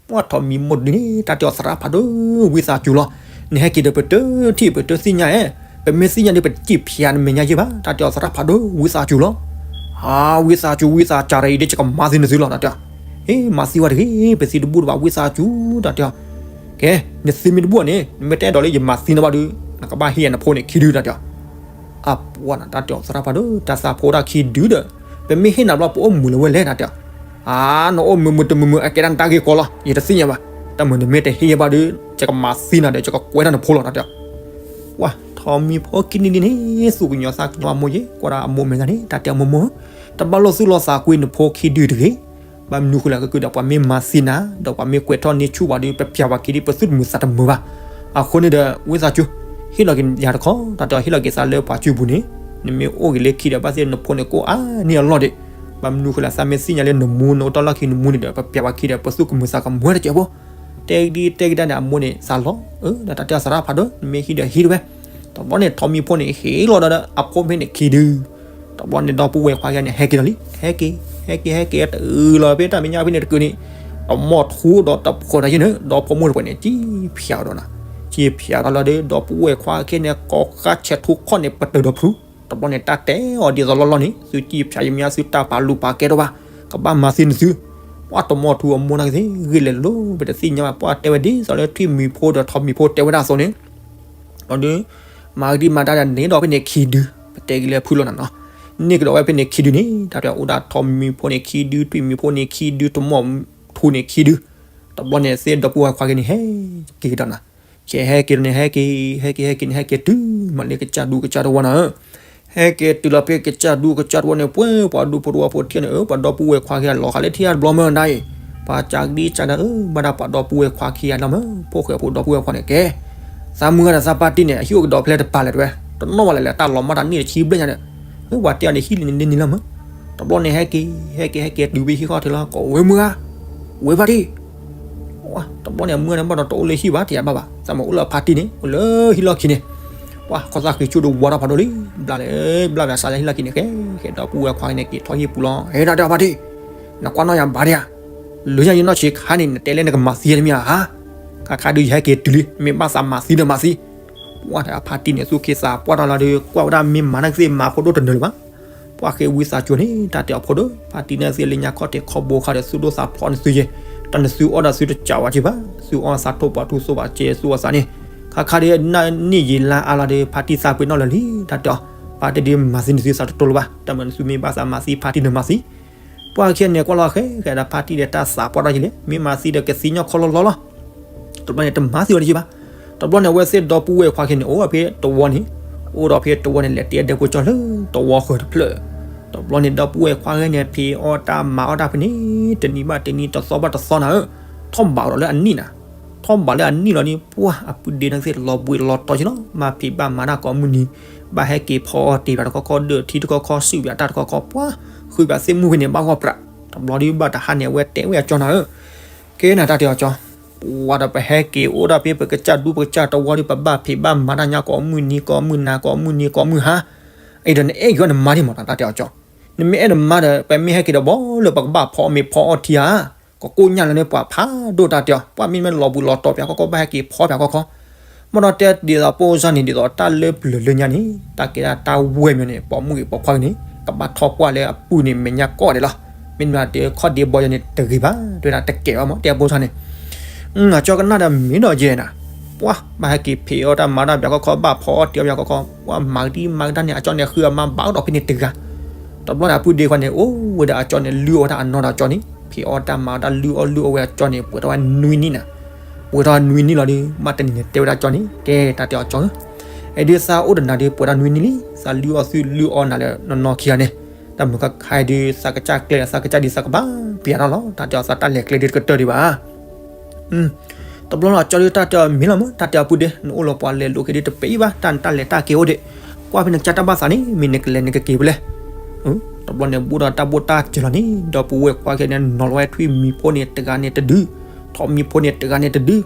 ပှၤထိးမံၤမိၢ်ဒုန့ၣ် တၢ်တဲအီၤသရၣ်ဖးဒိၣ် ဝံသးစူၤလီၤ, နဟဲက့ၤဒီးပတထံၣ်ပတသ့ၣ်ညါဧါ, ပမ့ၢ်သ့ၣ်ညါဒီး ပစံၣ်ဖျါနမဲာ်ညါယဲၢ်ဘၣ် တၢ်တဲအီၤသရၣ်ဖးဒိၣ် ဝံသးစူၤလီၤ, ဟါ ဝံသးစူၤ ဝံသးစူၤ အံၤဒ်ယကမၤသံနသုလီၤ တၢ်တဲအီၤ, ဟ့ၣ် မၤသံဝဲတဂ့ၤ ပသံတဘူၣ်တဘၣ် ဝံသးစူၤ တၢ်တဲအီၤ, ကဲ နသံမ့ၢ်တဘူၣ်န့ၣ် နမ့ၢ်တအဲၣ်ဒိးလၢယမၤသံနဘၣ်ဒီး နကဘၣ်ဟ့ၣ်ယၤနဖိန့ၣ်ခံဒု တၢ်တဲအီၤ, အပှၤန့ၣ် တၢ်တဲအီၤသရၣ်ဖးဒိၣ် တၢ်သးဖိဒၣ်ခံဒုဒီး ပမ့ၢ်ဟ့ၣ်နၤဘျီ ပအိၣ်မုာ်လၢၤဝဲလဲၣ် တၢ်တဲအီၤ, အါ နအိၣ်မုာ်မုာ်တမုာ်မုာ် အကဲဒၣ်နတၢ်ဂ့ၢ်ကီလီၤ ယတသ့ၣ်ညါဘၣ်, တၢ်မုာ်နမ့ၢ်တဟ့ၣ်ယဲၢ်ဘၣ်ဒီး ယကမၤသံနၤဒီး ယကကွဲးထီၣ်နဖိလီၤ တၢ်တဲအီၤ, ပှၤထိးမံၤဖိခံနံၤဒ်န့ၣ် သူၣ်ကညီၤသးကညီၤအမိၢ်ယဲၢ် ကွၢ်ဒၣ်အမိၢ်မဲာ်ညါန့ၣ် တၢ်တဲအီၤမိၢ်မိၢ်, တဘၣ်လိၣ်သူၣ်လီၤသးကွံနဖိခံဒုတဂ့ၤ, ဘၣ်မနုၤဃိလဲၣ် ကဲကုဒီး ပှၤမ့ၢ်မၤသံနၤ ဒီးပှၤမ့ၢ်ကွဲးထီၣ်န့ၢ်ဆူၣ်ဘၣ်ဒီး ပပျးပှၤခံဒု ပသူၣ်တမုာ်သးတမုာ်ဘၣ်, အဃိန့ၣ်ဒီး ဝံသးစူၤ ဟ့ၣ်လီၤက့ၤယၤတခီ တၢ်တဲအီၤ ဟ့ၣ်လီၤက့ၤသးလၢပှၤစုပူၤန့ၣ်, နမ့ၢ်အိၣ်က့ၤလၢခံဒီး ဘၣ်သ့ၣ်နဖိန့ၣ်ကအိၣ်အါန့ၢ်အလီၢ်ဒံး, ဘၣ်မနုၤဃိလဲၣ် သးမ့ၢ်သ့ၣ်ညါလၢနမူ နအိၣ်တၢ်လီၢ်ခံနမူန့ၣ်ဒီး ပပျးပှၤခံဒီး ပသူၣ်ကမုာ်သးကမုာ်တကဲးဖိ, တဲကဒံတဲကဒါန့ၣ် အမိၢ်န့ၣ်သးလီၤ, အၢ ဒီးတၢ်တဲအီၤသရၣ်ဖးဒိၣ် နမ့ၢ်ဟံးဒီးဟံးတဝဲ, တဘျီန့ၣ် ထိးမံၤဖိန့ၣ် ဟ့ၣ်လီၤဒီးအဖိမ့ၢ်န့ၣ်ခံဒု, တဘျီန့ၣ် ဒီပုၢ်ဝဲၢ်ခွါခဲန့ၣ် ဟဲက့ၤလီၤလံ ဟဲက့ၤ, ဟဲက့ၤ ဟဲက့ၤ တုၤလီၤဖဲတၢ်မဲာ်ညါဖဲန့ၣ်တကုာ်န့ၣ်, တမီၢ်ထူဒီးတဖိးတၢ်ယဲၢ်န့ၣ် ဒီဖိမိၢ်တပှဲၤန့ၣ် စံၣ်ဖျါဒီးနၤ, စံၣ်ဖျါထီၣ်လီၤဒီး ဒီပုၢ်ဝဲၢ်ခွါခဲန့ၣ် ကိးဃါဆဲးထူခီၣ်န့ၣ် ပတုာ်ဒီးဖု, တဘျီန့ၣ် တၢ်တဲအီၤဒ်သိးလီၢ်လီၢ်န့ၣ် သုစံၣ်ဖျါယမဲာ်ညါ သုတၢ်ပာ်လူၤပာ်ကဲတအိၣ်ဘၣ်, ကဘၣ်မၤသံနသု, ပှၤတမီၢ်ထူအမိၢ်နာ်က့သ့ၣ် ဂ့ၢ်လဲၤလိၤ ပတသ့ၣ်ညါဘၣ် ပှၤတဲဝဲဒ်သိးလၢထွံၣ်မံၤဖိဒီးထီမံၤဖိတဲဝဲဒၣ်အသိးန့ၣ်, ဒီးဒုး မၤကဒံမၤဒါဒီးန့ၢ်ဒီးဖဲန့ၣ်ခံဒု, ပတဲက့ၤလၢဖုၣ်လီၤနၤနီၤ, န့ၢ်ကဒီးဝဲဖဲန့ၣ်ခံဒုန့ၣ် တၢ်တဲအိၣ်ဒၣ်ထီမံၤဖိန့ၣ်ခံဒု ထွံၣ်မံၤဖိန့ၣ်ခံဒု တမီၢ်ထူန့ၣ်ခံဒု, တဘျီန့ၣ် သ့ၣ်ဒီပုၢ်ဝဲၢ်ခွါက့ၤန့ၣ် ဟဲက့ၤကဒီးနၤ, ကဲဟဲက့ၤန့ၣ် ဟဲက့ၤ ဟဲက့ၤ ဟဲက့ၤန့ၣ် ဟဲက့ၤတုၤမးလၢကစၢ်ဒူကစၢ်တဝီနၤဧၢ ဟဲက့ၤတုၤလီၤဖဲကစၢ်ဒူကစၢ်တဝီန့ၣ် ပှဲၤပှၤဒူဖိတဝီဖိထံၣ်န့ၣ် အၢ ပှၤဒီပုၢ်ဝဲၢ်ခွါခံဂၤလီၤဃာ်လၢထံဂၤတဘျီမၢနၤအံၤ, ပှၤကးကဒံကးဒါအၢ ဘၣ်ဒၣ်ပှၤဒီပုၢ်ဝဲၢ်ခွါခံဂၤလီၤမၢ ဖိၣ်ဃဲဖိဒီပုၢ်ဝဲၢ်ခွါန့ၣ်ကဲ, သးမုၢ်ဂၤဒီးသးပၢ်တံၢ်န့ၣ် အဟံၣ်အိၣ်ကဒီးဖဲလဲၣ်တပၤလဲၣ်တဲဝဲ, တနီၣ်ဘၣ်လဲၣ်လဲၣ် တၢ်လီၤမၢ်တၢ်န့ၣ်တဆံဘျဲၣ်ညါဒီး, အၢ ပှၤတဲအီၤန့ၣ်ဟံၣ်လံန့ၣ်န့ၣ်လီၤမၢ, တဘျီန့ၣ်ဟဲက့ၤ ဟဲက့ၤ ဟဲက့ၤတုၤဖဲဟံၣ်ဃီထံးလီၤ ကိးဝဲမုၢ်ဂၤ, ဝဲဖါတံၢ် တဘျီန့ၣ် အမုၢ်ဂၤန့ၣ်ဘၣ်ဒီးတအိၣ်လၢဟံၣ်ဘၣ် တယၤဘၣ်ဘၣ် သးမ့ၢ်အိၣ်လၢအဖါတံၢ်န့ၣ် အိၣ်လၢဟံၣ်လီၢ်ခံန့ၣ်, ပှၤခီသးဃံဆူၣ်ဒီးဝါထီၣ်ဖးဒိၣ်လံ, ဘျါလဲၣ် ဘျါဘၣ်စးလၢဟံၣ်လီၢ်ခံန့ၣ် ဃဲ ဃဲဒီပုၢ်ဝဲၢ်ခွါန့ၣ် က့ၤထီၣ်ဟံၣ်ပူၤလီၤ ဟဲဒၣ်တဲအဖါတံၢ်, နကွၢ်နီၣ်ယၤဘၣ်ဒံးဧါ, လၢညါယနီၢ်ဆံးခါန့ၣ် နတဲလၢနကမၤသံတမံၤဧါ, ခါခါဒုးယဟဲက့ၤတုၤလံ မ့ၢ်ဘၣ်သးမၤသံဒီးမၤသံ, ပှၤတၢ်ဖါတံၢ်န့ၣ်သူၣ်က့သးပှၢ်ထီၣ်လီၤဒီး ကွၢ်ဝဲဒၣ်မ့ၢ်မၤနာ်က့သ့ၣ်မၤဖိဒိၣ်တနၢၤလၢၤဘၣ် ပှၤဃ့ဝံသးစူၤန့ၣ် တၢ်တဲအီၤဖိဒိၣ် ဖါတံၢ်န့ၣ်သ့ၣ်လၢညါခီၣ်ထံးခီၣ်ဘိခါဒီး သုဒိၣ်သးဖျိးန့ၢ်သုယဲၢ်, တၢ်န့ၣ်သုအီၣ်ဒီးသုတကးဝဲက့ၤဘၣ်, သုအီၣ်သးထိၣ်ပှၤထူသိၣ်ဘၣ်ကဲသုအီၣ်သးန့ၣ်, ခါခါဒီးနံၣ်ယံာ်လါအါလီၤဒီး ဖါတံၢ်သးပှ့ၤနီၣ်လၢာ်လံ တၢ်တဲအီၤ, ဖါတံၢ်ဒုးမၤသံန့ၣ်သုသးတတိၢ်လၢၤဘၣ်, တၢ်မၤန့ၣ်သုမ့ၢ်ဘၣ်သးမၤသံဖါတံၢ်န့ၣ်မၤသံ ပှၤခံဂၤန့ၣ် ကွၢ်လီၤဃဲဃဲဒီးဖါတံၢ်ဒီးတၢ်သးပှၢ်ထီၣ်ယံာ်လဲၣ်, မ့ၢ်မၤသံဒီးကသံညီၣ်ခီလီၤလီၤလီၤ. တဘျီန့ၣ် တမၤသံဝဲတယံာ်ဘၣ်. တဘျီန့ၣ် အဝဲသ့ၣ်ဒီပုၢ်ဝဲၢ်ခွါခံဂၤန့ၣ် အိၣ်ဖဲတဝီန့ၣ်, အိၣ်ဒီးဖဲတဝီန့ၣ် လဲၤတ့အဒဲဖိကၠီလၢတဝီဃၢၤတဖျၢၣ်. တဘျီန့ၣ် ဒီပုၢ်ဝဲၢ်ခွါခံဂၤန့ၣ် ဖံးအီၣ်တၢ်မၤအီၣ်တၢ်ဖဲန့ၣ် တနံၤဘၣ်တနံၤ တသီဘၣ်တသီနၤဧၢ, ထီၣ်ဘးဒီးလၢအနံၣ်နၤ ထီၣ်ဘးလၢအနံၣ်လီၤန့ၣ် ပှၢ်အပုၢ်ဒ့န့ၣ်သ့ၣ်လီၤဘှံးလီၤတီၤက့ၤလီၤ, မၤဖံးဘၣ်မၤတၢ်ကိးမုၢ်နံၤ, ဘၣ်ဟဲက့ၤဖီအီၣ်တ့ၢ်ဘၣ်တခီခီ ဒၢးထံတခီခီ စုၣ်ဘၣ်တၢ်တခီခီ ပှၢ်ဃုဘၣ်သ့ၣ်မုၢ်ဖဲန့ၣ် ဘၣ်ဂီၢ်ပြး. တဘျီဒုးဘၣ်တဟါန့ၣ် အဝဲတဲဝဲအကၠီနၤဧၢ, ကဲနၤတၢ်တဲအီၤကၠီ, ပှၢ်ဒီးပဟဲက့ၤအိၣ်ဒၣ်ဖဲပကစၢ်ဒူပကစၢ်တဝီဒီး ပဘၣ်ဖံးဘၣ်မၤတၢ်ညါကိးမုၢ်နံၤ ကိးမုၢ်နၤ ကိးမုၢ်နံၤ ကိးမုၢ်ဟါ, အံၤဒီးနအဲၣ်က့ၤအီၤနမါဒံးမး တၢ်တဲအီၤကၠီ, နမ့ၢ်အဲၣ်နမါဒီး ပမ့ၢ်ဟဲက့ၤဒီးဘီလၢပကဘၣ်ဖီအီၣ်မ့ၤဖီအီၣ်ထံဧါ ကကိၣ်ညၣ်လၢန့ၣ် ပှၤဖးဒိၣ်တၢ်တဲအီၤ, ပှၢ်မ့မ့ၢ်လီၤဘှံးလီၤတီၤပှၤခီခီ ဘၣ်ဟဲက့ၤဖီပှၤခီခီ, မ့ၢ်ဒီးတဲဒ်သိးပိၢ်စၢ်န့ၣ် ဒ်သိးတၢ်လၢပျၢၤလၢညါန့ၣ် တၢ်ကဲဒၣ်တၢ်ဝဲၢ်မ့ၢ်န့ၣ် ပိာ်မုၣ်ဂ့ၤပိာ်ခွါဂ့ၤန့ၣ် ကဘၣ်ထီၣ်ပှၢ်လၢအပုၢ်န့ၣ် မဲာ်ညါကိးဂၤဒဲးလီၤ. မ့တမ့ၢ်တဲခီၣ်ဒ့ဘီယဲန့ၣ် တဂ့ၤဘၣ် တဲဝဲဒၣ်တကဲဘၣ်မး တဲပိၢ်စၢ်န့ၣ် အကၠီကနၣ်ဒီးမ့ၢ်ဒီးယဲနၤ, ပှၢ်ဘၣ်ဟဲက့ၤဖံးအီၣ်တၢ်မၤတၢ်ပှၤခီခီ ဘၣ်ဖီအီၣ်တ့ၢ်ပှၤခီခီ ပှၢ်မၤကဒံမၤကဒါန့ၣ် အကၠီန့ၣ် ဃုအမါဘၣ်ကဒီးဖဲန့ၣ်တဂၤ တဘျီန့ၣ် အပုၢ်ဒ့ခွါန့ၣ် အိၣ်ဝဲဒၣ်အကၠီန့ၣ် လုၢ်အီၣ်ဝဲဒၣ်အနီၢ်ဒီးအကၠီန့ၣ် ဖံးအီၣ်တၢ်မၤအီၣ်တၢ်လုၢ်အီၣ်လုၢ်အီၣ်ဝဲအကၠီန့ၣ် ပှဲၤထီၣ်ဝဲနွံနံၣ်နၤ, ပှဲၤထီၣ်နွံနံၣ်လီၤဒီး ဘၣ်တနံၤန့ၣ်တဲဝဲဒၣ်ကၠီန့ၣ် ကဲတၢ်တဲအီၤကၠီဧၢ, အဲၣ်ဒုးသးအိၣ်ဒီးနၤဒုး ပှဲၤထီၣ်နွံနံၣ်လံ သးလုၢ်အီၣ်သုလုၢ်အီၣ်နၤလၢနီၢ်နီၢ်ခံဂၤန့ၣ်, တၢ်မုၢ်ခါခါအံၤဒုး သးကစၢ်ကျဲဒီးသးကစၢ်ဒုးသးကဘၣ်ပျဲၤထီၣ်လီၤ တၢ်တဲအီၤသးတၢ်လဲၤကျဲဒုးတကတၢၢ်ဒံးဘၣ် တဘျီလီၤ ကၠီဒုးတၢ်တဲအီၤမ့ၢ်လီၤမး တၢ်တဲအီၤပုၢ်ဒ့ နအိၣ်လီၤပှၤလဲၤလိာ်က့ၤဒုးတပဲအံၤဘၣ် တၢ်နတၢ်လဲၤတၢ်က့ၤအိၣ်ဒံး, ကွၢ်ဖဲနကစၢ်တၢ်ဘၣ်သးန့ၣ် မ့ၢ်နကလဲၤနကက့ၤဖဲလဲၣ်. တဘျီန့ၣ် ဘူးဒီးတၢ်ဘိၣ်တၢ်စၢၤလီၤန့ၣ် ဒီပုၢ်ဝဲၢ်ခွါခံဂၤန့ၣ် နီၤလီၤဝဲထွံၣ်မံၤဖိန့ၣ်တဂၤန့ၣ်တဒု, ထီမံၤဖိန့ၣ်တဂၤန့ၣ်တဒု,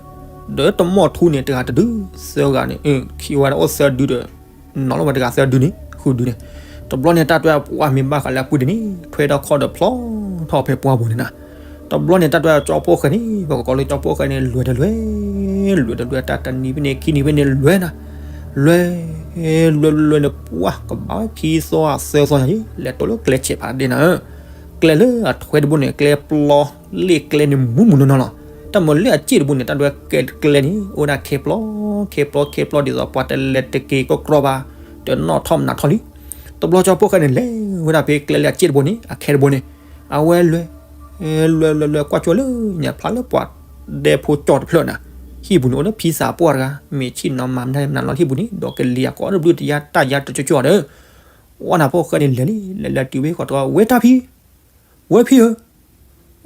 ဒီးတမီၢ်ထူန့ၣ်တဂၤတဒု, သၢဂၤန့ၣ် ခံဝဲဒၣ်အိၣ်သၢဒုဒီး နီၤလီၤဝဲတဂၤသၢဒုန့ၣ် ဃုဒုန့ၣ်, တဘျီန့ၣ် တၢ်တဲအီၤပှၢ်မ့ၢ်ဘၣ်ဃးလၢအပုၢ်ဒ့န့ၣ် ထွဲထီၣ်ခီၣ်ဒီးဖျီထီၣ်ဖဲပှၢ်ပူၤန့ၣ်နၤ, တဘျီန့ၣ် တၢ်တဲအီၤကၠီဖိၣ်ဃဲန့ၣ် ပကကိးလၢကၠီဖိၣ်ဃဲန့ၣ် လဲၤဒီးလဲၤ, လဲၤဒီးလဲၤ တၢ်တနံၤဖဲန့ၣ် ခံနံၤဖဲန့ၣ်လဲၤနၤ, လဲၤ လဲၤလဲၤလဲၤန့ၣ် ပှၢ်ကဘၣ်ဝဲခံသီသၢသီညါ လဲၤတိၢ်လၢကျဲဆဲးဖးဒ့နၤဧၢ, ကျဲလၢအထွဲတဘိန့ၣ် ကျဲပျီ လ့ၣ်ကျဲန့ၣ် မူးမူးနီၢ်နီၢ်လီၤ, တၢ်မၤလၢအစ့ၣ်တဘိန့ၣ် တၢ်တဲဝဲကျဲန့ၣ် အိၣ်ဝဲဒၣ်ခဲပျီ ခဲပျီ ခဲပျီ ဒ်သိးပှၤတလဲၤတက့ၤကီကီဘၣ်, တနီၣ်ထီၣ်မနၤထီၣ်လံ, တဘျီကၠီဖိၣ်ဃဲန့ၣ် လဲၤဝဲဒၣ်ဖဲကျဲလၢအစ့ၣ်တဘိန့ၣ် အခဲတဘိန့ၣ်, အဝဲလဲၤ လဲၤလဲၤလဲၤ ကွၢ်ကၠီလၢညါဖျါလၢပှၤဒဲဖိကၠီတဖျၢၣ်နၤ, ဟံၣ်ပူၤန့ၣ် အိၣ်လၢဖံသးပှၢ်တဂၤ မ့ၢ်ဆ့ၣ်နီၤမၤမနုၤမနုၤလီၤ ဟံၣ်ပူၤန့ၣ် ဒီးကလံၤအကိးတဘျုးတယါ တၢ်ယါတကၠီကၠီဒီး ဝဲနၤဖိၣ်ဃဲန့ၣ်လဲၤန့ၣ် လဲၤလဲၤတုၤဝဲဃီတဂီၤ ဝဲတၢ်ဖံ ဝဲဖံဧၢ,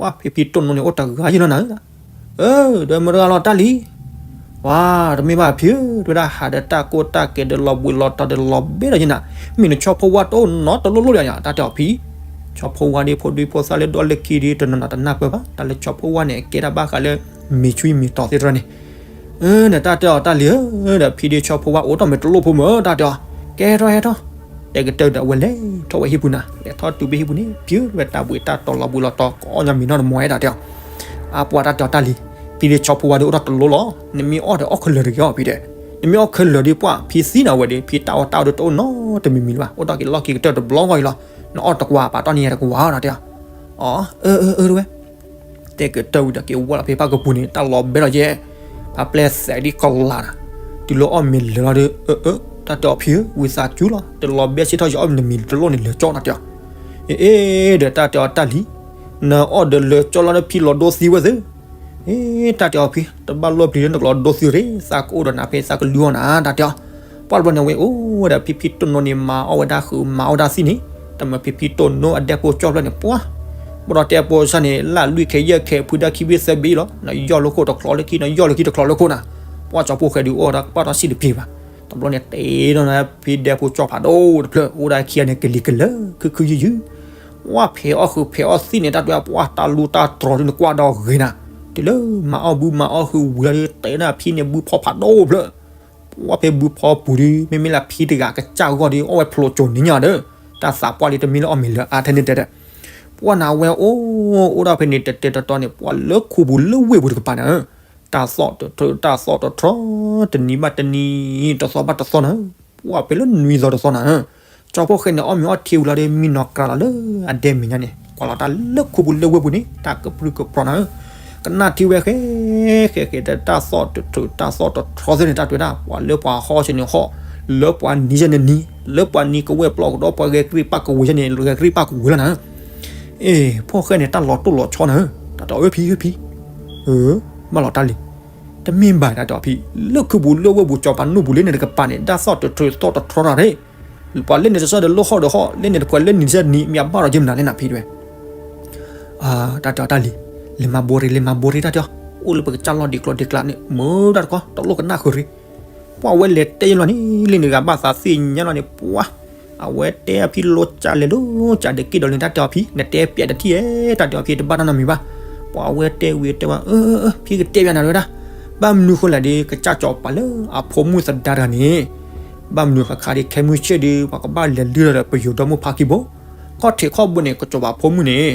ဝဲဖံဖံတိၢ်နီၣ်န့ၣ် အိၣ်တဂၤယ့ၢ်လီၤနၤဧၢ, ဒီးမ့ၢ်တဂၤလီၤတၢ်လံ, ဝဲ တမ့ၢ်ဘၣ်ဖံဧၢ, တဝဲဒၣ်ဟးဒီးတၢ်ကိၢ်တၢ်ကဲဒီးလီၤဘှံးလီၤတီၤဒီးလီၤဘဲဒီးယ့ၢ်နၤ, မ့ၢ်နဆီဖိဝါတအိၣ်နီတလိၣ်လိၣ်လၢၤညါ တၢ်တဲအီၤဖံ, ဆီဖိဝါဒ်ဖိဒံဖိသၣ်လၢဒီလၢခံဒုး တနီၤနီၤတနၢ်ပၢၢ်ဘၣ် တၢ်လၢဆီဖိဝါန့ၣ် ကဲတၢ်ဘၣ်ဃးလၢ မ့ၤဆွံမ့ၤတီၤသ့တရၢန့ၣ် အၢ နတၢ်တဲအီၤတၢ်လံၤဧၢ, ဒီးဖံဒုးဆီဖိဝါအိၣ်ထီၣ်မ့ၢ်တလိၣ်ဖိမ့ၢ်တၢ်တဲအီၤ, ကဲထီၣ်ဟဲထီၣ်, တဲကတၢၢ်ဒီးအဝဲလဲၤထီၣ်ဝဲဟံၣ်ပူၤနၤ, လဲၤထီၣ်တုၤဖဲဟံၣ်ပူၤန့ၣ် ဖံဧၢ ဝဲတၢ်ဘှံးတၢ်တီၤလီၤဘှံးလီၤတီၤ ကအီၣ်ညါမ့ၤနီၢ်တမီၤဝဲတၢ်တဲအီၤ, အပှၤတၢ်တဲအီၤတၢ်လံၤ, ဖံဒုးဆီဖိဝါဒုးအိၣ်ထီၣ်တလိၣ်လီၤ, နမ့ၢ်အီၣ်ဒီးအီၣ်ခဲလၢာ်တဂ့ၤအီၤဖံတဲ, နမ့ၢ်အီၣ်ခဲလၢာ်ဒုးပှၢ် ဖံသံနၤဝဲဒီး ဖံတၢ်အီၣ်တၢ်အီဒုးတအိၣ်နီတမံၤမံၤလၢၤဘၣ်, အိၣ်ထီၣ်က့ၤလီၢ်ခံကတၢၢ်တဘျီဂီၢ်အံၤလီၤ, နအီၣ်တကွၢ်ပာ်တီၢ်န့ၢ်ယၤတကွၢ်အီၤတၢ်တဲအီၤ, အၢ အၢ အၢ တဲဝဲ, တဲကတၢၢ်ဝံၤဒီးက့ၤဝဲလီၤဖဲဖၣ်ကပူၤန့ၣ် တၢ်လီၤဘဲလီၤယဲၢ်, ဖးပျဲသဲးဒ်ကလၤနၤ, တုၤလၢအီၣ်မ့ၤလၢာ်လီၤဒီး အၢ အၢ တၢ်တဲအီၤဖံဧၢ ဝံသးစူၤလီၤ တလီၤဘဲစ့ၢ်ထီၣ် ယအီၣ်မ့ၤတမံၤတလိၣ်န့ၣ်လၢာ်ကၠီ တၢ်တဲအီၤ, အ့ ဒီးတၢ်တဲအီၤတၢ်လံၤ, နအီၣ်ဒီးလၢာ်ကၠီလီၤဒီးဖံလီၤဒိသံဝဲသ့ၣ်, အ့ တၢ်တဲအီၤဖံ တဘၣ်လိၣ်ပျံၤလၢနကလီၤဒိသံရ့ၣ် သးကအိၣ်ဒီးနၤဖဲသးကလုၢ်အီၣ်နၤ တၢ်တဲအီၤ, ပှၢ်တဘျီန့ၣ်ဝဲအိၣ်ဝဲဒီးဖံဖံတိၢ်နိန့ၣ် မၤအီၣ်ဝဲဒၣ်ဃုာ်မၤအီၣ်ဒၣ်သံန့ၣ်, တမ့ၢ်ဖံဖံတိၢ်နိအဒဲဖိကၠီဖျၢၣ်န့ၣ် ပှၢ်, ဘၣ်ဒီးတဲဖိစၢ်န့ၣ် လၢလွံၢ်ခဲယဲၢ်ခဲဖုဒၣ်ခံဘ့ၣ်သၢဘ့ၣ်လီၤ နယီၢ်လၢခိၣ်တချီလၢခံ နယီၢ်လၢခံတချီလၢခိၣ်နၤ, ပှၢ်ကၠီဖိၣ်ဃဲဒုးအိၣ်ဒီးကပၣ်ထီၣ်စံၣ်တပျ့ၤဘၣ်, တဘျီန့ၣ်တဲဒီးဖံဒဲဖိကၠီဖးဒိၣ်တဖျၢၣ် အိၣ်ဒၣ်ခံဂၤန့ၣ် ကလံၤကလၢာ် ခုၣ်ခုၣ်ယုၢ်ယုၢ် ဝဲဖဲးအီၣ်ဃုာ်ဖဲးအီၣ်သံၣ်န့ၣ် တၢ်တဲပှၢ်တၢ်လူတၢ်တြီၤဒုးနကွၢ်ဒီးဂ့ၤနၤ, တုၤလၢမၤအီၣ်ဘုမၤအီၣ်ဟုဝံၤလီၤဒီး တဲန့ၣ်ဖံန့ၣ်ဘုဖီဖးဒိၣ်ဖျၢၣ်, ပှၢ်ဖဲဘုဖီပူၤဒီး မ့မ့ၢ်လၢဖံတဂၤကစၢ်ဂီၢ်ဒီး အီၣ်ဝဲဖျိကၠိၤနံၤညါဒီး တၢ်သးပှၢ်လံတမံၤလၢအီၣ်မ့ၤလၢာ်အါထဲန့ၣ်တဲဒီး, ပှၢ်နၤဝဲအိၣ် အိၣ်ဒၣ်ဖဲန့ၣ် တတဲတတီန့ၣ် ပှၢ်လၢခူပူၤလၢဝ့ၢ်ပူၤတကပၤနၤ တၢ်သီၣ်တထြၢ တၢ်သီၣ်တထြီ တနံၤဘၣ်တနံၤ တသီဘၣ်တသီနၤ, ပှၢ်ဖဲလၢနွံသီတသီနၤ, ကၠီဖိၣ်ဃဲန့ၣ် အီၣ်မ့ၤအီၣ်ထံဝံၤလီၤဒီး မံနီၤကြၤလီၤလၢအဒဲမဲာ်ညါန့ၣ် ကွၢ်လီၤတၢ်လၢခူပူၤလၢဝ့ၢ်ပူၤန့ၣ် တၢ်ကပြုၢ်ကပြီၤနၤဧၢ, ကနၣ်ထံဝဲဃဲ ဃဲဃဲ တၢ်သီၣ်တထြၢ တၢ်သီၣ်တထြီသ့ၣ်န့ၣ် တၢ်တဲဒၣ် ပှၤလၢပှၤဟီၣ်ဆ့ၣ်န့ၣ်ဟီၣ်, လၢပှၤနံၤဆ့ၣ်န့ၣ်နံၤ, လၢပှၤနံၤကဝဲၢ်ပျီကဒီး ပှၤဂဲၤကရံၣ်ပၣ်ကဝ့ၤဆ့ၣ်န့ၣ် ဂဲၤကရံၣ်ပၣ်ကဝ့ၤလီၤနၤဧၢ အ့ ဖိၣ်ဃဲန့ၣ် တၢ်လီၤတိၢ်လီၤဆီနၤဧၢ, တၢ်တဲအီၤ အၢ ဖံ အၢ ဖံ, အၢ ဘၣ်လီၤတၢ်လံၤ, တမ့ၢ်ဘၣ်တၢ်တဲအီၤဖံ, လၢခူပူၤလၢဝ့ၢ်ပူၤ ကၠီၤပၤနူၢ်ပူၤလၢန့ၣ်တကပၤန့ၣ် တၢ်သီၣ်တထြၢသီၣ်တထြီတၢ်န့ၣ်, ပှၤလၢန့ၣ်တဆီဒီးလၢဟီၣ်ဒီးဟီၣ် လၢန့ၣ်တပှဲၤလၢနံၤဆ့ၣ်နံၤ မ့ၢ်အဘၣ်ဒီးယမနုၤလဲၣ်နၤဖံတဲဝဲ တၢ်တဲအီၤတၢ်လံၤ, လဲၤမၤဘိရ့ လဲၤမၤဘိရ့ တၢ်တဲအီၤ, အိၣ်လၢပကစၢ်လီၢ်ဒံးကျီဒံးကျါန့ၣ် မ့ၢ်တၢ်တခီ တလိၣ်ကနၣ်ဃုာ်ရ့ၣ်, ပှၢ်ဝဲလဲၤတဲယလီၤန့ၣ် လၢန့ၣ်ဂၤဘၣ်သးသ့ၣ်ညါလီၤန့ၣ် ပှၢ်, အဝဲတဲအဖံလိကၠးလဲၤလိကၠးဒီးက့ၤဒီးလၢတၢ်တဲအီၤဖံ နတဲပျဲးတထံၣ်ဧဲ တၢ်တဲအီၤဖံတဘၣ်တၢ်နီတမံၤဘၣ်, ပှၢ်ဝဲတဲဝံၤတဲဝဲ အၢ အၢ ဖံကတဲပျဲးနၤတဝဲဒၣ်, ဘၣ်မနုၤဃိလဲၣ်ဒီး ကစၢ်ကၠီၤပၤလၢအဖိမုၣ်သဒါတဂၤန့ၣ် ဘၣ်မနုၤဃၣ်ဃၣ်ဒီး ခဲမုၢ်ဆ့ၣ်ဒီး ပှၤကဘၣ်လဲၤလုၢ်ဒီးပယိၤဒီမုၢ်ဖါခံဘိ, ခီၣ်ထံးခီၣ်ဘိန့ၣ် ကစၢ်ပၤဖိမုၣ်န့ၣ်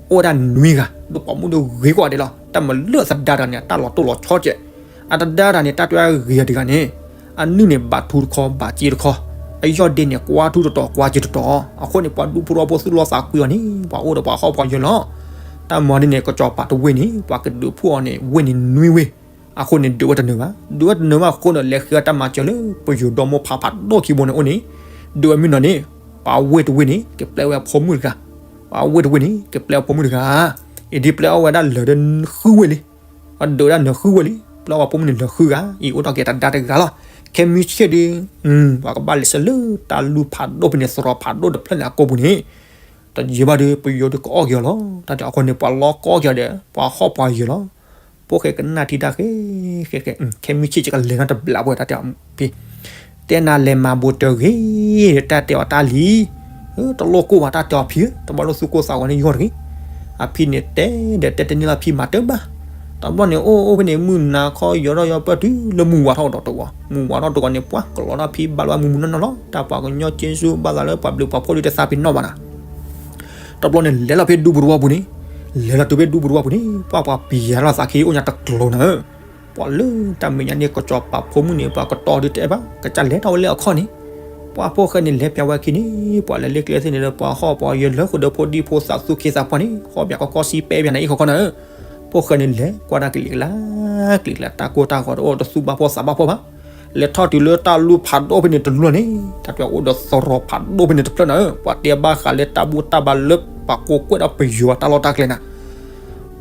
အိၣ်ဝဲဒၣ်နွံဂၤ ဒီးပိာ်မုၣ်ဒီးဂ့ၤကွၢ်ဒဲးလီၤ, တၢ်မၤလၢသဒါတဂၤန့ၣ် အတၢ်လီၤတိၢ်လီၤဆီကဲး, အသဒါတဂၤန့ၣ် တၢ်တဲဂ့ၤတဂၤန့ၣ်, အနုၢ်န့ၣ်ဘၣ်ထူတခီ ဘၣ်စ့တခီ, အယီၢ်ဒ့န့ၣ် ကွၢ်ထူတတီၤ ကွၢ်စ့တတီၤ, အဃိန့ၣ် ပှၤဒူဖိတဝီဖိသူၣ်လီသးကွံအီၤန့ၣ် ပှၤအိၣ်ဒီးပှၤဟီၣ်ပှၤယၢၤလီၤ. တၢ်မၤဒ်န့ၣ် ကစၢ်ပၤတဝ့ၢ်န့ၣ် ပှၤကဒုးဖှိၣ်အီၤန့ၣ် ဝ့ၢ်န့ၣ်နွံဝ့ၢ်, အဃိန့ၣ် ဒုးဝဲတနၢၤဘၣ်, ဒုးဝဲတနၢၤဘၣ်အဃိန့ၣ် လဲၤဃ့အတၢ်မၤစၢၤလၢ ပယိၤဒီမုၢ်ဖါဖးဒိၣ်ခံဘိန့ၣ်အိၣ်န့ၣ်, ဒုးဝဲမုၢ်နီၤန့ၣ်, ပှၤဝ့ၢ်တဝ့ၢ်န့ၣ် ကပျဲဝဲအဖိမုၣ်တဂၤ, ပှၤဝ့ၢ်တဝ့ၢ်န့ၣ် ကပျဲအဖိမုၣ်တဂၤ, အံၤဒ်ပျဲအီၣ်ဝဲဒၣ်လၢာ်ဒီးဃုဝ့ၢ်လံ, ပှၤဒုးဝဲဒၣ်နၢၤဃုဝ့ၢ်လံ, ပျဲအီၣ်ပှၤဖိမုၣ်န့ၣ်လၢာ်ဃုဂၤ, အံၤအိၣ်ထီၣ်က့ၤတဒါတဂၤလီၤ. ခဲမုၢ်ဆ့ၣ်ဒီး ပှၤကဘၣ်လဲၤဆှၢလၢတၢ်လူၢ်ဖးဒိၣ်ဖဲန့ၣ် သရိာ်ဖးဒိၣ်တဖျၢၣ်န့ၣ်အကိာ်ပူၤန့ၣ်, တယံာ်ဘၣ်ဒီး ပယိၤဒီးကအီၣ်က့ၤအီၤလီၤ. တၢ်တဲအီၤအဃိန့ၣ် ပှၤလီၤကီက့ၤအီၤဒီး ပှၤဟီၣ်ပှၤယၢၤလီၤ. ဖိၣ်ဃဲကနၣ်ထံတၢ်ဃဲဃဲဃဲ, ခဲမုၢ်ဆ့ၣ်ကလဲၤနီတဘျီပှဲၤ တၢ်တဲအီၤဖံ တဲနၤလဲၤမၤဘိတဂ့ၤ, တၢ်တဲအီၤတၢ်လံၤ, တလိၣ်ကိၢ်ဘၣ် တၢ်တဲအီၤဖံဧၢ, တဘၣ်လိၣ်သူၣ်ကိၢ်သးဂီၤန့ၣ်ယီၢ်တဂ့ၤ. အဖံန့ၣ်တဲဒီးတဲတန့ၢ်လၢဖံမၤတၢ်ဘၣ်. တဘျီန့ၣ် အိၣ်အိၣ်ဖဲန့ၣ် မုၢ်နၤခီယီၤထီၣ်ယီၤပၢၢ်တုၤလၢမုၢ်ဝါထီၣ်ဒီးတဝီ, မုၢ်ဝါထီၣ်တဝီန့ၣ် ပှၤကလီၤထီၣ်ဖံဘၣ်လီၤမုၢ်မုၢ်နီၢ်နီၢ်လီၤ. တၢ်ပှၤကညီက့စူဘၣ်သးလၢပှၤဘျုးပှၤဖှိၣ်ဒုးတသးပ့ၤနီၣ်ဘၣ်နၤ တဘျီန့ၣ် လဲၤလီၤဖဲဒူပူၤတဝီပူၤန့ၣ်, လဲၤလီၤတုၤဖဲဒူပူၤတဝီပူၤန့ၣ် ပှၤပှၤပျဲလီၤသးခံအိၣ်ညါတကျိၤနၤဧၢ, ပှၤလၢတၢ်မဲာ်ညါန့ၣ် ကစၢ်ပၤဖိမုၣ်န့ၣ် ပှၤကတီၤဒုးတဲဘၣ် ကစၢ်လဲၤထီၣ်ဝဲလၢအခီၣ်န့ၣ်, ပှၤဖိၣ်ဃဲန့ၣ် လဲၤပျးဝဲခံန့ၣ် ပှၤလဲၤလၢကျဲသ့ၣ်န့ၣ်ဒီး ပှၤဟီၣ်ပှၤယၢၤလၢဃုာ်ဒီးဖိဒံဖိသၣ်သူၣ်က့သးပှၢ်န့ၣ် ဟီၣ်ပျးကီကီစံပဲပျးနၤအံၤခီခီနၤဧၢ, ဖိၣ်ဃဲန့ၣ် လဲၤကွၢ်တၢ်ကလံၤကလါ, ကလံၤကလါတၢ်ကိၢ်တၢ်ဂီၤတအိၣ်တသူၣ်ဘၣ်ဖှီၣ်သးဘၣ်ဖှီၣ်ဘၣ် လဲၤထီၣ်တုၤလၢတၢ်လူၢ်ဖးဒိၣ်ဖဲန့ၣ်တလူၢ်န့ၣ် တၢ်တဲအိၣ်ဒီးသရိာ်ဖးဒိၣ်ဖဲန့ၣ်တဖျၢၣ်နၤဧၢ, ပှၤတဲဘၣ်ဃးလၢတၢ်ဘူၣ်တၢ်ဘါလၢပှၤကိးကွဲၢ်ဒီးပယီၤတၢ်လီၢ်တၢ်ကျဲနၤ,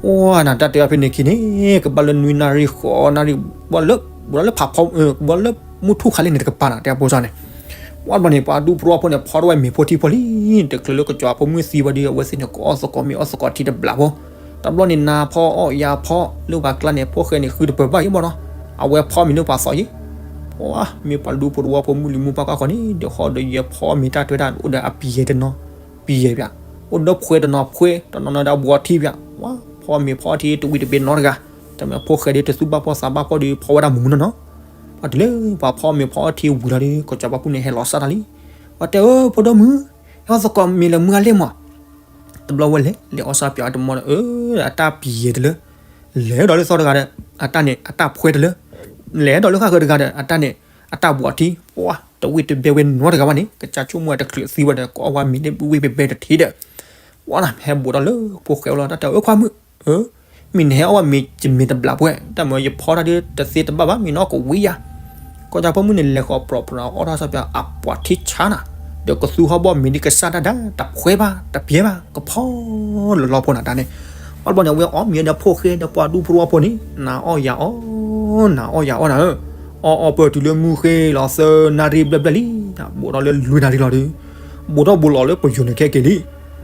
အိၣ်နၤတၢ်တဲအီၤဖဲန့ၣ်ခံန့ၣ် ကဘၣ်လၢနွံနၣ်ရံၣ်ဃိးနၣ်ရံၣ် ဘၣ်လၢ ဘၣ်လၢဖးဖီ ဘၣ်လၢမုၢ်ထူၣ်ခါလံန့ၣ်တကပၤနၤ တဲအဖိစၢ်န့ၣ် ပှၤတဘျီန့ၣ် ပှၤဒူဖိတဝီဖိန့ၣ် ဖီထီၣ်ဝဲမ့ၤဖိထံဖိလံ, တချုးလၢကစၢ်ဖိမုၣ်သံဘၣ်ဒီး အဝဲသ့ၣ်န့ၣ် ကအီၣ်သကိးမ့ၤအီၣ်သကိးထံတဘျီဖိ, တဘျီန့ၣ် နၤဖီအီၣ်ယၤဖီ လၢပှၤကျါန့ၣ် ဖိၣ်ဃဲန့ၣ် ဃုတပၢၢ်ဘၣ်အံၤမ့ၢ်နီၤ, အဝဲဖီမ့ၤလၢပှၤသီအံၤ, ပှၤမ့ၢ်ပှၤဒူဖိတဝီဖိမုၣ်လံၤမုၣ်ပှၢ်ကီၢ်ဃီန့ၣ် ဒီးဃီဒီးယဲၢ်ဖီမ့ၤတၢ်တဲဝဲဒၣ် အိၣ်ဒီးအပယဲၢ်တနီၤ ပယဲၢ်ပၠး, အိၣ်ဒီးဖှဲတနီၤဖှဲ တနီၤနီၤဒီးဘှီထံပၠး, ပှၤဖီမ့ၤဖီအီၣ်ထံတဝံၤတဘ့ၣ်နီတဂၤ, တမ့ၢ်ဖိၣ်ဃဲဒီးတသူၣ်ဘၣ်ဖှီၣ်သးဘၣ်ဖှီၣ်ဒီးဖီဝဲဒၣ်မုၢ်မုၢ်နီၢ်နီၢ်, ပှၤတုၤလၢပှၤဖီမ့ၤဖီအီၣ်ထံဝံၤလီၤဒီး ကစၢ်ပၤဖိန့ၣ်ဟဲလီၤစၢ်တၢ်လံ, ပှၤတဲအၢ ဖိဒိၣ်မုၣ်, ဟဲအီၣ်သကိးမ့ၤလၢမုၢ်အလ့ၣ်မး တဘျီဝဲလဲၤ လဲၤအီၣ်စၢ်ပၠးတမီဒီး အၢ အတၢ်ပယဲၢ်တလၢ, လဲၤဒီးလၢသီတဂၤဒီး အတၢ်န့ၣ် အတၢ်ဖှဲတလၢ, လဲၤဒီးလၢဃၣ်ဃၢၤတဂၤဒီး အတၢ်န့ၣ် အတၢ်ဘှီထံ, ပှၤတဝံၤတဘဲဝဲနီတဂၤဘၣ်န့ၣ် ကစၢ်ဆိကမိၣ်တချုးသံဝဲဒီး ကအီၣ်ဝဲမ့ၤလၢဝ့ၢ်ဘဲဘဲတထံဒီး, ဝဲနၤ ဟဲဘူးထီၣ်လၢဖိၣ်ဃဲအိၣ်လီၤ တၢ်တဲအီၤ အၢခွါမုၣ်, အၢ, မ့ၢ်နဟဲအီၣ်ဘၣ်မ့ၤ ယမ့ၤတဘျးပှဲၤ, တၢ်မ့ၢ်ယဖီတၢ်ဒ်တသ့တဘၣ်ဘၣ် မ့ၢ်နအီၣ်ကဝံယၤ. ကီၢ်ကၠီဖိမုၣ်န့ၣ် လဲၤဃီၤပြီပြီန့ၣ် အီၣ်ထီၣ်စၢ်ပၠး အပှၤထံဆါနၤ, ဒီးကသူဟီၣ်ဘီၣ်မ့ၤဒ်ကစၢ်တၢ်ဒၣ် တဖှဲဘၣ် တပျဲဘၣ် ကဖီလၢလီဖိနၤတၢ်န့ၣ်. ဘၣ်တဘျီန့ၣ် အဝဲအီၣ်မ့ၤဒီးဖိၣ်ဃဲဒီးပှၤဒူဖိတဝီဖိန့ၣ် နၤအီၣ်ယၤအီၣ်, နၤအီၣ်ယၤအီၣ်နၤဧၢ, အီၣ်အီၣ်ပၢၢ်တုၤလၢမုၢ်ဃ့လီၤသၢနၣ်ရံၣ်ဘျဲၣ်ဘျဲၣ်လံ, ဘူးထီၣ်လၢလွံၢ်နၣ်ရံၣ်လီၤဒီး ဘူးထီၣ်ဘူးလီၤလၢပယိၤန့ၣ်ခဲက့ၤလံ.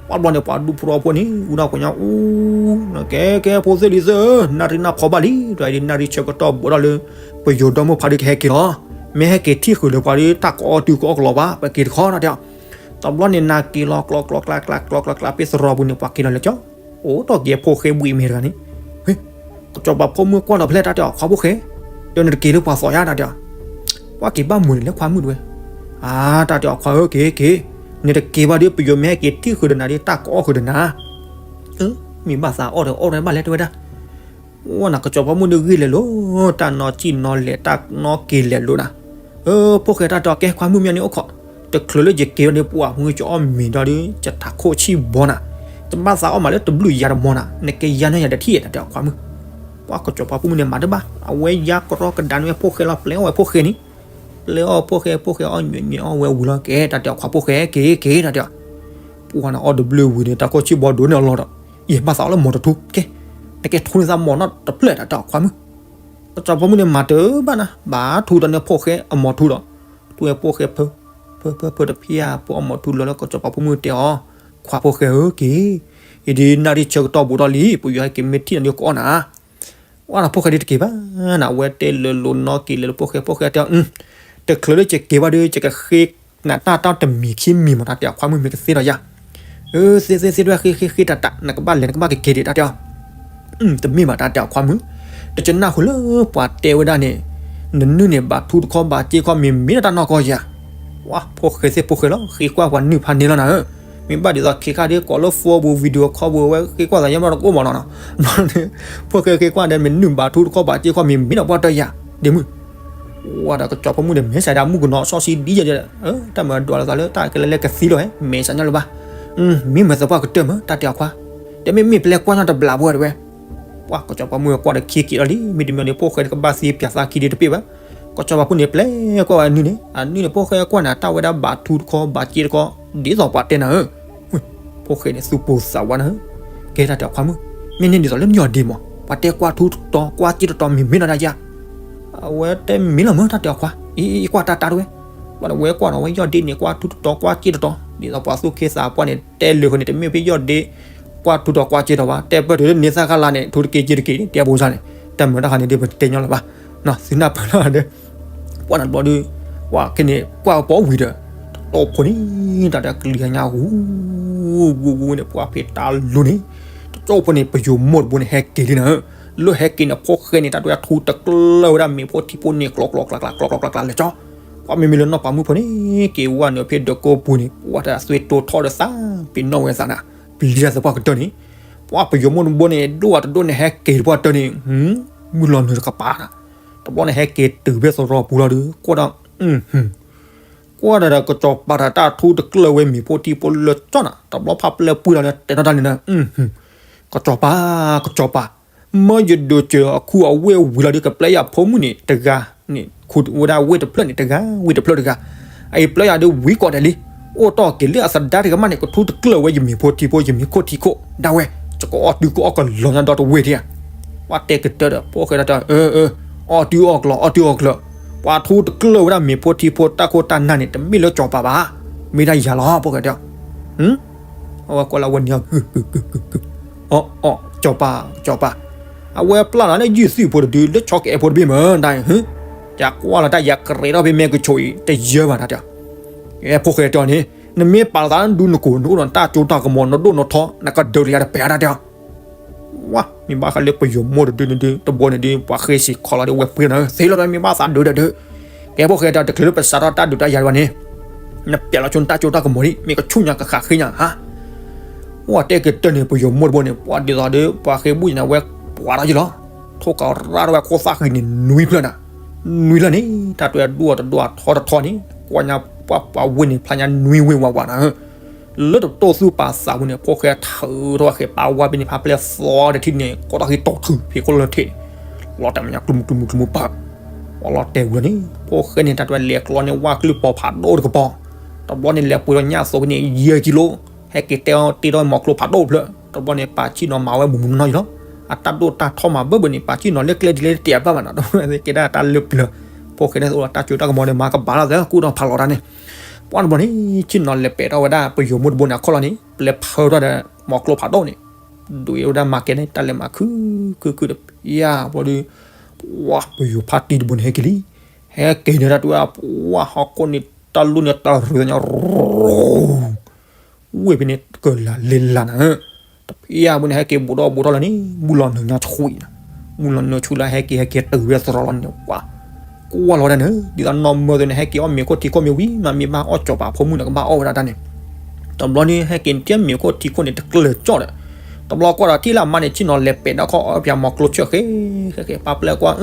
ဘၣ်တဘျီန့ၣ် ပှၤဒူဖိတဝီဖိန့ၣ် အူဒၣ်ပှၤညီအူ, ကဲကဲ ဖိသ့ၣ်လံၤသ့ၣ်ဧၢ, နၣ်ရံၣ်နၢ်ဖီဘၣ်လံ, ဒီးအံၤဒ်နၣ်ရံၣ်ဆၢကတီၢ်ဘူးထီၣ်လၢ ပယိၤဒီမုၢ်ဖးဒုကဟဲက့ၤလီၤ. မ့ၢ်ဟဲက့ၤထံၣ်ဃုာ်လၢပှၤဒ်တၢ်ကအီၣ်တုၤကအီၣ်ကလီၤဘၣ် ပက့ၤတခီတၢ်တဲအီၤ. တဘျီန့ၣ် နၤက့ၤလီၤကျီကျီကျါကျါကျီကျီကျါ ပ့ၢ်သရီပူၤန့ၣ် ပှၤက့ၤလီၤလဲၤကၠီ အိၣ်တီၢ်က့ၤဖိၣ်ဃဲဘှံးမဲာ်တဂၤန့ၣ်, ကစီၤပၤဖိမုၣ်ကွၢ်လီၤဖဲလဲၣ် တၢ်တဲအီၤ ခွါဖိၣ်ဃဲ, ဒီးနတက့ၤလၢပှၤသီယါ တၢ်တဲအီၤ. ပှၤက့ၤဘၣ်မုာ်န့ၣ်လၢခွါမုၣ်တဝဲ, အါ တၢ်တဲအီၤ ခွါဧၢ က့ၤက့ၤ, နတက့ၤဘၣ်ဒီး ပယိၤမ့ၢ်ဟဲက့ၤထံၣ်ဃုာ်ဒီးနၤဒီး တၢ်ကအီၣ်ဃုာ်ဒီးနၤ. မ့ၢ်ဘၣ်သးအီၣ်ဒီးအီၣ်ဝဲဘၣ်လဲၣ် တဲဝဲဒၣ်. ဝဲနၤ ကစီၤပၤဖိမုၣ်ဒီးဂ့ၢ်လဲၤလိၤ, တၢ်နီၢ်ကံၣ်နီၢ်လဲၤ တၢ်နီၢ်က့ၤလဲၤလိၤနၤ. ဖိၣ်ဃဲတၢ်တဲအီၤ ကဲ ခွါမုၣ်မ့ၢ်န့ၣ်အိၣ်ခိး, တချုးလၢယက့ၤဝဲဒီး ပှၤမုၢ်ကၠီအီၣ်မ့ၤဒီး ယထးခိၣ်ဆံၣ်ဘီနၤ, တဘၣ်သးအီၣ်မးလၢတဘျုးယၤတမီၤနၤ, နကယါန့ၢ်ယၤတထံၣ် တၢ်တဲအီၤ ခွါမုၣ်. ပှၤကစီၤပၤဖိမုၣ်န့ၣ် မၤတဘၣ်, အဝဲယါကရီကဒါန့ၢ်ဝဲဖိၣ်ဃဲလီၤ, ပျဲအီၣ်ဝဲဖိၣ်ဃဲန့ၣ်, ပျဲအီၣ်ဖိၣ်ဃဲ, ဖိၣ်ဃဲအီၣ်ညွဲးညွဲးအီၣ်ဝဲဝံၤလီၤ ကဲ တၢ်တဲအီၤ ခွါဖိၣ်ဃဲ က့ၤက့ၤ တၢ်တဲအီၤ. ပှၤန့ၣ်အီၣ်တဘျုးဝံၤန့ၣ် တၢ်ခိၣ်ဆံၣ်ဘီဒိးန့ၢ်အလီၢ်ဒီး, ယဲၢ်ဘၣ်သးအီၣ်လၢမီၤတထူ, ကဲ, နကဲထူန့ၢ်သးမီၤနီတဖျၢၣ် တၢ်တဲအီၤ ခွါမုၣ်. ကစီၤပၤဖိမုၣ်န့ၣ် မၤတဘၣ်နၤ, ဘၣ်ထူဒီးန့ၣ်ဖိၣ်ဃဲအမီၤထူဒီး, ထူဝဲဖိၣ်ဃဲဖၢ, ဖၢဖၢဖၢတဖျၢၣ် ဖိအမီၤထူလီၤလၢ ကစီၤပၤဖိမုၣ်တဲအီၤ, ခွါဖိၣ်ဃဲဧၢ က့ၤ, အံၤဒ်နၣ်ရံၣ်ဆၢကတီၢ်ဘူးထီၣ်လံ, ပယီၤဟဲက့ၤမ့ၢ်ထံၣ်နၤဒီးကအီၣ်နၤ. ဝဲနၤ ဖိၣ်ဃဲဒ်တက့ၤဘၣ်နၤ, အဝဲတဲလၢလိၤနီၢ်က့ၤလဲၤလၢဖိၣ်ဃဲ, ဖိၣ်ဃဲတဲအီၤ, တချုးလၢယက့ၤဘၣ်ဒီး ယကဃ့နၤတၢ်တမံၤခံမံၤမး တၢ်တဲအီၤ ခွါမုၣ် မ့ၢ်ကသ့ဒီးယၤ. အၢ သ့သ့သ့ဒၣ် ဃ့ဃ့ဃ့တၢ်တၢ် နကဘၣ်လဲၤနကဘၣ်ကက့ၤဒံး တၢ်တဲအီၤ. တမ့ၢ်ဘၣ် တၢ်တဲအီၤ ခွါမုၣ်, တကနၣ်ဃုာ်လၢပှၤတဲဝဲဒၣ်န့ၣ်, နနုၢ်န့ၣ် ဘၣ်ထူတခီ ဘၣ်စ့တခီ မ့ၢ်မ့ၢ်တၢ်နီၢ်ကီၢ်ဧါ. ဝဲ ဖိၣ်ဃဲသ့ၣ်ဖိၣ်ဃဲလီၤ, ဃ့ကွၢ်ပှၤနုၢ်ဖးန့ၢ်လီၤနၤဧၢ. မ့ၢ်ဘၣ်ဒ်သိးခဲခါဒီး ကိးလၢ phone ပူၤ video call ပူၤ ဝဲဃ့ကွၢ်သးယါမ့ၢ်တအိၣ်မးနီၤနီၤ. ဖိၣ်ဃဲဃ့ကွၢ်ဒီး မ့ၢ်နုၢ်ဘၣ်ထူတခီ ဘၣ်စ့တခီ မ့ၢ်မ့ၢ်ဒီးပှၤတယၤ, ဒ့မုၣ်. ဝဲဒီးကစီၤပၤမုၣ်န့ၣ် မဲာ်ဆှးဒၣ်မုၣ်ကနီၤ စီဆှံဒ်ယဲ, တၢ်မၤဒွးလိာ်သးလၢတၢ်ကလဲၤလဲၤကသံလီၤ, မဲာ်ဆှးညီလၢၤဘၣ်. မ့ၢ်မၤသပှၢ်ကတၢၢ်မး တၢ်တဲအီၤ ခွါ, ဒီးမ့မ့ၢ်ပျဲကွၢ်ညီတဘျီဘၣ်တဝဲ. ပှၤကစီၤပၤမုၣ်ကွၢ်ဒီးခံက့ၤလီၤလံ, မ့တမ့ၢ်န့ၣ် ဖိၣ်ဃဲကဘၣ်သံပၠးသးခံဒံးတပ့ၢ်ဘၣ်. ကစီၤပၤဖိန့ၣ် ပျဲကွၢ်ဝဲအနုၢ်န့ၣ်, အနုၢ်န့ၣ် ဖိၣ်ဃဲကွၢ်နၤ တၢ်ဝဲဒၣ်ဘၣ်ထူတခီ ဘၣ်စ့တခီ, ဒ်သိးပှၤတဲနၤဧၢ. ဖိၣ်ဃဲန့ၣ် သူၣ်ပိၢ်သးဝးနၤဧၢ. ကဲ တၢ်တဲအီၤ ခွါမုၣ်, မ့ၢ်န့ၢ်ဒ်သိးလၢနယီၢ်ဒ့မး, ပှၤတဲကွၢ်ထူတတီၤ ကွၢ်စ့တတီၤ မ့ၢ်မ့ၢ်နီၤတၢ်ယၤ. အဝဲတဲမ့ၢ်လီၤမး တၢ်တဲအီၤ ခွါ, အံၤ အံၤ ကွၢ်တၢ်တၢ်တဝဲ. ဘၣ်ဒီးဝဲကွၢ်နီၤ ဝဲယီၢ်ဒ့န့ၣ် ကွၢ်ထူတတီၤ ကွၢ်စ့တတီၤ, ဒ်သိးပှၤသူၣ်က့သးပှၢ်န့ၣ် တဲလၢာ်ဃီန့ၣ် တမ့ၢ်ဖဲယီၢ်ဒ့ ကွၢ်ထူတတီၤ ကွၢ်စ့တတီၤဘၣ်, တဲပၢၢ်တုၤလၢန့ၢ်သၣ်ဃၣ်လါန့ၣ် ထူတက့ စ့တက့န့ၣ် တဲဘိစၢ်န့ၣ်, တၢ်မၤတၢ်ဃးန့ၣ်ဒီး ပတဲညီလၢၤဘၣ်. သုနၢ်ပၢၢ်လီၤဒီး ပှၤနဘျီဒီး ပှၤခဲန့ၣ် ကွၢ်ပီဝံၤဒီး တကၠိဖိန့ၣ် တၢ်ဒီးကလံၤညါ ဂူၤဂူၤဂူၤန့ၣ် ပှၤဖံးတၢ်လူၤန့ၣ်, တကၠိဖိန့ၣ် ပယိၤမိၢ်တဘိန့ၣ် ဟဲက့ၤလံနၤဧၢ. လၢဟဲက့ၤန့ၣ် ဖိၣ်ဃဲန့ၣ် တၢ်ဒွဲၣ်ထူတကျၢၢ်ဝဲဒၣ် မ့ၤဖိထံဖိန့ၣ် ကျီကျီကျါကျါ ကျီကျီကျါကျါလဲၤကၠီ. ပှၤမ့မ့ၢ်လၢနီၢ်ပၤမုၣ်ဖိန့ၣ် က့ၤဝဲနုာ်ဖဲဒၢးကိးပူၤန့ၣ် ပှၤတၢ်သွဲၣ်တိၢ်ထီၣ်ဒီးသး ပ့ၤနီၣ်ဝဲသးနၤ, ပျံၤတၢ်သပှၢ်ကတၢၢ်န့ၣ်, ပှၤပယိၤမိၢ်တဘိန့ၣ် ဒိၣ်အတဒိၣ်န့ၣ် ဟဲက့ၤတပှၢ်တၢၢ်န့ၣ် မုၢ်လီၤနုာ်တကပၤနၤ. တဘျီန့ၣ် ဟဲက့ၤတုၤဖဲသရိာ်ပူၤလီၤဒီး ကွၢ်ဒီး ကွၢ်ဒီးဒီး ကစီၤပၤတၢ်ထူတကျၢၢ်ဝဲ မ့ၤဖိထံဖိလၢကၠီနၤ, တဘျီဖးပျဲၢ်ပှံၢ်လီၤဒီး တဲထီၣ်တၢ်န့ၣ်နၤ, ကစီၤပၤ, ကစီၤပၤ, မၢယဒိးစၢၤအခူအဝ့ၢ်ဝံၤလီၤဒီး ကပျဲယၤဖိမုၣ်န့ၣ်တဂၤန့ၣ် ခူဝဲဒၣ်ဝ့ၢ်တဖျၢၣ်န့ၣ်တဂၤ ဝ့ၢ်တဖျၢၣ်တဂၤ, အအံၤပျဲယၤဒီးဝံၤကိးဂၤဒဲးလံ, အိၣ်တီၢ်က့ၤလၢအသဒါတဂၤမးန့ၣ် ကထူတကျၢၢ်ဝဲ ယမ့ၤဖိထံဖိ ယမ့ၤခိၣ်ထံခိၣ်ဒၣ်ဝဲ, ယကအီၣ်တုၤကအီၣ်ကလီၤညါဒီတဝ့ၢ်ဒံးဧါ. ပှၤတဲကတၢၢ်ဒီး ဖိၣ်ဃဲတၢ်တဲအီၤ, အၢ အၢ အီၣ်တုၤအီၣ်ကလီၤ အီၣ်တုၤအီၣ်ကလီၤ, ပှၤထူတကျၢၢ်ဝဲဒၣ် မ့ၤဖိထံဖိတၢ်ခိၣ်တၢ်နၢ်န့ၣ် တမ့ၢ်လၢစီၤပၤဘၣ်, မ့ၢ်ဒၣ်ယၤလီၤ ဖိၣ်ဃဲတဲအီၤ. အဝဲကွၢ်လၢအဝဲန့ၣ် အီၣ် အီၣ် စီၤပၤ စီၤပၤ, အဝဲပျၢ်လီၤလၢယုၢ်သွံၣ်ဖိတဒု လၢဆီကအဲၣ်ဖိတဘ့ၣ်မး တၢ်, ယကွၢ်လီၤတၢ် ယကရဲးထီၣ်ဖဲမဲာ်ကဆိးအံၤ တယၢဘၣ်တၢ်တဲအီၤ. ဖိၣ်ဃဲတဲအီၤန့ၣ် နမ့ၢ်ပာ်လီၤသးဒူနကိာ် နအိၣ်ဒီးတၢ်ကၠိတၢ်ကမီၤ နဒိၣ်နထီ နကဒုးတယၤတပဲာ်တၢ်တဲအီၤ. ဝါ မ့ၢ်ဘၣ်ဃးလၢပယိၤမိၢ်တဒုန့ၣ်ဒု တဘိန့ၣ်ဒု ပှၤဃ့စံးခီလီၤဒီးဝဲပှ့ၤနၤ သ့လီၤဒီး မ့ၢ်ဘၣ်သးဒုးဒီးဒုး, ကဲ ဖိၣ်ဃဲတဲအီၤ တချုးလၢပစးထီၣ်တၢ်ဒုးတၢ်ယၤဒံးဘၣ်န့ၣ် နပျဲလီၤဆိနတၢ်ကၠိတၢ်ကမီၤလံ မ့ၢ်ကဆူၣ်ညါကဃးဃ့ညါဧါ. ဝဲတဲကတၢၢ်န့ၣ် ပယိၤမိၢ်တဘိန့ၣ် ပှၤဒ်သိးဒီး ပှၤဃ့ဘူၣ်ညါဝဲ ပှၤတၢ်ယံၤလီၤ. ထိၣ်ကရၢ်ထီၣ်ဝဲခိၣ်သၣ်ဃံန့ၣ် နွံဖျၢၣ်နၤ, နွံဖျၢၣ်န့ၣ် တၢ်တွဲဒိၣ်တဒိၣ်ထီတထီန့ၣ် ကွၢ်ညါပှၤပှၤဝ့ၢ်န့ၣ် ဖျါညါနွံဝ့ၢ်ဝးဝးနၤဧၢ. လၢတတိၢ်သူၣ်ပာ်သးပူၤန့ၣ် ဖိၣ်ဃဲထၢထီၣ်ဃဲးပာ်ဝါဖဲန့ၣ် ဖးပျဲၢ်သီတထံၣ်န့ၣ် ကိးထီၣ်ဃံတီၤထုးဖံးခိၣ်လၢထံးန့ၣ် လီၤတဲာ်မးညါကျူမူကျူမူကျူမူပၢ် ပှၤလီၤတဲာ်ဝဲန့ၣ် ဖိၣ်ဃဲန့ၣ် တၢ်တဝဲလဲၤကျီန့ၢ်ဝၣ်ကလုၢ်ပီၤဖးဒိၣ်တကပီၤ, တဘျီန့ၣ် လဲၤပှ့ၤဒီးညၣ်သိးဖဲန့ၣ် ယဲၢ်ကံလိ, ဟဲက့ၤတဲအီၤတ့ထီၣ်မီၤကျိဖးဒိၣ်ဖျၢၣ်, တဘျီန့ၣ် ပာ်ဆံၣ်နီၤမၤဝဲမုၢ်မုၢ်နီၢ်နီၢ်အံၤလီၤ. အတၢ်ဒိၣ်တၢ်ထီမၤဘၢၣ်ဘၢၣ်န့ၣ် ပာ်ဆံၣ်နီၤလၢကျဲဒ်လဲၣ်တတဲာ်ဘၣ်မးနီၤ, တဝဲသ့ၣ်ကဲဒၣ်တၢ်လၢပျၢၤ, ဖိၣ်ဃဲန့ၣ်အိၣ်ဒီးတၢ်စိတၢ်ကမီၤန့ၣ် မၤကဘၣ်လီၤသဲကူၣ်ထီၣ်ဖးလီၤတၢ်န့ၣ်, ပှၤတဘျီန့ၣ် ဆ့ၣ်နီၤလဲၤပဲာ်ထီၣ်ဝဲဒၣ်ပယိၤမုၣ်တဘိန့ၣ်အခီၣ်လီၤန့ၣ် ပလဲၤဖၢထီၣ်ဒီး မီၤကျိဖးဒိၣ်န့ၣ် ဒုးဝဲဒၣ်မၤကဲန့ၣ် တၢ်လဲၤမၤခုၣ်ခုၣ်ခုၣ်ဒီး ဖံယါဘျီဒီး ပှၤပယိၤဖါတံၢ်တဘိန့ၣ် ဟဲက့ၤလံ, ဟဲက့ၤန့ၣ်တၢ်တဝဲ ပှၤဟီၣ်ခိၣ်န့ၣ် တၢ်လူၢ်န့ၣ်တရၢညါ ရူ ဝ့ၢ်ဖဲန့ၣ် ကလၤလ့လၤနၤဧၢ, တဖံယါဘိန့ၣ် ဟဲက့ၤဘူးထီၣ်ဘူးထီၣ်လၢန့ၣ် မုၢ်လီၤနုာ်ညါဆှံနၤ, မုၢ်လီၤနုာ်ဆှံလၢဟဲက့ၤဟဲက့ၤတုၤဝဲသရီလီၤန့ၣ် ပှၤ ကွၢ်လီၤဝဲဒၣ်န့ၣ် ဒ်သိးနီၢ်မၢသုန့ၣ် ဟဲက့ၤအီၣ်မ့ၤခိၣ်ထံခိၣ်မ့ၢ်ဝံၤမး မ့ၢ်ဘၣ်အီၣ်ကၠီၤပၤဖိမုၣ်န့ၣ် ကဘၣ်အီၣ်ဝဲဒၣ်တၢ်န့ၣ်, တဘျီန့ၣ် ဟဲက့ၤထံၣ်မ့ၤခိၣ်ထံခိၣ်န့ၣ် တကျၢၤကၠီၣ်ဒီး, တဘျီကွၢ်ဒီးထံၣ်လၢအမါန့ၣ် ဆ့ၣ်နီၤလဲၤပဲာ်ဒီးခီၣ်အီၣ်ပၠးမီၤကျိဆၢၣ်ဃဲ ဃဲဃဲ ပာ်ပျဲၢ်ကွၢ်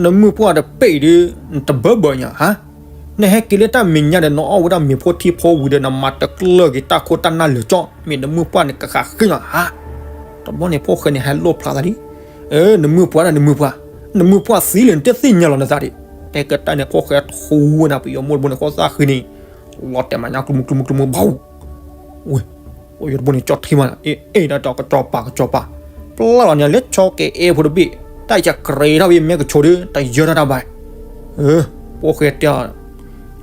နမုၢ်ပှၢ်တပဲာ်အံၤဒီး နတဘၢဘၢညါဧါ, နဟဲက့ၤလၢတၢ်မဲာ်ညါဒီး နအီၣ်ဝဲဒၣ်မ့ၤဖိထံဖိဝံၤဒီး နမၤတကျၢၤက့ၤတၢ်ခိၣ်တၢ်နၢ်လၢာ်ကၠီၣ် မ့ၢ်နမုၢ်ပှၢ်န့ၣ် ကဃးဃ့လီၤဧါ, တဘျီန့ၣ် ဖိၣ်ဃဲန့ၣ် ဟဲလိၣ်ဖျါသးဒ် နမုၢ်ပှၢ်ဒၣ်နမုၢ်ပှၢ်, နမုၢ်ပှၢ်သံလၢနတသ့ၣ်ညါလီၤနသးဒံး, တဲကတၢၢ်န့ၣ် ဖိၣ်ဃဲထူဝဲဒၣ်ပယီၤမိၢ်တဘိန့ၣ် ဃိသၣ်ဃံန့ၣ် လီၤတဲာ်မးညါကျူမူကျူမူကျူမူဘၣ်, ဝ့ၢ်, ပယီၤတဘိန့ၣ် ကၠီထံမး, အ့ၣ် အ့ၣ်ဒၣ်ဒီးကစီၤပၤကစီၤပၤ, ပျၢ်လီၤညါလၢဆီကဲအဲၣ်ဖိတဘ့ၣ်, တၢ်အံၤကကြဲးထီၣ်ဝဲမဲကဆိးဒီး တယၢထီၣ်တၢ်ဘၣ်, ဖိၣ်ဃဲတဲအီၤ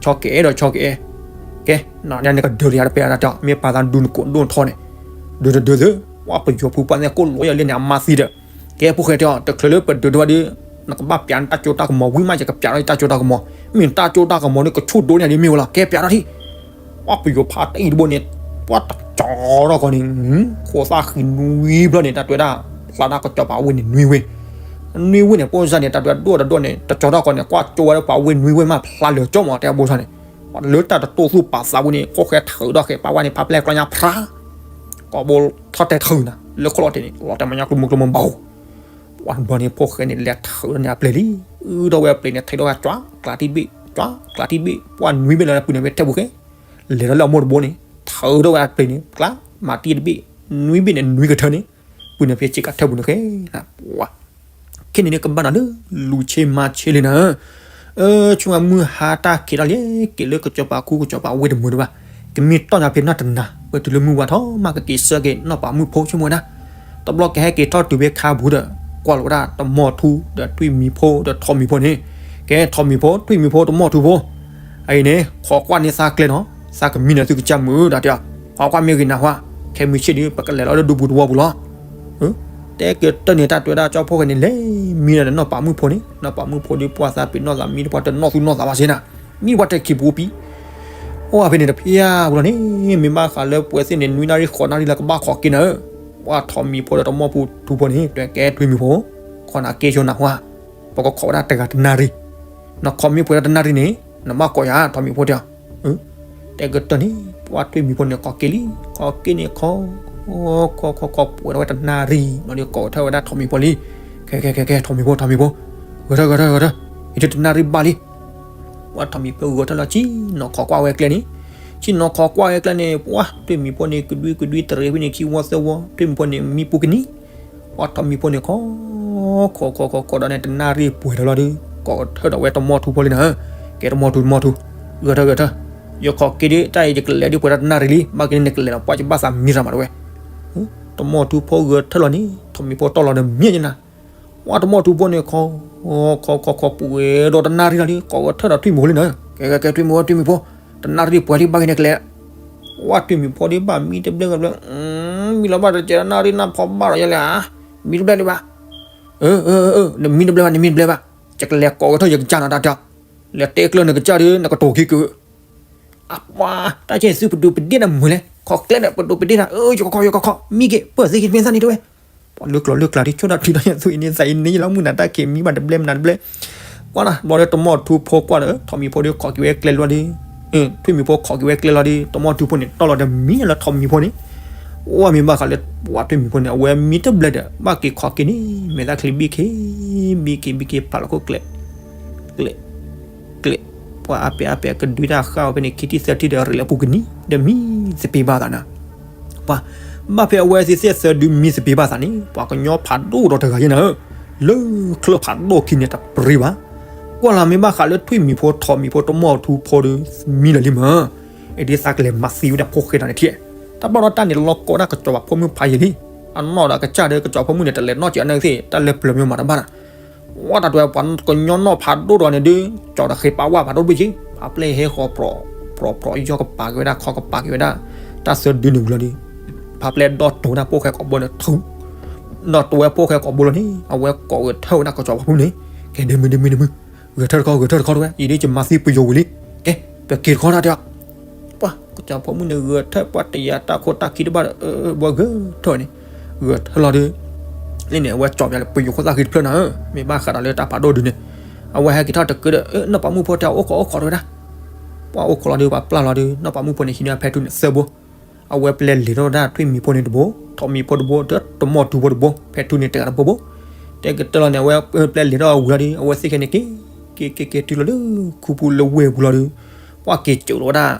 ဆီကအဲၣ်ဒီးဆီကအဲၣ်, ကဲ, နန့ၣ်ကဒၢလီၤယၤတပဲာ်အါတၢ်တဲအီၤ မ့ၢ်ပာ်သးဒုးနကိးဒိၣ်ထီန့ၣ်, ဒုးတဒုးသၢ, ပှၤပယီၤဖိပှၢ်သ့ၣ်ကိၢ်လိာ်ယၤလၢန့ၣ် အမါသံဒီး, ကဲဖိၣ်ဃဲတဲအီၤ တချုးလၢပဒုးဒိၣ်ဘၣ်ဒီး, နကဘၣ်ပၠးနတၢ်စိတၢ်ကမီၤဝံၤမး ယကပၠးထီၣ်ယတၢ်စိတၢ်ကမီၤ, မ့ၢ်နတၢ်စိတၢ်ကမီၤန့ၣ် ကဆိၣ်ဒိၣ်န့ၢ်ဒ်မ့ၢ်ဝဲလီၤ ကဲပၠးထီၣ်ထံၣ် ပှၤပယီၤဖါတံၢ်တဘိန့ၣ်, ပှၤတကၠီထီၣ်ကီးန့ၣ်, ခိးသၣ်ဃံနွံဘျီန့ၣ် တၢ်တဲဝဲဒၣ်, ဖျါဒၣ်ကစီၤပၤဝ့ၢ်န့ၣ်နွံဝ့ၢ်, နွံဝ့ၢ်န့ၣ် ဖိၣ်စၢ်န့ၣ် တၢ်တဲဝဲဒၣ်ဒိၣ်တဒိၣ်န့ၣ် တကၠီထီၣ်ကီးန့ၣ် ကွၢ်ကၠိဝဲဒၣ်ပှၤဝ့ၢ်နွံဝ့ၢ်မး ဖျါလၢာ်ကၠီမး တဲအဘိၣ်ဆၣ်န့ၣ်, လၢတၢ်တတိၢ်သူၣ်ပာ်သးပူၤန့ၣ် ဖိၣ်ဃဲထၢထီၣ်ဃဲးပာ်ဝါန့ၣ် ဖးပျဲၢ်ကျီညါဖြါ ကိးဘိထီၣ်တဲထုးနၤ လၢခိၣ်လီၤတ့ၢ်န့ၣ် လီၤတဲာ်မးညါကျူမူကျူမူဘၣ်, ပှၤတဘျီန့ၣ် ဖိၣ်ဃဲန့ၣ် လဲၤထုးထီၣ်န့ၢ်အပျ့ၤလံ, အုထီၣ်ဝဲအပျ့ၤန့ၣ် ထုးထီၣ်ဝဲ ကၠွးကျးတံၢ်တဘ့ၣ်, ကၠွးကျးတံၢ်တဘ့ၣ်, ပှၤနွံဘ့ၣ်လၢပုၢ်န့ၣ် ဝဲထဲပူၤဃဲ, လဲၤထီၣ်လၢအမိၢ်တဘိန့ၣ် ထုးထီၣ်ဝဲအပျ့ၤန့ၣ် ကျးမၤတံၢ်တဘ့ၣ်, နွံဘ့ၣ်န့ၣ် နွံကထၢန့ၣ်, ပုၢ်န့ၣ်ဖဲဆ့ကၤထဲပူၤန့ၣ်ဃဲ, ပှၤ ခဲန့ၣ်န့ၣ် ကဘၣ်နၤလၢ လူၤဆ့မၤဆ့လံနၤဧၢ, ဆူမုၢ်ဟါတၢ်ခံးထီၣ်လံ, က့ၤလၢကစီၤပၤခူကစီၤပၤဝ့ၢ်တမုာ်ဒံးဘၣ်, ကမ့ၢ်တီၢ်ညါဖဲနီၢ်တနၤ ပတုၤလၢမုၢ်ဝါထီၣ်မး ကက့ၤဆှၢက့ၤနီၢ်ပၤမုၣ်ဖိဆိကမိၣ်ဝဲဒၣ်, တဘျီကဟဲက့ၤထီၣ်တုၤဖဲခါပူၤဒီး ကွၢ်လီၤဝဲဒၣ်တမီၢ်ထူဒီးထွံၣ်မံၤဖိဒီးထိးမံၤဖိန့ၣ်, ကဲထိးမံၤဖိ ထွံၣ်မံၤဖိ တမီၢ်ထူဖိ အံၤန့ၣ် ခိးကွၢ်န့ၢ်သးကျဲနီၤ, သးကမံနၤသုကစၢ်မုာ်ဒီးတဲ, ခိးကွၢ်မ့ၢ်ဂ့ၤနၤဟါ, ခဲမုၢ်ဆ့ၣ်ဒီး ပကလဲၤလီၤလၢဒူပူၤတဝီပူၤလီၤ. တဲကတၢၢ်န့ၣ် တၢ်တဲဝဲဒၣ်ကၠီဖိၣ်ဃဲန့ၣ် လဲၤမံဒီးနီၢ်ပၤမုၣ်ဖိန့ၣ်, နီၢ်ပၤမုၣ်ဖိဒီး ပှၤသးပ့ၤနီၢ်သးမံဒီး ပှၤတနီၣ်သူၣ်နီၣ်သးဘၣ်စ့ၢ်နၤ, မံပှၤတခံးပူၤပံၤ အိၣ်ဖဲန့ၣ်တဖျၢၣ်ပူၤလီၤန့ၣ်, မ့ၢ်ဘၣ်ဃးလၢပှဲၤသ့ၣ်န့ၣ် နွံနၣ်ရံၣ်ဃိးနၣ်ရံၣ်လၢကဘၣ်ခိးက့ၤနၤဧၢ, ပှၤထိးမံၤဖိဒီးတမီၢ်ထူဖိန့ၣ် တဲကဲထွံၣ်မံၤဖိ, ခိးနၤက့ၤဆိနၤဟါ, ပကခိးဝဲဒၣ်တဂၤတနၣ်ရံၣ်, နခိးမံၤဖိဒီးတနၣ်ရံၣ်န့ၣ် နဘၣ်ကိးယၤ ထိးမံၤဖိတဲအီၤ တဲကတၢၢ်န့ၣ် ပှၤထွံၣ်မံၤဖိန့ၣ် ကိးက့ၤလံ, ကိးက့ၤန့ၣ် ခိး ခိး ခိး ခိး ပှဲၤထီၣ်ဝဲတနၣ်ရံၣ် ဘျီဒီး ကိးထီၣ်ဝဲဒၣ်ထိးမံၤဖိလံ, ခဲ ခဲ ခဲ ခဲ ထိးမံၤဖိ ထိးမံၤဖိ, ဂဲၤထၢၣ် ဂဲၤထၢၣ် ဂဲၤထၢၣ်, ယတနၣ်ရံၣ်ဘၣ်လံ, ပှၤထိးမံၤဖိဂဲၤထၢၣ်လီၤ ဆ့ၣ်နီၤခိးကွၢ်ဝဲကျဲန့ၣ်, ဆ့ၣ်နီၤခိးကွၢ်ဝဲကျဲန့ၣ် ပှၤထွံၣ်မံၤဖိန့ၣ် ကဒွံကဒွံတရံးဖဲန့ၣ် ခံဝီသၢဝီ ထွံၣ်မံၤဖိန့ၣ် မံပူၤကနံၤ ပှၤထိးမံၤဖိန့ၣ် ခိး ခိး ခိး ခိး ခိးဒီးန့ၣ် တနၣ်ရံၣ်ပှဲၤထီၣ်လီၤဒီး ကိးထီၣ်ဒီးဝဲတမီၢ်ထူဖိလံနၤ, ကဲတမီၢ်ထူ တမီၢ်ထူ, ဂဲၤထၢၣ် ဂဲၤထၢၣ်, ယခိးက့ၤဒီး တၢ်အံၤယကလဲၤဒီးပှဲၤဒီးတနၣ်ရံၣ်လံ, ဘၣ်က့ၤန့ၣ် နကလဲၤလီၤ ပှၤကဘၣ်သးမံရၤမးတဝဲ, တမီၢ်ထူဖိဂဲၤထၢၣ်လီၤန့ၣ် ထိးမံၤဖိတီၢ်လီၤဒီးမံညါနၤ, ပှၤတမီၢ်ထူဖိန့ၣ် ခိး ခိး ခိး ခိး ပှဲၤဒီးတနၣ်ရံၣ်လီၤဒီး ကိးထီၣ်ဒီးထွံၣ်မံၤဖိလံနၤ, ကဲ ကဲ ကဲ ထွံၣ်မံၤဖိ ထွံၣ်မံၤဖိ, တနၣ်ရံၣ်ပှဲၤလံ ဘၣ်က့ၤန့ၣ်ကလဲၤ ဝဲထွံၣ်မံၤဖိဒ်ဘၣ်မံတဘျဲၣ်ကဘျဲၣ်, မံလီၤဘၣ်တကဲးတနၣ်ရံၣ်နၢ်ဖီဘၣ်လီၤယဲလဲၣ်, မံတဘျဲၣ်ဒံးဘၣ်, နမံတဘျဲၣ်ဘၣ် နမံတဘျဲၣ်ဘၣ်, ယကလဲၤကိးကထၢၣ်ယကစၢ်နီၤတၢ်တဲ, လဲၤတဲကျၢၢ်နကစၢ်ဒီး နကတိၤခံက့ၤ, အပှၤ တၢ်ကဲသုပဒိးပဒ့ၣ်နၤမုာ်လဲၣ်, ခိးကျဲဒီးပဒိးပဒ့ၣ်နၤ, ယကခိး ယကခိး မံက့ၤ ပၢၢ်သ့က့ၤမ့ၢ်သၣ်န့ၣ်တဝဲ ပှၤလၢကျိၤလၢကျါဒ်ဆိဒၣ်ထုးဒီးယသူအံၤန့ၣ် သးအံၤန့ၣ်ယလီၤမုၢ်နၤတၢ်ခံးမံဘၣ်တဘျဲၣ်မနုၤတဘျဲၣ်, ကွၢ်လီၤဘျီဒီးတမီၢ်ထူဖိကွၢ်ဒီး ထိးမံၤဖိဒီးခိးက့ၤဝဲကျဲလီၤဒီး, ထွံၣ်မံၤဖိခိးက့ၤဝဲကျဲလီၤဒီး တမီၢ်ထူဖိန့ၣ် တီၢ်လီၤဒီးမံလၢထိးမံၤဖိန့ၣ်, ဝဲမ့ၢ်ဘၣ်ဃးလၢ ပှၤထွံၣ်မံၤဖိန့ၣ် အဝဲမံတဘျဲၣ်ဒီး ဘၣ်က့ၤခိးက့ၤန့ၣ် မဲာ်သၣ်ချံဘံၣ်ခ့ ဘံၣ်ခ့ ဘံၣ်ခ့ ဖးလီၤခိၣ်ကျဲး ကျဲး ကျဲး ပှၤအါပဲာ်အါပဲာ်ကဒုးတၢ်ဃၣ်ဝဲဖဲန့ၣ် ခံထံၣ်သၢထံၣ်ဒီး ရ့းလၢပူၤကနံၤ ဒီးမံသပ့ၤဘၣ်သးနၤ. ပှၤ ဘၣ်ဖဲအဝဲသ့ၣ်သၢဒုမံသပ့ၤဘၣ်သးန့ၣ် ပှၤကညီဖးဒိၣ်ဒီးတဂၤယဲနၤဧၢ, လၢချၢဖးဒိၣ်ခံန့ၣ်တပြံဘၣ်. ကွၢ်လီၤမ့ၢ်ဘၣ်ဃးလၢထွံၣ်မံၤဖိ ထိးမံၤဖိ တမီၢ်ထူဖိဒီး မံလၢာ်လံမး, အဒ်သးကလဲၤမၤသံဝဲဒၣ်ဖိၣ်ဃဲဒီးန့ၣ်ထံၣ်, တၢ်ဘၣ်ဒီးတၢ်န့ၣ်လီၤကိးဒၣ်ကစီၤပၤဖိမုၣ်ဖးယံာ်လံ. အနီၣ်ဒီးအကစၢ်ဒီး ကစီၤပၤဖိမုၣ်န့ၣ် တလဲၤနီၣ်စၢၤအနၢ်သ့ၣ် တၢ်လၢပျၢၤမ့ၢ်မၤတဘၣ်နၤ. ဝဲတၢ်တဲပှၤကညီနီၣ်ဖးဒိၣ်ဒီးန့ၣ်ဒုး ကၠီၤဒီးဃ့ပာ်ဝဲဖးဒိၣ်တဘ့ၣ်က့ၤ, ဖးပျဲၢ်ဟဲဃီၤ ပြီၤပြီၤယီၢ်ကပၤက့ၤဝဲဒၣ် ခီကပၤက့ၤဝဲဒၣ် တၢ်သၢဒုန့ၣ်ဝံၤလီၤဒီး ဖးပျဲၢ်ဒီတူာ်ဝဲဒၣ်ဖိၣ်ဃဲကိာ်ဘိန့ၣ်ထုး, ဒီတူာ်ဝဲဖိၣ်ဃဲကိာ်ဘိလီၤန့ၣ် အဝဲကိးဂဲၤထၢၣ်ဝဲဒၣ်ကစီၤပၤဖိမုၣ်န့ၣ်, ကဲဒဲမုၢ်ဒဲမုၢ်ဒဲမုၢ်, ဂဲၤထၢၣ်တခီ ဂဲၤထၢၣ်တခီတဝဲ ယဒ်ယမၤသံပယီၤဝံၤလံ, ကဲ ပက့ၤတခီတၢ်တဲအီၤ ပှၤကစီၤပၤဖိမုၣ်န့ၣ် ဂဲၤထၢၣ်ပှၤတယၤတၢ်ခိၣ်တၢ်ခံတဘၣ်ဒီး ဘၣ်ဂဲၤထၢၣ်န့ၣ်, ဂဲၤထၢၣ်လီၤဒီး လၢန့ၣ် အဝဲကၠီၤပယီၤခိၣ်သၣ်ဃံတဖျၢၣ်နၤဧၢ, မ့ၢ်ဘၣ်ဃးဒီးလၢတၢ်ဖးဒိၣ်ဒုန့ၣ်, အဝဲဟဲက့ၤထီၣ်တကၢဒီး နီၢ်ပၤမုၣ်ဖိတဲအီၤအိၣ်ခိးအိၣ်ခိးတဝဲဒၣ်, ပှၤအိၣ်ခိးလီၤဒီး ပှၤပျၢ်လီၤဒီး နီၢ်ပၤမုၣ်ဖိန့ၣ် ဟံးန့ၢ်ဖဲထူန့ၣ်သၢဘိ, အဝဲပလဲၤလဲၤထီၣ်ဝဲဒၣ်ထွံၣ်မံၤဖိန့ၣ်တဘိ, ထိးမံၤဖိတဘိ, ဒီးတမီၢ်ထူဖိတဘိ, ဖဲထူန့ၣ်တဂၤတဘိဘိ, တဲကတၢၢ်လီၤန့ၣ် အဝဲပလဲၤလဲၤထီၣ်ဝံၤလီၤဒီး အဝဲသ့ၣ်ခဲန့ၣ်က့ၤ က့ၤက့ၤက့ၤတုၤလီၤလၢခူပူၤလၢဝ့ၢ်ပူၤလီၤဒီး ပှၤက့ၤစိာ်လီၤဝဲဒၣ်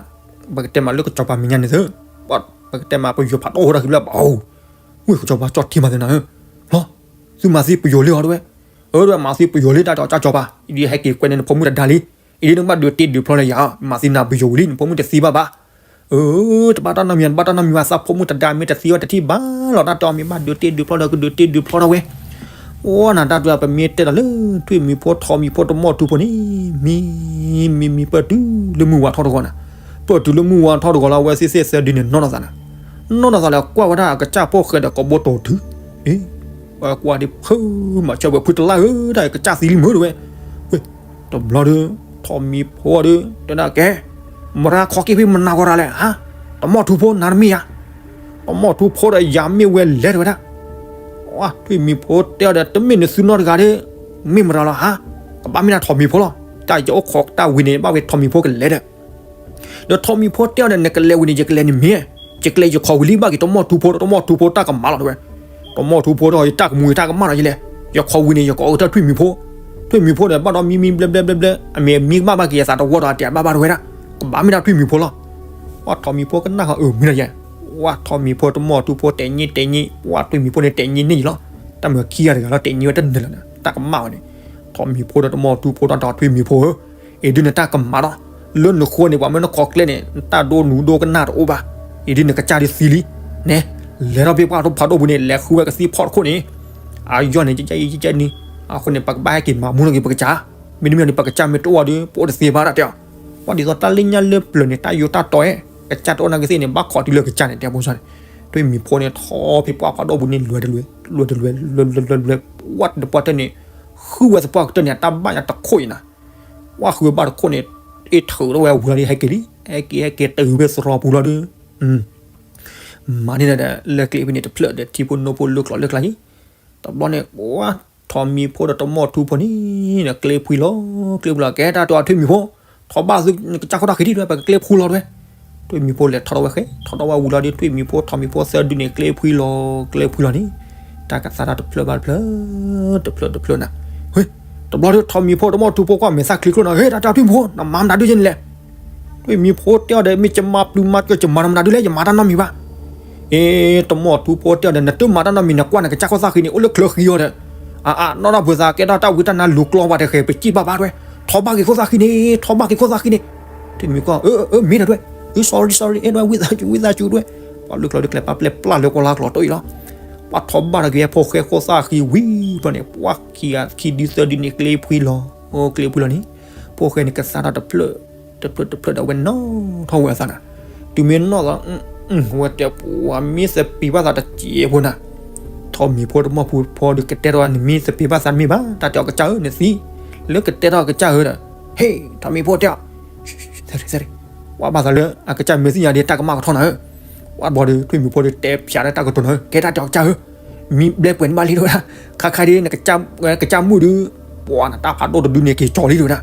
ပကတဲမးလၢကစီၤပၤမဲာ်ညါန့ၣ်သ့ၣ်, ပှၤပကတဲမးပယီၤဖးဒိၣ်ဝဲဒၣ်ဃံဘျၢဘၣ်အိၣ်, ဝ့ၢ်ကစီၤပၤကၠီၣ်ထံမးသ့ၣ်နၤဧၢ, လီၤ, သုမၤသံပယီၤလံဟီတဝဲ, အၢ တဝဲမၤသံပယီၤလံ တၢ်ကစီၤပၤ အံၤဒ်ဟဲက့ၤကွဲန့ၣ် နဖိမုၣ်တဒါလံ, အံၤဒ်နကဘၣ်ဒုးတ့ဒုးဖျီလၢယၤ, မၤသံနၤပယီၤဝံၤလံ နဖိမုၣ်တသံဘၣ်ဘၣ် အၢ တဘၣ်တၢ်နီတမံၤ တဘၣ်တၢ်နီတမံၤဘၣ် သးဖိမုၣ်တဒါမ့ၢ်တသံဝဲတထံၣ်ဘၣ်လီၤ တၢ်တဲအီၤမ့ၢ်ဘၣ်ဒုးတ့ဒုးဖျီဒီး ကဒုးတ့ဒုးဖျီထီၣ်ဝဲ, အိၣ်နၤတၢ်တဲအီၤ ပမ့ၢ်တဲဒီးလၢ ထွံၣ်မံၤဖိ ထိးမံၤဖိ တမီၢ်ထူဖိန့ၣ် မံ မံ မံ ပၢၢ်တုၤလၢမုၢ်ဝါထီၣ်တဂီၤနၤ, ပၢၢ်တုၤလၢမုၢ်ဝါထီၣ်တဂီၤလီၤ အဝဲသ့ၣ်သ့ၣ်သၢဒုန့ၣ်နီၢ်နီၢ်သးနၤ, နီၢ်နီၢ်သးလၢကွၢ်ဝဲဒၣ်အကစၢ်ဖိၣ်ဃဲဒီးကိးဘိတီၤတုၤ, အ့ ပှၤကွၢ်ဒ်ဖုမၤဆၢဝဲဖုတလၢ်ဧၢ တၢ်ကစၢ်သံလံမုၢ်တဝဲ, ဝ့ၢ် တဘျီဒီး ထိးမံၤဖိဒီး တဲဒၣ်ကဲ မရၤခီက့ၤဖဲမနၤဂီၤရၤလဲၣ် ဟါ, တမီၢ်ထူဖိနၤတမ့ၢ်ဧါ, တမီၢ်ထူဖိဒီးယၤမ့ၢ်ဝဲလဲၤတဝဲဒၣ်, ထွံၣ်မံၤဖိတဲအီၤဒီး တမ့ၢ်နသုနီတဂၤဒီး မ့ၢ်မရၤလီၤဟါ, ကဘၣ်မ့ၢ်ဒၣ်ထိးမံၤဖိလီၤ, တၢ်ယအိၣ်ခိးတၢ်ဝံၤန့ၣ် ဘၣ်ဝဲထိးမံၤဖိကလဲၤဒီး ဒီးထိးမံၤဖိတဲအီၤဒီး နကလဲၤဝံၤန့ၣ် ယကလဲၤန့ၣ်မ့ၢ်, ယကလဲၤယခိးဝံၤလံဘၣ်က့ၤတမီၢ်ထူဖိဒီး တမီၢ်ထူဖိတၢ်ကမၣ်လီၤတဝဲ, တမီၢ်ထူဖိဒီး ယတၢ်ကမူၤယတၢ်ကမၣ်လီၤယလဲၣ်, ယခိးဝံၤန့ၣ် ယကိးကတၢၢ်ထွံၣ်မံၤဖိ, ထွံၣ်မံၤဖိဒီး ဘၣ်ဒီးမံမံဘျဲဘျဲဘျဲဘျဲ အမ့ၢ်မံကဘၣ်ဘၣ်က့ၤယသးတဝီဒီး အတဲဘၣ်ဘၣ်တဝဲဒၣ်, ကဘၣ်မ့ၢ်ဒၣ်ထွံၣ်မံၤဖိလီၤ, ပှၤထိးမံၤဖိကနၣ်ဃီအၢမံၤလီၤယဲ, ပှၤထိးမံၤဖိတမီၢ်ထူဖိတဲာ်ညံၣ်တဲာ်ညံၣ် ပှၤထွံၣ်မံၤဖိန့ၣ်တဲာ်ညံၣ်န့ၢ်ယလီၤ, တၢ်မုာ်ခံဂၤတဂၤလီၤတဲာ်ညံၣ်ဝဲတနၢၤလီၤနၤ, တၢ်ကမၣ်ဝဲန့ၣ်, ထိးမံၤဖိဒီးတမီၢ်ထူဖိဒီးထွံၣ်မံၤဖိဧၢ အံၤဒုးနတၢ်ကမၣ်ဒီး, လၢနဃိန့ၣ် ပှၤမ့ၢ်နခိးကျဲန့ၣ် နတၢ်ဒိနူဒိကနၣ်တအိၣ်ဘၣ်, အံၤဒုးနကစၢ်ဒုးသံလံ, နဲ, လဲၤထီၣ်ဖဲပှၤဖးဒိၣ်ပူၤန့ၣ် လဲၤဃုဝဲကသံၣ်ဖီၣ်တခိၣ်န့ၣ်, အယီၢ်န့ၣ် ကကနံၣ်အံၤ ကကနံၣ်အံၤ, အဃိန့ၣ် ပကဘၣ်ဟဲက့ၤမၤမူထီၣ်က့ၤပကစၢ်, မ့တမ့ၢ်န့ၣ် ပကစၢ်မ့ၢ်တအိၣ်ဒီး ပအိၣ်တသ့ဘၣ်ဒၣ်တဲအီၤ, ပှၤဒ်သိးတၢ်လၢညါလၢပျၢၤန့ၣ် တၢ်ယိးတၢ်တီၤဧၢ, ကစၢ်တအိၣ်နာ်က့သ့ၣ်န့ၣ် ဘၣ်ခိးတုၤလၢကစၢ်န့ၣ် တဲဖိဆါန့ၣ်, ထွံၣ်မံၤဖိန့ၣ် ထီဖဲပှၤဖးဒိၣ်ပူၤန့ၣ် လွဲၤတလွဲၤ, လွဲၤတလွဲၤ, လွဲၤလွဲၤလွဲၤလွဲၤ, ပှၤတပှၢ်တၢၢ်န့ၣ်, ဃုဝဲသပှၢ်ကတၢၢ်န့ၣ် အတၢ်ဘၣ်ယၤတခိၣ်အံၤနၤ, ပှၤဃုဝဲဘၣ်တခိၣ်န့ၣ်, အ့ၣ်ထုးထီၣ်ဝဲဝံၤလီၤဒီး ဟဲက့ၤလံ, ဟဲက့ၤဟဲက့ၤတုၤဖဲသရီပူၤလီၤဒီး, မၤန့ၢ်ဒီးလၢကျဲဖဲန့ၣ်တဖျၢၣ်ဒီး ထံဖိနိဖိလၢကျိၤလၢကျါလံ, တဘျီန့ၣ် ပှၤထိးမံၤဖိဒီးတမီၢ်ထူဖိန့ၣ်, ကျဲဖှံလီၤ, ကျဲဖှံလီၤ, ကဲတၢ်တဲအီၤထွံၣ်မံၤဖိ, ထီဘၣ်သုနကစၢ်ခိၣ်သၣ်ဃံဒ်တဝဲ ပကကျဲဖှံလီၤတဝဲ, ထွံၣ်မံၤဖိလဲၤထီၣ်ထီၣ်ဝဲဃဲ, ထီၣ်ထီၣ်ဝဲဝံၤလီၤဒီး ထွံၣ်မံၤဖိ ထိးမံၤဖိသၢဒုန့ၣ် ကျဲဖှံလီၤ, ကျဲဖှံလီၤန့ၣ်, တၢ်ကသါတၢ်တဖျၢၣ်ဘၣ်တဖျၢၣ်, တဖျၢၣ်တဖျၢၣ်နၤ, ဝ့ၢ်, တဘျီဒီးထိးမံၤဖိတမီၢ်ထူဖိကွၢ်မဲာ်သၣ်ချံကျိၣ်နၤ, ဟ့ၣ် တၢ်တဲအီၤထွံၣ်မံၤဖိ နမၤမတၤဒုယဲန့ၣ်လဲၣ် ထွံၣ်မံၤဖိတဲအီၤဒီး မ့ၢ်ယမၤပျုၤမၤကၢၢ် ယမၤတၢ်မတၤဒုလဲၣ် ယမၤတၢ်နီတမံၤဘၣ်. အ့ တမီၢ်ထူဖိတဲအီၤဒီး နတမၤတၢ်နီတမံၤ နကွၢ်နကစၢ်ခိၣ်သၣ်ဃံန့ၣ် အိၣ်လၢချၢဃံအီၤဒီး, အါအါ နီၢ်ဒီၣ်ပှဲၤသး ကဲထီၣ်တၢ်ဝံတၢ်နါလူၤကျီဘၣ်တဃဲၤ ပစံၣ်ဘၣ်ဘၣ်တဝဲ, ထီဘၣ်က့ၤခိၣ်သၣ်ဃံန့ၣ် ထီဘၣ်က့ၤခိၣ်သၣ်ဃံန့ၣ်. ထွံၣ်မံၤကီၢ် အၢ အၢ မ့ၢ်တၢ်တဝဲ, အၢ sorry sorry အဲၣ်ဒိးဝံသးစူၤ ဝံသးစူၤတဝဲ, ပှၤလုၢ်ကျီၤဒုးကျဲပာ်ပျဲပျၢ်လၢကီၢ်လါကျီၤတိၢ်အံၤလီၤ. ပှၤထီဘၣ်တၢ်က့ၤဖိၣ်ဃဲခိၣ်သၣ်ဃံဝံၤ ဘျီန့ၣ် ပှၤခံဂၤခံဒုသၢဒုန့ၣ် ကျဲဖှံလီၤ, အိၣ်ကျဲဖှံလီၤန့ၣ်, ဖိၣ်ဃဲန့ၣ်ကသါထီၣ်တဖျၢၣ်, တဖျၢၣ်တဖျၢၣ်ဒီး ဝဲနီၣ်ထီၣ်ဝဲအသးနၤ, တုၤမ့ၢ်နီၣ်သီး, ဝဲတဲပှၤမ့ၢ်သပ့ၤဘၣ်သးတစဲးဖိနၤ, ထိးမံၤဖိတမီၢ်ထူဖိဒီးကတဲထီၣ် နမ့ၢ်သပ့ၤဘၣ်သးတမ့ၢ်ဘၣ် တၢ်တဲအီၤကစၢ်ဧၢ နသံ, လၢကတဲထီၣ်ကစၢ်ဧၢဒီး, ဟ့ၣ် ထိးမံၤဖိတဲအီၤ ဝဲဘၣ်သးလၢအကစၢ်မ့ၢ်သ့ၣ်ညါဒီး တၢ်ကမၣ်ကထီၣ်နၤဧၢ, ပှၤဘျီဒီး ထွံၣ်မံၤဖိဒီးတဲဖျါလၢတၢ်ကတိၤနၤဧၢ, ကဲတၢ်တဲအီၤကစၢ်ဧၢ, မံဘျဲပှဲၤန့ၣ်ဘၣ်လံတဝဲဒၣ်, ခါခါဒ်နကစၢ်မုၣ်ဒုး, ပှၤနတၢ်ဖးဒိၣ်တဒုန့ၣ် က့ၤကၠီၤလံတဝဲဒၣ်,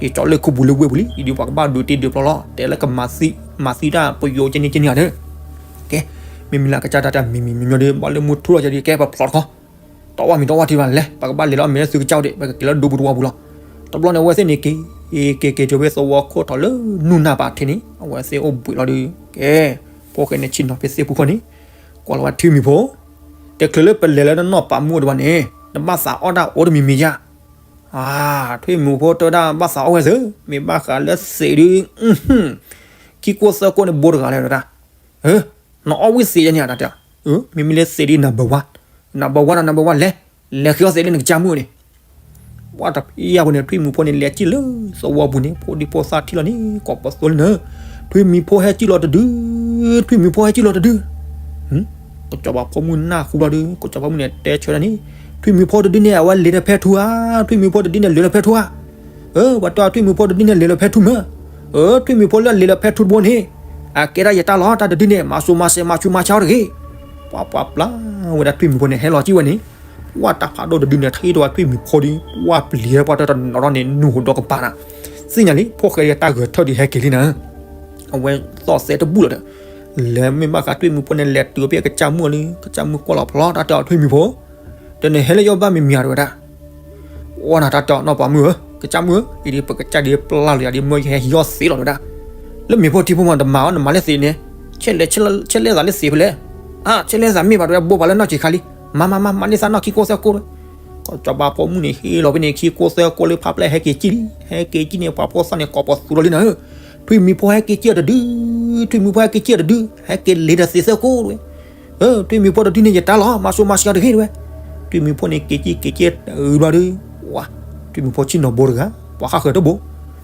က့ၤကၠီၤလၢခူပူၤလၢဝ့ၢ်ပူၤလံ, အံၤဒုးပှၤကဘၣ်ဒုးတ့ဒုးဖျီလီၤ, တဲလၢကမၤသံ, မၤသံတၢ်ပယိၤကန့ၢ်ကန့ၢ်ဧါဒီး, ကဲ, မ့မ့ၢ်လၢအကစၢ်တၢ်တၢ်မံၤမံၤမံၤမံၤဒီး ဘၣ်လၢမူထူလီၤကဒီး ကဲပဖျီတခီ တဝၢ်မံၤတဝၢ်ထံဘၣ်လဲၣ်, ပကဘၣ်လဲၤလီၤအမဲာ်လၢသုကစၢ်အိၣ်ဒံး ပကက့ၤလၢဒူပူၤတဝၢ်ပူၤလီၤ. တဘျီန့ၣ် အဝဲသ့ၣ်န့ၣ်က့ၤ, အ့ က့ၤက့ၤကၠိဖဲသဝီခိၣ်ထီၣ်လၢနူၢ်နၢ်ပၤထံးန့ၣ် အဝဲသ့ၣ်အိၣ်ဘှံးလီၤဒီး ကဲ ဖိၣ်ဃဲန့ၣ်ဆ့ၣ်နီၤဖဲသ့ၣ်ပူၤခီန့ၣ် ကွၢ်လီၤဝဲထွံၣ်မံၤဖိ တချုးလၢပလဲၤလၢနနီၢ်ပၤမုၣ်အိၣ်တဘၣ်န့ၣ် နဘၣ်သးအီၣ်တၢ်အိၣ်တမံၤမံၤယါ အါ ထွံၣ်မံၤဖိတဲဝဲဒၣ် ဘၣ်သးအီၣ်ဝဲသ့ မ့ၢ်ဘၣ်ဃးလၢသံးဒုး ခံကိးသၢကိးန့ၣ်ဘိတဂၤလဲၣ်ဝဲဒၣ် နအီၣ်ဝံသံးယါန့ၣ်တၢ်တဲ မ့မ့ၢ်လၢသံးဒုး number one, number one ဒီး number one လဲၤ လဲၤဃ့အီၣ်သံးလၢနကစၢ်မုၣ်န့ၣ် ပှၢ်တပျၢ်ဖိန့ၣ် ထွံၣ်မံၤဖိန့ၣ် လဲၤစံၣ်လၢသဝီပူၤန့ၣ် ဖိဒံဖိသၣ်ထံၣ်လီၤန့ၣ် ကိးပသူလၢန ထွံၣ်မံၤဖိဟဲစံၣ်လီၤတဒု ထွံၣ်မံၤဖိဟဲစံၣ်လီၤတဒု ကစီၤပၤဖိမုၣ်နၢ်ဟူဘျီဒီး ကစီၤပၤဖိမုၣ်န့ၣ်တဲဆၢဒၣ်န့ၣ် ထွံၣ်မံၤဖိတဒုန့ၣ် အဝဲလဲၤဒီးဖဲထူဧါ, ထွံၣ်မံၤဖိတဒုန့ၣ် လဲၤဒီးဖဲထူဧါ. အၢ ပှၤတဲထွံၣ်မံၤဖိတဒုန့ၣ် လဲၤဒီးဖဲထူမ့ၢ်. အၢ ထွံၣ်မံၤဖိလၢလဲၤဒီးဖဲထူတဘိန့ၣ် အကဲဒၣ်ယတၢ်လီၤ တၢ်တဒုန့ၣ် မၤစိမၤစဲး မၤဆူးမၤဆါအီၤတဂ့ၤ. ပှၤပှၤပျၢ်ဝဲဒၣ်ထွံၣ်မံၤဖိန့ၣ် ဟဲလီၤစံၣ်ဝဲန့ၣ် ပှၢ်တၢ်ဖးဒိၣ်တဒုန့ၣ် ထံၣ်တဝဲထွံၣ်မံၤဖိဒီး ပှၢ်ပျံၤပှၢ်တၢ်တနီၤထီၣ်န့ၣ် နူၢ်ဟူဒီးကပၤနၤ သ့ၣ်ညါလံ ဖိၣ်ဃဲတၢ်ဂဲၤထၢၣ်ဒုးဟဲက့ၤလံနၤ အဝဲသီၣ်သဲတဘူၣ်လီၤဒီး လဲၤမ့ၢ်ဘၣ်ဃးထွံၣ်မံၤဖိန့ၣ် လဲၤတုၤဖဲအကစၢ်မုၣ်လံ ကစၢ်မုၣ်ကွၢ်လီၤဖျီတၢ်တဲအီၤထွံၣ်မံၤဖိ တနဟဲလၢယအိၣ်ဘၣ်မံၤမံၤဧါတဝဲဒၣ် အိၣ်နၤတၢ်တဲအီၤနီၢ်ပၤမုၣ်ဧၢ, ကစၢ်မုၣ်ဧၢ, အံၤဒ်ပကစၢ်ဒ်ပျၢ်လီၤယၤဒ်မၢယဟဲဟံးအီၣ်သံးလီၤတဝဲဒၣ်, လၢမ့ၤဖိထံဖိမးတမၤအီၤ နမၤလၢသံးန့ၣ်, ဆဲးလဲၤဆဲးလဲၤသးလၢသံးဖဲလဲၣ်, အါ ဆဲးလဲၤသးမ့ၢ်ဘၣ်တဝဲ ဘိးပှၤလၢနီၢ်ဆံးခါလံ, မၤမၤမၤ မၤန့ၢ်သးနီၢ်ခံကိးသၢကိးတဝဲ, ကစီၤပၤဖိမုၣ်န့ၣ်ဟ့ၣ်လီၤဖဲန့ၣ် ခံကိးသၢကိးလၢဖးပျဲၢ်ဟဲက့ၤကံၣ်လံ, ဟဲက့ၤကံၣ်န့ၣ် ပှၤဖိသၣ်န့ၣ် ကိးပသူလီၤလံနၤဧၢ, ထွံၣ်မံၤဖိဟဲက့ၤကံၣ်အီၤတဒု, ထွံၣ်မံၤဖိဟဲက့ၤကံၣ်အီၤတဒု, ဟဲက့ၤလ့ၤဒီးသံးသၢကိးတဝဲ ထွံၣ်မံၤဖိတဒုန့ၣ် ယတၢ်လီၤ, မၤစိမၤဆှံအီၤတဂ့ၤတဝဲ, ထွံၣ်မံၤဖိန့ၣ် က့ၤကံၣ်က့ၤကံၣ်အုဘျီဒီး, ဝါ, ထွံၣ်မံၤဖိဆ့ၣ်နီၤဘိတဂၤ, ပှၤဃၣ်ဃၢၤတဘိ,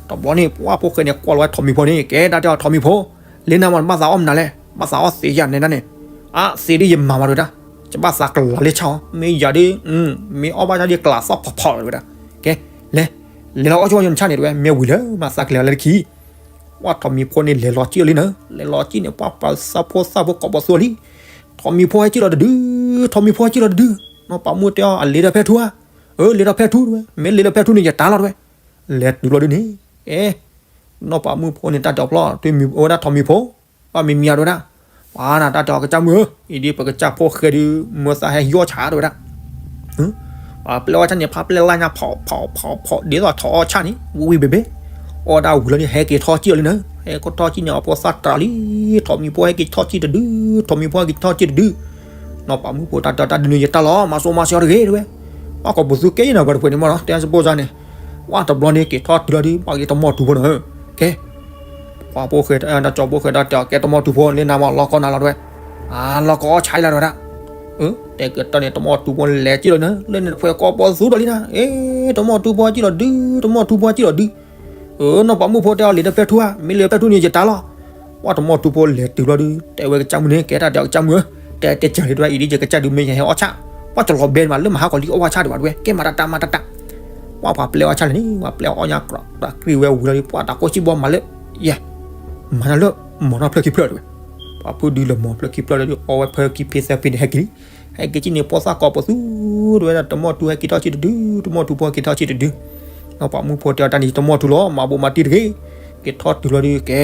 တဘျီန့ၣ် ပှၢ်ဖိၣ်ဃဲန့ၣ် ကွၢ်လီၤဝဲထိးမံၤဖိန့ၣ် ကဲတၢ်တဲအီၤထိးမံၤဖိ, လ့နၤမး နဘၣ်သးအီၣ်မနုၤလဲၣ်, ဘၣ်သးအီၣ်သံးယၤနဲဒၣ်န့ၣ်, အါ သံးဒ်ယမၤမးတဝဲဒၣ်, ယဘၣ်သးကလၤလၢဆၣ်အီၤ, မ့ၢ်ယၤဒ်, မ့ၢ်အီၣ်ဘၣ်ဆၣ်ဒ်ကလၤသီၣ်ဖီဖီလီၤတဝဲဒၣ်, ကဲ, လဲၤ, လဲၤလီၤအီၣ်ဆၣ်ဝဲယနဆၣ်န့ၣ်တဝဲ မ့ၢ်ဝံၤလၢမၤသးကလဲၤလီၤလၢခံ ပှၢ်ထိးမံၤဖိန့ၣ် လဲၤလီၤကံၣ်အီၤလံနၤ, လဲၤလီၤကံၣ်န့ၣ် ပှၢ်ပှၤသၣ်ဖိသၣ်ဖိကိးပသူအီၤလံ, ထိးမံၤဖိဟဲကံၣ်လီၤတဒု, ထိးမံၤဖိဟဲကံၣ်လီၤတဒု, နီၢ်ပၤမုၣ်တဲအီၤ အလ့ဒီးဖဲထူဧါ, အၢ လ့ဒီးဖဲထူတဝဲ, မ့ၢ်လ့ဒီးဖဲထူန့ၣ် ယတၢ်လီၤတဝဲ, လဲၤတုၤဘျီဒုန့ၣ်, အဲ, နီၢ်ပၤမုၣ်ဖိန့ၣ် တၢ်တဲအီၤဖျီ, ထွံၣ်မံၤဖိဝဲဒၣ်ထိးမံၤဖိ, ဘၣ်မံၤမံၤအါတဝဲဒၣ်, ပှၤနၤတၢ်တဲအီၤကစၢ်မုၣ်ဧၢ, အံၤဒ်ပကစၢ်ဖိၣ်ဃဲဒုး မၢသးဟဲဟံးအီၣ်ဆၣ်တဝဲဒၣ် ပျဲအီၣ်ဆၣ်န့ၣ် ဖးပျဲၢ်လၢညါ ဖီးဖီးဖီးဖီး ဒ်သိးထိးအီၣ်ဆၣ်န့ၣ် ဝံၤဝံၤဘ့ၣ်ဘ့ၣ်, အီၣ်ဒၣ်ဝံၤလီၤန့ၣ် ဟဲက့ၤထီၣ်ကံၣ်အီၤလံနၤ, ဟဲက့ၤထီၣ်ကံၣ်န့ၣ် အဖိသၣ်တၢ်လံ, ထိးမံၤဖိဟဲက့ၤထီၣ်ကံၣ်တဒု, ထိးမံၤဖိဟဲက့ၤထီၣ်ကံၣ်တဒု, နီၢ်ပၤမုၣ်ဖိတၢ်တဲအီၤတၢ်ဒုးန့ၣ် ယတၢ်လီၤ, မၤစိမၤဆှံအီၤတဂ့ၤတဝဲ, ပှၢ်ကိးပသူကဲယနၤ ပှၤတဖုန့ၣ်မးနီၤ တဲစဘိၣ်စၢ်န့ၣ်, ဝါတဘျီန့ၣ် က့ၤထီၣ်တုၤလီၤဒုး ဘၣ်က့ၤတမီၢ်တူဖိနၤဧၢ, ကဲ ပှၤဖိၣ်ဃဲ တၢ်ကၠီဖိၣ်ဃဲတၢ်တဲအီၤ ကဲတမီၢ်တူဖိ လၢနၤမး လီၤကီနၤလီၤတဝဲ, အါ လီၤကီအီၣ်ဆၣ်လီၤတဝဲဒၣ်, တဲကတၢၢ်န့ၣ် တမီၢ်တူဖိလဲၤကံၣ်လီၤနၤ, လၢန့ၣ်တဖုကိးပသူဒီးလံနၤ, အ့ တမီၢ်တူဖိကံၣ်လီၤဒု, တမီၢ်တူဖိကံၣ်လီၤဒု, အၢ နီၢ်ပၤမုၣ်ဖိတဲအီၤ လ့ၤဒီးဖဲထူဧါ, မ့ၢ်လ့ၤဒီးဖဲထူန့ၣ် ယတၢ်လီၤ, ပှၢ်တမီၢ်တူဖိလဲၤတုၤဘျီဒုး တဲဝဲကစၢ်မုၣ်န့ၣ် ကဲတၢ်တဲအီၤကစၢ်မုၣ်ဧၢ, တဲတဲစၢၤလံတဝဲ အံၤဒ်ယကစၢ်ဒုး မ့ၢ်ယဟဲအီၣ်ဆၣ်, ပှၢ်ကလီၤဘဲန့ၣ်မး လၢမဟါကီးလံအီၣ်ဝဲဆၣ်ဒံးဘၣ်တဝဲ ကဲမၤတၢ်တၢ်မၤတၢ်တၢ်, ပှၢ်ပှၤပျဲအီၣ်ဆၣ်လဲၣ်န့ၣ် ပှၤပျဲအီၣ်ညါကြးကြ့ၢ်ဝဲဝံၤလီၤဒုး ပှၢ်တၢ်ကိၢ်စံၣ်ဘီမၤလၢ, ယဲ, မၤနၤလၢ မီၢ်နီၢ်ဖျၢၣ်ခံဖျၢၣ်တဝဲ, ပှၤဖုဒုးလၢမီၢ်ဖျၢၣ်ခံဖျၢၣ်လီၤဒုး အီၣ်ဝဲဖဲခံဖဲသၢဖဲန့ၣ် ဟဲက့ၤလံ, ဟဲက့ၤကံၣ်န့ၣ် ဖိသၣ်ကိးပသူတဝဲဒၣ် တမီၢ်တူဟဲက့ၤထီၣ်ကံၣ်တဒု, တမီၢ်တူဖိဟဲက့ၤထီၣ်ကံၣ်တဒု, နီၢ်ပၤမုၣ်ဖိတဲအီၤတၢ်န့ၣ် တမီၢ်တူလီၤ မၤဘိးမၤတံၢ်တဂ့ၤ, က့ၤထီၣ်တုၤလီၤဒုး ကဲ,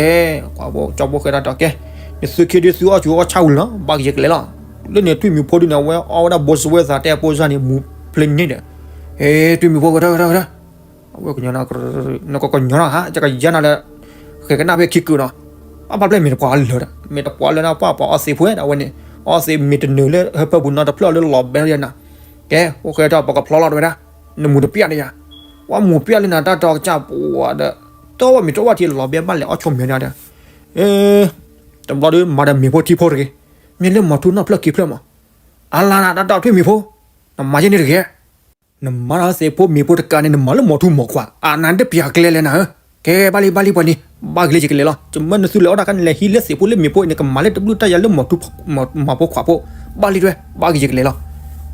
ပှၤဖိကၠီဖိၣ်ဃဲတၢ်တဲအီၤ ကဲ, နသုခံဒုးသုအီၣ်ဆူအီၣ်ဆၣ်ဝံၤလီၤ ဘၣ်ကယဲၢ်ကလဲၤလီၤ, လၢန့ၣ်ထွံၣ်မံၤဖိဒုးန့ၣ် အဝဲအီၣ်ဝဲဒၣ်ဘိစဝဲသးတဲအဖိစၢ်န့ၣ် မူၤဖျဲးန့ၣ်ဒီး, ဟဲ ထွံၣ်မံၤဖိကထၢကထၢကထၢ အဝဲကညီနၤ, နကကညီနၤဧါ, ယကယါနၤလၢ, ဃဲကနၣ်ဖဲခံကုာ်နီၤ, အဘၣ်ဖျဲၣ်မ့ၢ်တပှၤလၢာ်ဒီး မ့ၢ်တပှၤလၢာ်နၤ ပှၤပှၤအီၣ်သ့ၣ်ဖိဝဲဒၣ်ဝဲန့ၣ်, အီၣ်သ့ၣ်မ့ၢ်တနုာ်လၢဟၢဖၢပူၤနီတဖျၢၣ်လၢလီၤဘဲလီၤယၤနၤ, ကဲ, ဖိၣ်ဃဲတၢ်ပကဖျီလီၤတဝဲဒၣ်, နမူၤတပျၢ်လၢယၤ, ပှၤမူၤပျၢ်လၢနၤတၢ်တီကစၢ်ပှၤဒီး, တဝဲမ့ၢ်တဝဲထံလီၤဘဲဘၣ်လဲၤအီၣ်ဆိမ့ၤန့ၣ်ဒီး, တဘျီဒုးမၤဒီးမ့ၤဖိထံဖိတဂ့ၤ, မ့ၢ်လၢမီၤထူနီၢ်ဖျၢၣ်ခံဖျၢၣ်မး, အလါနၤတၢ်တီထွံၣ်မံၤဖိ, နမၤယဲန့ၣ်တဂ့ၤ နမၤတၢ်သ့ၣ်ဖိမ့ၤဖိတကးန့ၣ် နမၤလၢမီၤထူမီၤခွါ, အနၤတပျၢ်ကျဲလဲၣ်နၤဧၢ, ကဲဘၣ်လံဘၣ်လံပှၤန့ၣ်, ဘၣ်ဂ့ၤလၢယကလဲၤလီၤ, ယမၢနသုလဲၤအီၣ်တၢ်ခါန့ၣ် လဲၤဟံးလၢသ့ၣ်ဖိလၢမ့ၤဖိအံၤ နကမၤလၢတဘျုးတၢ်ယၤလၢမီၤထူ, မီၤဖိခွါဖိ, ဘၣ်လံတဝဲ, ဘၣ်ဂ့ၤယကလဲၤလီၤ,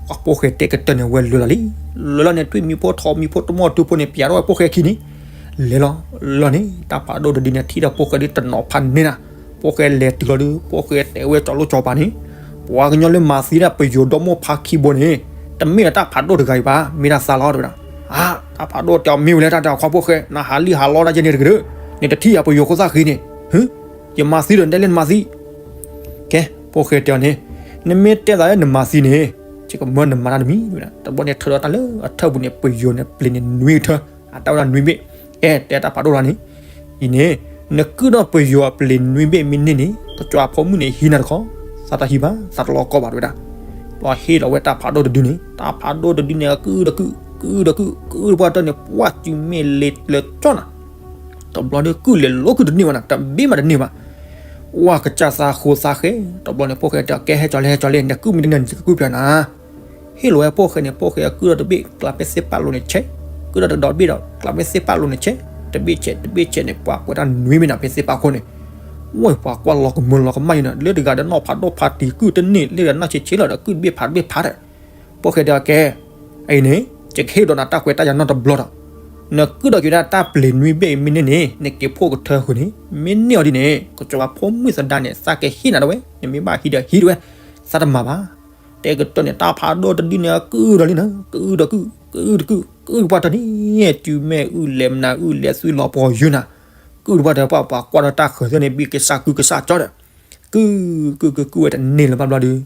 ပှၤဖိၣ်ဃဲတဲကတၢၢ်န့ၣ် ဝဲလဲၤလီၤလံ, လဲၤလီၤန့ၣ် ထွံၣ်မံၤဖိထိးမံၤဖိတမီၤထူဖိန့ၣ် ပျဲထီၣ်ဝဲဖိၣ်ဃဲခံန့ၣ်, လဲၤလီၤ, လီၤန့ၣ် တၢ်ဖးဒိၣ်တဒုန့ၣ် ထံၣ်ဒီးဖိၣ်ဃဲဒုးတနီၤဖးန့ၢ်နၤ, ဖိၣ်ဃဲလဲၤတုၤလီၤဒုး ဖိၣ်ဃဲတဲဝဲကၠီလိကၠီပၤန့ၣ်, ပှၤကညီလၢမၤသံဒၣ်ပယိၤဒီမိၢ်ဖးခံဘိန့ၣ်, တမ့ၢ်ဒီးတၢ်ဖးဒိၣ်တဂၤအံၤဘၣ်, မ့ၢ်ဒၣ်သးလီၤတဝဲဒၣ်, အါ, တၢ်ဖးဒိၣ်တဲအီၤမ့ၢ်ဝဲလၢတၢ်တဲအီၤခွါဖိၣ်ဃဲ နဟးလံဟးလီတၢ်ယဲန့ၣ်တက့ၢ်ဒီး, နတထံၣ်ယၤပယိၤခိၣ်သၣ်ဃံန့ၣ်, ယမၤသံဒီးတဲလၢနမၤသံ ကဲ, ဖိၣ်ဃဲတဲအီၤန့ၣ်, နမ့ၢ်တဲသးလၢနမၤသံန့ၣ်, ယကမၢနမၤတၢ်တမံၤဝဲဒၣ်, တဘျီန့ၣ်ထၢဒီးတၢ်လၢအထၢပူၤန့ၣ် ပယိၤန့ၣ်ပျ့ၤန့ၣ်နွံကထၢ, အတၢ်ဝဲဒၣ်နွံဘ့ၣ်, ကဲ တဲတၢ်ဖးဒိၣ်လီၤန့ၣ်, အံၤန့ၣ် နကုၣ်ဒီးပယီၤအပျ့ၤနွံဘ့ၣ်မ့ၢ်န့ၢ်န့ၣ် ကစီၤပၤဖိမုၣ်န့ၣ်ဟံးနၤတခီ, သးတဟံးဘၣ်, သးတလီၤကီဘၣ်တဲဝဲဒၣ်. ဘျီဟ့ၣ်လီၤဝဲတၢ်ဖးဒိၣ်တဒုန့ၣ်, တၢ်ဖးဒိၣ်တဒုန့ၣ် အကုၣ်ဒီးကုၣ်, ကုၣ်ဒီးကုၣ်, ကုၣ်တပှၢ်တၢၢ်န့ၣ် ပှၢ်စုမဲာ်လ့ၤလၢကၠီနၤ တဘျီဒီးကုၣ်လဲၤလိၤကုၣ်တန့ၢ်ဘၣ်နၤ, တဘ့ၣ်မးတန့ၢ်ဘၣ်. ဝါကစၢ်သးဃိသးဃဲ, တဘျီန့ၣ် ဖိၣ်ဃဲတဲအီၤ ကဲ ဟဲကၠီၤလဲ ဟဲကၠီၤလဲ, နကုၣ်မ့ၢ်တန့ၢ်န့ၣ် ယကကုၣ်ပျၢၤနၤ. ဟ့ၣ်လီၤဝဲဖိၣ်ဃဲန့ၣ်, ဖိၣ်ဃဲအကုၣ်ဒီးတဘ့ၣ် ကျးဖဲသ့ၣ်ပာ်လိၤန့ၣ်ဆဲး, ကုၣ်ဒီးတဒီဘ့ၣ်ဒီး ကျးဖဲသ့ၣ်ပာ်လိၤန့ၣ်ဆဲး, တဘ့ၣ်ဆဲး တဘ့ၣ်ဆဲးန့ၣ် ပှၤကွဲးတၢ်နွံဘ့ၣ်နၤဖဲသ့ၣ်ပာ်ခိၣ်န့ၣ်. ဝဲပှၤကွၢ်လီၤကမၢလီၤကမၣ်ယံၤနၤ, လၢတဂၤဒီးနီၢ်ဖးဒိၣ်ဖးတံၤ ကုၣ်တန့ၢ်, လၢတဂၤနီၢ်ဆံးဆံးလီၤဒီး ကုၣ်တဘ့ၣ်ဖးတဘ့ၣ်ဖးဒီး ဖိၣ်ဃဲတဲအီၤ ကဲ, အံၤန့ၣ် ယကဟ့ၣ်ဒီးနၤတၢ်ခွဲးတၢ်ယာ်နီတဘျီဒီး, နကုၣ်ဒီးက့ၤဒၣ်တၢ်ပျ့ၤနွံဘ့ၣ်အံၤမ့ၢ်န့ၢ်န့ၣ် နက့ၤဖှိၣ်ကထၢဃုာ်န့ၣ်, မ့ၢ်န့ၢ်အီၤဒ်န့ၣ် ကစီၤပၤဖိမုၣ်သဒါန့ၣ် သးကဟ့ၣ်နၤဒၣ်ဝဲ, နမ့ၢ်ဘၣ်ဟံးဒီးဟံးဒၣ်ဝဲ, သးတမၤဘၣ်. တဲကတၢၢ်န့ၣ် တၢ်ဖးဒိၣ်တဒုန့ၣ် အကုၣ်ဒီးလံနၤ, ကုၣ်ဒီးကုၣ်, ကုၣ်တကုၣ်, ကုၣ်တပှၢ်တၢၢ်န့ၣ် စုမဲာ်အုၣ်လဲၤမနၤအုၣ်လဲၤသွံၣ်လီၤပှီၤယုၢ်နၤ, ကုၣ်တပှၢ်တၢၢ် ပှၤပှၤကွၢ်ဒီးတၢ်ဃၢၤသ့ၣ်န့ၣ် ဘံၣ်ကစၢ်ကုၢ်ကစၢ်ကၠီဒီး ကုၣ်, ကုၣ်, ကုၣ်, ကုၣ်ဝဲတန့ၢ်လၢၤဘၣ်ဘျီဒီး,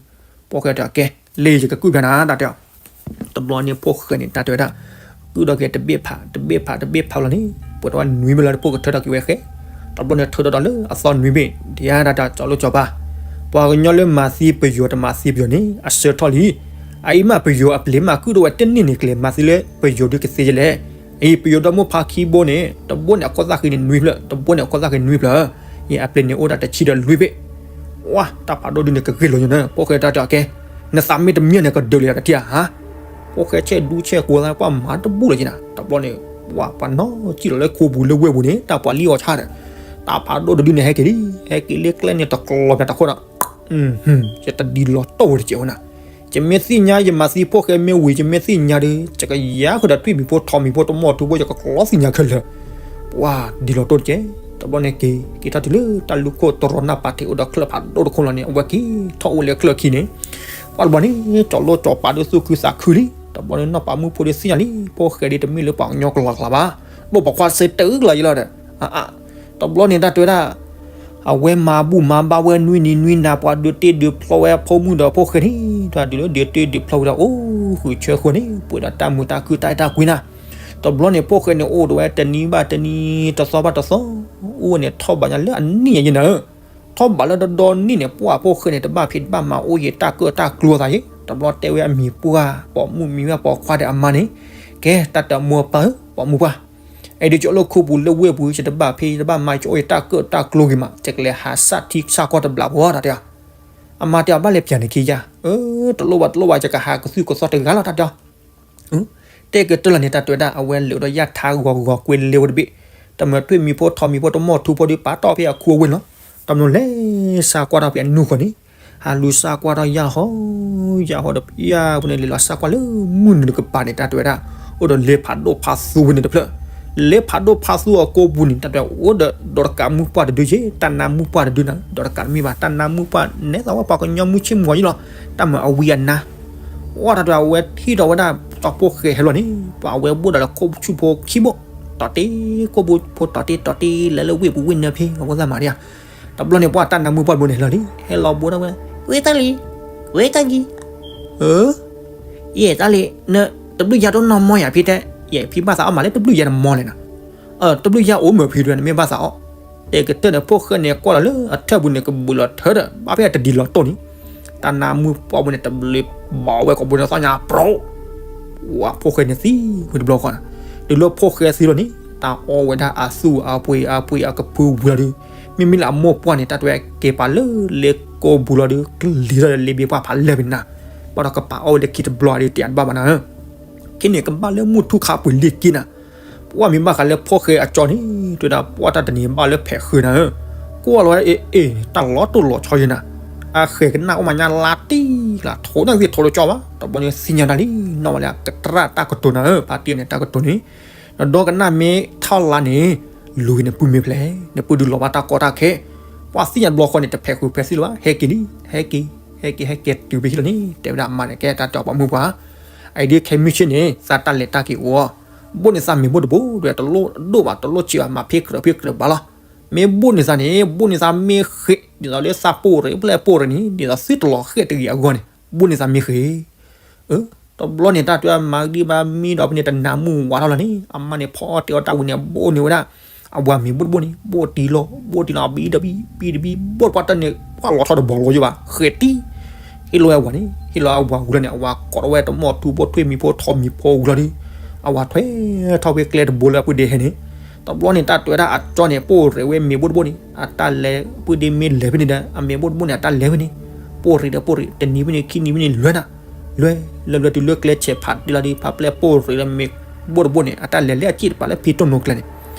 ဖိၣ်ဃဲတဲအီၤ ကဲ, လ့ၤယကကုၣ်ပျၢၤနၤ တၢ်တဲအီၤ. တဘျီန့ၣ် ဖိၣ်ဃဲန့ၣ် တၢ်တဲဝဲဒၣ်, ကုၣ်ဒီးက့ၤတဘ့ၣ်ဖး တဘ့ၣ်ဖး တဘ့ၣ်ဖးလီၤန့ၣ်, ပှဲၤထီၣ်ဝဲနွံဘ့ၣ်လီၤဒီး ဖှိၣ်ကထၢထီၣ်က့ၤဝဲဃဲ, တဘျီန့ၣ် ထၢထီၣ်ဒီးလၢအသီနွံဘ့ၣ်, ဒ်တၢ်တဲကၠီၤလိကၠီၤပၤ, ပှၤကညီလၢမၤသံပယီၤတမၤသံပယီၤန့ၣ် အဆၢထီၣ်လံ. အအံၤမးပယီၤအပျ့ၤမး ကုၣ်ဒီးဝဲတန့ၢ်န့ၣ် ကျဲၤမၤသံလၢပယီၤဒုးကသ့ယလဲၣ်. အအံၤ ပယီၤဒီမိၢ်ဖါခံဘိန့ၣ် တဘိန့ၣ်အခိၣ်သၣ်ဃံန့ၣ်နွံဖျၢၣ်, တဘိန့ၣ်အခိၣ်သၣ်ဃံနွံဖျၢၣ်, အံၤအပျ့ၤန့ၣ်အိၣ်ဒၣ်တဆံဒီးလွံၢ်ဘ့ၣ်. ဝါ တၢ်ဖးဒိၣ်ဒုန့ၣ် ကဂ့ၢ်လိာ်ညါန့ၣ် ဖိၣ်ဃဲတၢ်တဲအီၤ ကဲ, နသးမ့ၢ်တမံန့ၣ် ကဒုးလီၤတထံၣ်ဧါ. ဖိၣ်ဃဲဆဲးဒူဆဲးကိးသး ပှၤမၤတဘူၣ်လၢၤက့နၤ, တဘျီန့ၣ် ဝါ ပှၤနီၢ်ကံၣ်လီၤလၢခိပူၤလၢဝ့ၢ်ပူၤန့ၣ် တၢ်ပှၤလံၣ်အီၤဆါဒီး, တၢ်ဖးဒိၣ်တဒုန့ၣ် ဟဲက့ၤလံ, ဟဲက့ၤလၢကျဲန့ၣ် တကျီၤပၠးတၢ်ခိၣ်ဒီး ယတဒ်လီၤတိၢ်ဝဲတကဲးဝဲနၤ, ယမ့ၢ်သ့ၣ်ညါ ယမၤသံဖိၣ်ဃဲမ့ၢ်ဝံၤ ယမ့ၢ်သ့ၣ်ညါဒီး ယကယါဃုာ်ဒီးထွံၣ်မံၤဖိထီမံၤဖိတမီၢ်ထူဖိ ယကကျီသ့ၣ်ညါခဲလၢာ်, ပှၤဒ်လီၤတိၢ်တကဲး. တဘျီန့ၣ်က့ၤ က့ၤထီၣ်တုၤလၢတၢ်လူၢ်ခိၣ်တရီနၢ်ပၤထံးအိၣ်ဒီးချၢၣ်ဖးဒိၣ်တခိၣ်လီၤန့ၣ် အဝဲက့ၤထီၣ်အိၣ်လၢချၢၣ်ခံန့ၣ်, ပှၤတဘျီန့ၣ် ကၠီၤလိကၠီၤပၤဒီးသူၣ်ခုသးခုလံ, တဘျီန့ၣ်နီၢ်ပၤမုၣ်ဖိဒီးသ့ၣ်ညါလံ ဖိၣ်ဃဲဒီးတမ့ၢ်လၢပှၤကညီကျိာ်ကျါဘၣ်, ဒိၣ်ပိာ်ခွါစ့တအုၣ်ကျါယလီၤဒီး တဘျီန့ၣ်တၢ်တဲဝဲဒၣ် အဝဲမၤဘူၣ်မၤဘါဝဲနွံနံၤနွံနၤ ပှၤဒုးတ့ဒုးဖျီဝဲဖိမုၣ်ဒီးဖိၣ်ဃဲန့ၣ် တၢ်ဒုးလၢဒုးတ့ဒုးဖျီဝဲဒီး အိၣ်ဃုာ်ဆၢဃုာ်န့ၣ် ပှဲၤဒီးတၢ်မုာ်တၢ်ခုၣ်တၢ်အဲၣ်တၢ်ကွံနၤ, တဘျီန့ၣ် ဖိၣ်ဃဲန့ၣ်အိၣ်ဒီးဝဲတနံၤဘၣ်တနံၤ တသီဘၣ်တသီ အိၣ်ဝဲန့ၣ်ထီၣ်ဘးညါလၢအနံၣ်ညါယနၤဧၢ, ထီၣ်ဘးလၢတဒီနံၣ်န့ၣ် ပှၤဖိၣ်ဃဲန့ၣ် တဘၣ်ဖံးတဘၣ်မၤအိၣ်ယံၤတၢ်ကၢၣ်တၢ်ကျိၤသးယံၤ, တဘျီတဲဝဲအမံၤပှၢ် ပိာ်မုၣ်မံၤဝဲပိာ်ခွါဒီးအမါန့ၣ်, ကဲ တၢ်တမူအပၢ်ဧၢ ပိာ်မုၣ်ပှၢ် အဲၣ်ဒိးကၠီၤလိၣ်ခိၣ်ပူၤလၢဝ့ၢ်ပူၤ ယတဘၣ်ဖံးတဘၣ်မၤ ယအိၣ်ယတၢ်ကၢၣ်တၢ်ကျိၤဂ့ၤမး ယကလဲၤဟးစၢ်ထံစၢ်ကီၢ်တဘျးပှၤတၢ်တဲအီၤ, အမါတဲအီၤဘၣ်လဲၤပျၢၤန့ၣ်ခံယါ, တလိၣ်ဘၣ်တလိၣ်ဘၣ် ယကဟးကသုၣ်ကသီၣ်တဂၤလီၤတၢ်တဲအီၤ, တဲကတၢၢ်လီၤန့ၣ် တၢ်တဲဝဲဒၣ် အဝဲလဲၤဒီးယၢ်ထါဂီၤဂီၤကွ့လဲဝဲတဘ့ၣ်, တမၢထွံၣ်မံၤဖိထီမံၤဖိတမီၢ်ထူဖိဒီးပာ်တီၢ်ဖဲအခိအဝ့ၢ်လီၤ, တမၢလဲၤစၢ်ကွၢ်ထီၣ်ဖဲအနူၢ်ဃီန့ၣ်, ဟးလူၤစၢ်ကွၢ်ထီၣ်ယၢ်ဟီ, ယၢ်ဟီဒီးပယၢ်ပူၤန့ၣ် လဲၤလီၤစၢ်ကွၢ်လၢမုၢ်နုာ်တကပၤန့ၣ် တၢ်တဲဝဲဒၣ်, အိၣ်ဒီးလ့ဖးဒိၣ်ဖးသူဝဲန့ၣ်တဖျၢၣ်, လ့ဖးဒိၣ်ဖးသူအကိပူၤန့ၣ် တၢ်တဲအိၣ်ဒီး ဒီးတကးမုၢ်ပှၢ်တဒုယ့ၣ် တၢ်နါမုၢ်ပှၢ်တဒုနၤ, ဒီးတကးတမ့ၢ်ဘၣ် တၢ်နါမုၢ်ပှၢ်နဲသိးဝဲပှၤကညီမုၢ်ဆ့ၣ်မုၢ်ဂီၤယ့ၣ်လီၤ, တၢ်မၤအဝံအနါ ဝဲတၢ်တဲအဝဲထံၣ်ဒီးဝဲဒၣ် ကၠီၤဖိၣ်ဃဲဟဲလီၤန့ၣ် ပှၤအဝဲဘိၣ်ဒီးလၢခိၣ်ဆူၣ်ဖိခံဘိၣ်, တီၤတ့ ခိၣ်ဘိဖိတီၤတ့တီၤတ့ လဲၤလၢဝ့ၢ်ပူၤဝ့ၢ်နၢဖံ အဝဲသ့ၣ်မၤဒံးဧါ, တဘျီန့ၣ် ပှၤတၢ်နါမုၢ်ပှၢ်ဘိန့ၣ်ဟဲလီၤလံ ဟဲလီၤဘိဒၣ်ဝဲ, ဝ့ၢ်တၢ်လံ, ဝ့ၢ်တၢ်လံ, အၢ ယဲၢ်တၢ်လံ, နတဘျုးယါတအိၣ်နီၢ်မီၢ်ယၤဖံတဲ, ယဲၢ်ဖံဘၣ်သးအီၣ်မးလၢတဘျုးယါတမီၢ်လဲၣ်နၤ, တဘျုးယါအိၣ်မၢဖံဒွဲနမ့ၢ်ဘၣ်သးအီၣ်, တဲကတၢၢ်န့ၣ် ဖိၣ်ဃဲန့ၣ်ကွၢ်လီၤလၢအထၢၣ်ပူၤန့ၣ် ကဘုးလီၤထၢဒီး ဘၣ်ဖဲအတဒ်လီၤတိၢ်န့ၣ်, တၢ်နါမုၢ်ပှၢ်ဘိန့ၣ် တဘျုးဘၣ်ဝဲကိာ်ဘိန့ၣ်သီၣ်ညါပြီ, ဝဲဖိၣ်ဃဲန့ၣ်သံဝဲတဘျီဃီနၤ, တုၤလၢဖိၣ်ဃဲသံလီၤန့ၣ် တၢ်အီၣ်ဝဲဒၣ်အသူၣ်အပှ့ၤအပှ့ၤအကဖုဝံၤလီၤဒီး, မ့မ့ၢ်လၢအမိၢ်ပှၢ်န့ၣ် တၢ်တဲဝဲက့ၤပာ်လၢလ့ကိပူၤလီၤဒီး ကလံၤထီၣ်လၢလ့ဘ့ၣ်ပှၢ်ဖးလဲၢ်ဖဲန့ၣ်နၤ, ဘၣ်ဒီးကပာ်အီၣ်ဝဲလၢခံတဘျီဒီး တဲအတဘၣ်ဘၣ်နၤဧၢ, ခဲန့ၣ်ကဘၣ်လၢမုၢ်ထူၣ်ခါပှ့ၤလ့ၢ်က့နၤ, ပှၢ်မ့ၢ်ဘၣ်ဃးလၢဖိၣ်ဃဲအကၠီန့ၣ် တဲဝဲဒၣ်ပှၢ်တၢ်တနံၤဘၣ်လၢဖဲးဃုာ်နၤဧၢ, ကွၢ်လီၤဝဲအ့ၣ်အ့ၣ် တၢ်လီၤတိၢ်လီၤဆီယဲနၤ, အဃဲၤကနၣ်အိၣ်မးညါလါတံၢ်လၢ် ထိးန့ၢ်သ့ထိးတကၠီဘၣ်, တဘျီန့ၣ်သ့ၣ်ညါတၢ်လံ, နီၢ်ဝဲလၢအကတရၣ်တၢ်ကတိၤနၤဧၢ, ပာ်တံၢ်န့ၣ်တၢ်ကတိၤန့ၣ် နဒီကနၣ်မ့ၢ်ထီၣ်လါန့ၣ်, လူၤက့ၤနပုၢ်မ့ၢ်ဖျဲး, နပုၢ်ဒုးလီၤဘၣ်တၢ်ကီတၢ်ခဲ, ပှၢ်သ့ၣ်ညါတဘျီဃီန့ၣ် တဖဲးဃုာ်ဖဲးသံလၢၤဘၣ်, ဟဲက့ၤလံ, ဟဲက့ၤ, ဟဲက့ၤ, ဟဲက့ၤတုၤဖဲဟံၣ်လီၤန့ၣ် တဲဝဲဒၣ်အမါန့ၣ် ကဲတၢ်တဲအီၤပှၤမုၢ်ပှၢ်, အအံၤဒ်ခဲမုၢ်ဆ့ၣ်န့ၣ် သးတၢ်လဲၤတၢ်က့ၤအိၣ်, ဘိၣ်န့ၢ်သးမ့ၤဘိၣ်တဘိ တဲတလိၣ်ဒိၣ်ဘၣ် တလိၣ်စံးဘၣ် မၤဖ့ကြၢးဖ့ကြၢးဘၣ်လီၤ, မ့ၢ်ဘိၣ်န့ၢ်သးန့ၣ် ဘိၣ်န့ၢ်သးမ့ၢ်ဃ့ ဒ်သိးလၢသးပိၢ်ရ့ၣ် ပျဲၢ်ပိၢ်ရ့ၣ်န့ၣ် ဒ်သိးသုတလီၤဃဲၣ်တဂ့ၤအဂီၢ်န့ၣ် ဘိၣ်န့ၢ်သးမ့ၢ်ဃ့, အၢ တဘျီန့ၣ် တၢ်တဲအမၤကဒံဘၣ်မံဒီးဖဲန့ၣ် တနၢ်မုၢ်ဝါထီၣ်လီၤန့ၣ် အမါန့ၣ်ဖီအီၣ်တဲအီၣ်တၢ်ဝံၤန့ၣ် ဘိးန့ၢ်ဝဲဒၣ် အဝၤမ့ၤဘိၣ်တဘိၣ်န့ၣ် ဘိးတံၢ်လီၤ ဘိးတံၢ်လီၤ အဘံတဘံ ဘံတဘံ ဘိးတပှၢ်တၢၢ်န့ၣ် ပှၢ်လီၤထီၣ်တဘီလီၤယဘၣ် ဃဲၤတံၢ် ဟ့ၣ်လီၤဝဲအဝၤန့ၣ် ဟ့ၣ်လီၤအဝၤဝံၤလီၤန့ၣ် အဝၤကိးထီၣ်ဝဲတမီၢ်ထူဘိထွံၣ်မံၤဖိထီမံၤဖိဝံၤလီၤဒီး အဝၤထွဲထီၣ်ဖဲကျဲတဘိလၢအပုၢ်ဒ့ဟဲန့ၣ် တဘျီန့ၣ် တၢ်တဲဝဲဒၣ်အကၠီန့ၣ် ပိၢ်ရ့ၣ်ဝဲမ့ၤဘိၣ်တဘိၣ်န့ၣ် အတၢ်လဲၤပုၢ်ဒ့မ့ၢ်လဲၤဖဲန့ၣ်ဒီး အမ့ၤဘိၣ်တဘိၣ်န့ၣ် အတၢ်လဲၤဖဲန့ၣ် ပိၢ်ရ့ၣ်ဒီးပိၢ်ရ့ၣ် တနံၤဖဲန့ၣ် ခံနံၤဖဲန့ၣ် လွဲနၤ လွဲ လၢလၢတုၤလၢကျဲဆဲးဖးဒ့လီၤဒီး ဖးပျဲၢ်ပိၢ်ရ့ၣ်လၢမ့ၤဘိၣ်တဘိၣ်န့ၣ် အတၢ်လဲၤလၢအစ့ၣ်တပၤလၢဖံတိၢ်နိကျဲန့ၣ်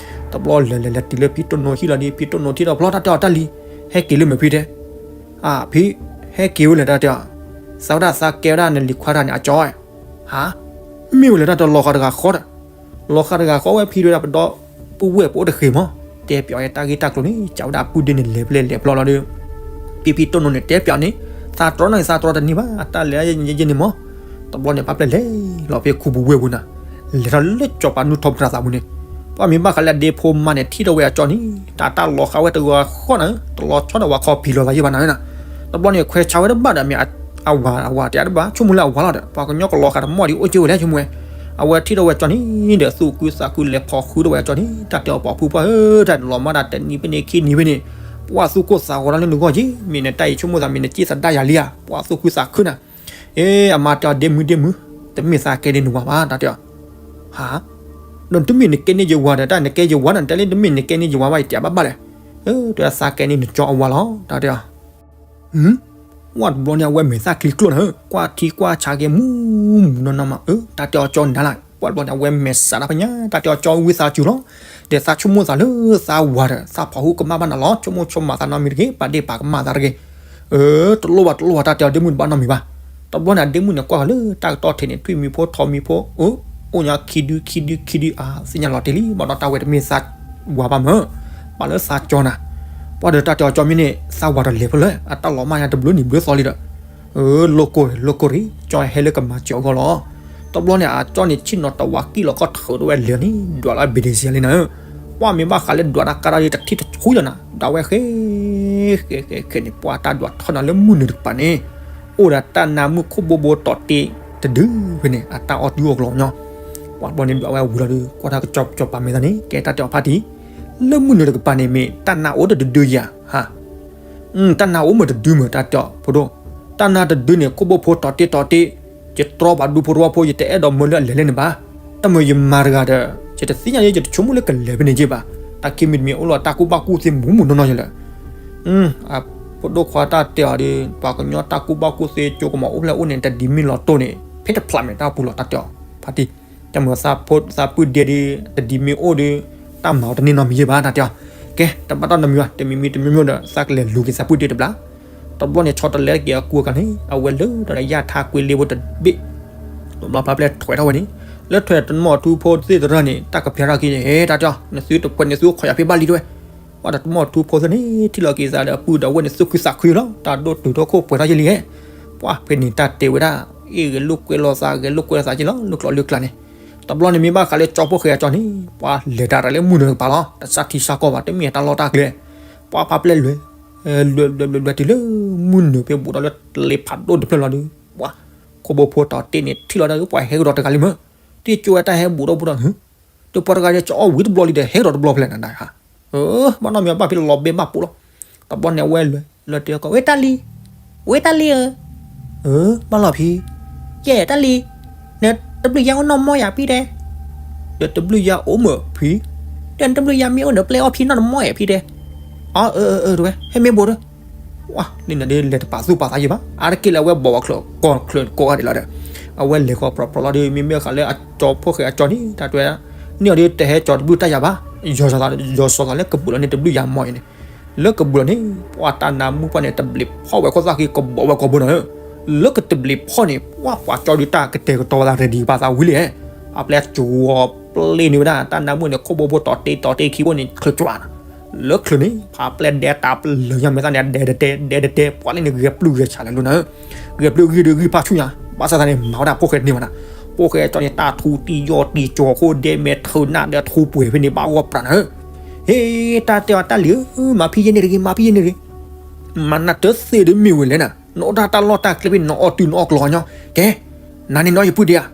တဘျီလဲၤလဲၤလဲၤတုၤလၢဖံတိၢ်နိဟံၣ်လီၤဒီး ဖံတိၢ်နိထံၣ်ဒီးဖျီတၢ်တဲအီၤတၢ်လံၤ ဟဲက့ၤလၢမ့ၢ်ဖံတဲ အဖံ ဟဲက့ၤဝဲလဲၣ်တၢ်တဲအီၤ သးဝဲဒၣ်သးကဲဝဲဒၣ်နလံၤခွါတဂၤန့ၣ် အကၠီ ဟါ မ့ၢ်ဝဲလဲၣ်တၢ်တဲအီၤ လီၤဃာ်တဂၤဃီဒီး လီၤဃာ်တဂၤဃီဝဲဖံတဝဲဒၣ်ပဒီပုၢ်ဝဲၢ်ပအိၣ်တဃ့ၢ်မး တဲပၠးအီၤတၢ်ဂ့ၢ်တၢ်ကျိၤန့ၣ် ကးဝဲဒၣ်အပုၢ်ဒ့န့ၣ်လဲၤဖဲလဲၣ်လဲၤဖျီလီၤဒီး ဖံဖံတိၢ်နိန့ၣ် တဲပၠးန့ၣ် သးတြီန့ၣ် သးတြီတန့ၢ်ဘၣ် အတၢ်လဲၤယဲန့ၣ်မး တဘျီန့ၣ် ဖးပျဲၢ်လဲၤလီၤဖဲခူပူၤဝ့ၢ်ပူၤနၤ လဲၤထီၣ်လၢစီၤပၤနူၢ်ထီၣ်ပတြၢၤသးပူၤန့ၣ် ပှၢ်မ့ၢ်ဘၣ်ဃးလၢအဒ့ဖိမါန့ၣ် ထံၣ်ထီၣ်ဝဲအကၠီန့ၣ် တၢ်တၢ်လီၤဃာ်ဝဲတဂၤဃီနၤ တလီၤဆီဒီးဝဲခီဖံးလီၤသးယဲၢ်ဘၣ်နၤ တဘျီန့ၣ် ခွဲးဆါဝဲတဘၣ်ဒီးမ့ၢ် အဝၤ အဝၤတဲတဘၣ် ဆိကမိၣ်လၢအဝၤလီၤဒီး ပှၤကညီကလီၤဃာ်တမီၢ်ဒံးအိၣ်က့ဝဲလဲၣ်ဆိကမိၣ်ဝဲ အဝဲထံၣ်ထီၣ်ဝဲကၠီန့ၣ်ဒီး သူၣ်ခုသးခုလဲၤဖီၣ်ဃုထီၣ်ဝဲကၠီန့ၣ် တၢ်တဲအီၤပှၤဖုပှၢ်ဧၢ တၢ်လီၤမၢ်ဒၣ်တနံၤဖဲန့ၣ် ခံနံၤဖဲန့ၣ် ပှၤသူၣ်ကိၢ်သးဂီၤတၢ်လၢနဂီၢ်က့ၤ မ့ၢ်နတၢ်အံၤဆိကမိၣ်သး မ့ၢ်နစ့ၣ်သဒါယၤလံဧါ ပှၤသူၣ်ခုသးခုနၤ အ့ အမါတဲအီၤ ဒ့မုၣ်ဒ့မုၣ် တမ့ၢ်သးကဲန့ၢ်နဝၤဘၣ် တၢ်တဲအီၤ ဟါ ဒီးတမ့ၢ်နကဲန့ၢ်ယဝၤဒီး တၢ်နကဲယဝၤန့ၣ် တဲလၢတမ့ၢ်နကဲန့ၢ်ယဝၤဘၣ် ယတဲဘၣ်ဘၣ်လဲၣ် တဲသးကဲန့ၢ်နကၠီအဝၤလီၤ တၢ်တဲအီၤ ဝဲတဘျီန့ၣ် အဝဲမဲာ်သၣ်ချံကျိၣ်နၤဧၢ ကွၢ်ထံကွၢ်ဆးက့ၤမူမူနီၢ်နီၢ်မး အၢ တၢ်တဲအီၤကၠီနၤလၢ် ပှၢ်တဘျီန့ၣ် အဝဲမဲာ်စးတၢ်ဖဲညါ တၢ်တဲအီၤကၠီဝံသးစူၤလီၤ ဒီးသးဆိကမိၣ်သးလၢသးဝၤဒီး သးဖီၣ်ဃုကမၣ်ဘၣ်နၤလီၤ ဆိကမိၣ်ဆိကမးသးနီတမံၤတဂ့ၤ ပာ်ဒ့ၣ်ပာ်ကမၣ်သးတဂ့ၤ အၢ တလိၣ်ဘၣ်တလိၣ်ဘၣ် တၢ်တဲအီၤဒ့မုၣ်တဘၣ်နီတမံၤဘၣ် တဘျီန့ၣ် အဒ့မုၣ်န့ၣ်ကွၢ်ဃီၤလၢတၢ်ကတီၢ်ထံးန့ၣ် ထွံၣ်မံၤဖိထီမံၤဖိ အၢ အိၣ်ညါခံဒုခံဒုခံဒု အါ သ့ၣ်ညါလီၤတံၢ်လံ ဘၣ်ဒီးတၢ်ဝဲတမ့ၢ်သးဝၤဘၣ်မၢ် ပာ်လၢသးကၠီနၤ ပှၢ်ဒီးတၢ်တဲအီၤကၠီမ့ၢ်န့ၣ် သးဝၤဒီးလဲၤဖဲလဲၣ် အတၢ်လီၤမၢ်ညါတဘျုးနံၣ်ဘျုးသီလံဒီး အၢ လိၣ်ကိၢ်ရ့ၣ် လိၣ်ကိၢ်ရ့ၣ် ကၠီဟဲလၢကမၤစၢၤအဂီၢ်လီၤ တဘျီန့ၣ် အကၠီန့ၣ် ဆ့ၣ်နီၤတဝးကံၣ်လီၤကီၢ်ထုးတဝဲလဲၤန့ၣ် ဒွးလၢအဘ့ၣ်ဒ့စံယါလံနၤဧၢ ပှၢ်မ့ၢ်ဘၣ်ဃးလၢဒွးတၢ်ကါဒီးတထံၣ်တဆူၣ်လီၤနၤ ဒွးဝဲဃဲ ဃဲဃဲဃဲန့ၣ် ပှၢ်တၢ်ဒွးထီၣ်နၤလၢမုၢ်နုာ်တကပၤန့ၣ် အိၣ်ဒီးတၢ်နါမုၣ်ခိၣ်ဘိဘိတီၤတ့တဒုဖဲန့ၣ် အတၢ်အီၣ်တုၤအီၣ်ကျီညီ ပှၢ်တဘျီန့ၣ်ဒွးဝဲဝံၤလီၤဒီး ကွၢ်တၢ်ကစီၤပၤမဲာ်သးန့ၣ် ကဲတၢ်တဲအီၤဖါတံၢ် လၢမုၢ်နုာ်တကပၤန့ၣ် မ့ၢ်တၢ်နါအိၣ်ဒီးတဒုယၤ ဟါ တၢ်နါအိၣ်မ့ၢ်တဒုမ့ၢ်တၢ်တဲအီၤဖိဒိၣ် တၢ်နါတဒုန့ၣ် ခိၣ်ဘိဖိတီၤတ့တီၤတ့ ယတြီပှၤဒူဖိတဝီဖိ ယတအဲၣ်ဒိးမၢလၢအလဲၤလဲၣ်န့ၣ်ဘၣ် တၢ်မ့ၢ်ယမၤတဂၤဒီး ယတသ့ၣ်ညါယဲ ယတဆိကမိၣ်လၢကလဲၤဖဲန့ၣ်ယဲဘၣ် တၢ်ခံမံၤတမံၤအိၣ်လီၤတၢ်ကူၣ်ဘၣ်ကူၣ်သ့မူးမူးနီၢ်နီၢ်ယဲလၢ အဖိဒိၣ်ခွါတၢ်တဲအီၤဒီး ပှၤကညီတၢ်ကူၣ်ဘၣ်ကူၣ်သ့ကၠိကမီၤအိၣ်ဖျဲၣ်အိၣ်န့ၣ် တဒ်မ့ၢ်လီၤတိၢ်န့ၣ် ဖဲတဖျးမဲာ်တၢ်ပူၤလီၤတၢ်တဲအီၤ ဖါတံၢ် တၢ်မ့ၢ်သးဖိသးပုၢ်ဒ့ဒီး တဒ်မ့ၢ်အိၣ်ဒီး တၢ်မၤအီၤတန့ၢ်နီတမံၤယဲဘၣ်တၢ်တဲအီၤ ကဲ တဘၣ်တၢ်နီတမံၤဘၣ် တမံၤမံၤတမံၤမံၤဒီး သးကလဲၤလူၤက့ၤသးပုၢ်ဒ့တဘျီ တဘျီန့ၣ် ဆီတလဲက့ၤအကူအကၤန့ၣ် အဝဲလၢဒီးယၢ်ထါကွ့လ့ဖိတဘ့ၣ် တဘျီဖါပျဲၢ်ထွဲထီၣ်ဝဲန့ၣ် လၢထွဲတနီၣ်ထူဖိသ့ၣ်သရၣ်န့ၣ် တၢ်ကဖျါထီၣ်က့ၤန့ၣ် ဟဲတၢ်တဲအီၤ နသုတပှဲၤန့ၣ်သုအိၣ်ခိးယၤဖဲဘၣ်လံတဝဲ ပှၢ်ဒီးတနီၣ်ထူဖိသ့ၣ်န့ၣ် ထံၣ်လီၤက့ၤသးဒီးအပုၢ်ဒီးဝဲၢ်န့ၣ် သူၣ်ခုသးခုလီၤ တၢ်ဒိၣ်တုာ်ထီၣ်ခိၣ်ပှဲၤထီၣ်ယဲလံဟဲ ပှၢ်ဖဲန့ၣ်တၢ်တဲဝဲဒၣ် အ့ၣ် ဂဲၤလိာ်ကွဲလိာ်သး ဂဲၤလိာ်ကွဲလိာ်သးက့ၤလီၤ လၢကျိၤလၢကျါန့ၣ် တဘျီန့ၣ်မ့ၢ်ဘၣ်ဃးလၢကၠီဖိၣ်ဃဲအကၠီန့ၣ် ပှၢ်လဲၤတၢ်တၢ်လၢမုၢ်နုာ်တကပၤလီၤ တၢ်ဆါထံဆါကီၢ်ဘၣ် တမ့ၢ်တၢ်လီၢ်တၢ်ကျဲ ပှၢ်ဖါပျဲၢ်လွဲ လွဲလွဲလွဲတုၤလၢမုၢ်နုာ်ဖဲဘူးထီၣ်လၢတလ့ဖးဒိၣ်တဖျၢၣ်လီၤဒီး ပှၢ် ခိၣ်ဘိဖိတီၤတ့န့ၣ် ထံၣ်လီၤတၢ်ပှၢ်ဟဲကဒီးတဂၤလံမၢ် တ့ၢ်ကၠိဝဲတၢ်ဟဲဘူးထီၣ်ဘူးထီၣ် ဒီးပှၤတဂၤဒီးကၠီအီၣ်ဝံၤတဘျီလံဒီး ဟဲကဒီးတဘျီဖဲလဲၣ်နဒၣ်ဧါ ဘၣ်နီတမံၤဘၣ်ဖဲလီၤဘဲဘၣ်ပိာ်လီၤ တဘျီန့ၣ်အဝဲလဲၤ လဲၤတဲကီး ဝဲတၢ်လံၤ ဝဲတၢ်လံၤဧၢ ဘၣ်လီၤဖံ ယဲၢ်တၢ်လံၤ နတဘျုးယါအိၣ်နီၢ်မီၢ်ယၤဖံတဲ ဒီးတဘျုးယါအိၣ်မၢ်ဖံ ဒီးနတဘျုးယါမ့ၢ်အိၣ်ဒီးပျဲအီၣ်ဖံနီၢ်တမီၢ်ယၤဖံတဲ အၢ အၢ အၢ တဝဲ ဟဲမ့ၢ်ဘူးဒီး ဝဲ လံန့ၣ်ဒီးလဲၤတပာ်သူၣ်ပာ်သးယံၤဘၣ် အါတက့ၢ်လၢအဝဲဘီၣ်ဝဲချၢၣ်ကီၢ်ချၢၣ်ကိးဂၤဒဲးလီၤဒီး အဝဲလဲၤဃီၤပြီပြီလီၤဒီး မ့မ့ၢ်ဃးလၢအကၠီဖိၣ်ဃဲအကၠီန့ၣ် တၢ်တဲ န့ၢ်အီၤဒီးတဟဲကၠီတဘျုးတၢ်ယၤဘၣ် ယီၤစီၤသးလၢကဘူးလီၤန့ၣ်တဘျုးယၤမီၢ်အံၤန့ၣ် လၢကဘူးလီၤန့ၣ် ပှၤတၢ်နါမုၣ်ပှၢ်န့ၣ် တဘျီးဖီၣ်ဝဲခိၣ်သၣ်ဃံကဘီးဝဲကီၢ်ဘိနီၤဧၢ လၢကတဘျီးဖီၣ်န့ၣ် ပှၤပှၤကၠီဒုးတၢ်ကတဲာ်ကတီၤဝဲသး ready ကပာ်သးဝံၤလံ ဖးပျဲၢ်ကၠီပျဲၢ်န့ၢ်ဝဲဒၣ် တၢ်နါမုၣ်န့ၣ် ခိၣ်ဘိဖိတီၤတ့တီၤတ့ခံဘိန့ၣ် ချၢးကွၢ်နီၤ လၢချၢးန့ၣ် ဖးပျဲၢ်ဒဲးတၢ်ပလၢၢ်ညါမဲာ်သၣ်န့ၣ် ဒဲးတတဲ ဒဲးတတဲ ပှၤလၢန့ၣ်ဂဲၤပျုၢ်ဂဲၤဆးလၢၤလီၤနီၤဧၢ ဂဲၤပျုၢ်ဂံၢ်ဒုးဂံၢ်ဖးဆူၣ်ညါ ဘၣ်ဆၣ်သးန့ၣ် မၤဝဲဒၣ်ဖိၣ်ဃဲတန့ၢ်ဘၣ်နီၤ ဖိၣ်ဃဲကၠီန့ၣ် တၢ်ထူတံၢ်ယီၢ်တံၢ်ကၠီၤခိၣ်ဒဲမဲာ်ထၢနၢ်ဒီးထူပှဲၤဖဲန့ၣ် ဘၣ်ဂီၢ်ပြးနီၤဧၢ ဟ့ တၢ်တဲအီၤတၢ်လံၤဧၢ မၤဖံယဲန့ၣ်တဂ့ၤ မၤဖံယဲန့ၣ်တဂ့ၤ မၤနၤတသ့ဒုးမ့ၢ်ဝဲလဲၣ်နီၤ နအိၣ်တၢ်တၢ်လီၢ်တၢ်ကျဲဖဲန့ၣ် နအီၣ်တုၤနအီၣ်ကျီၤညီ ကဲ နၤန့ၣ်နအီၣ်ယပုၢ်ဒ့ဧါ.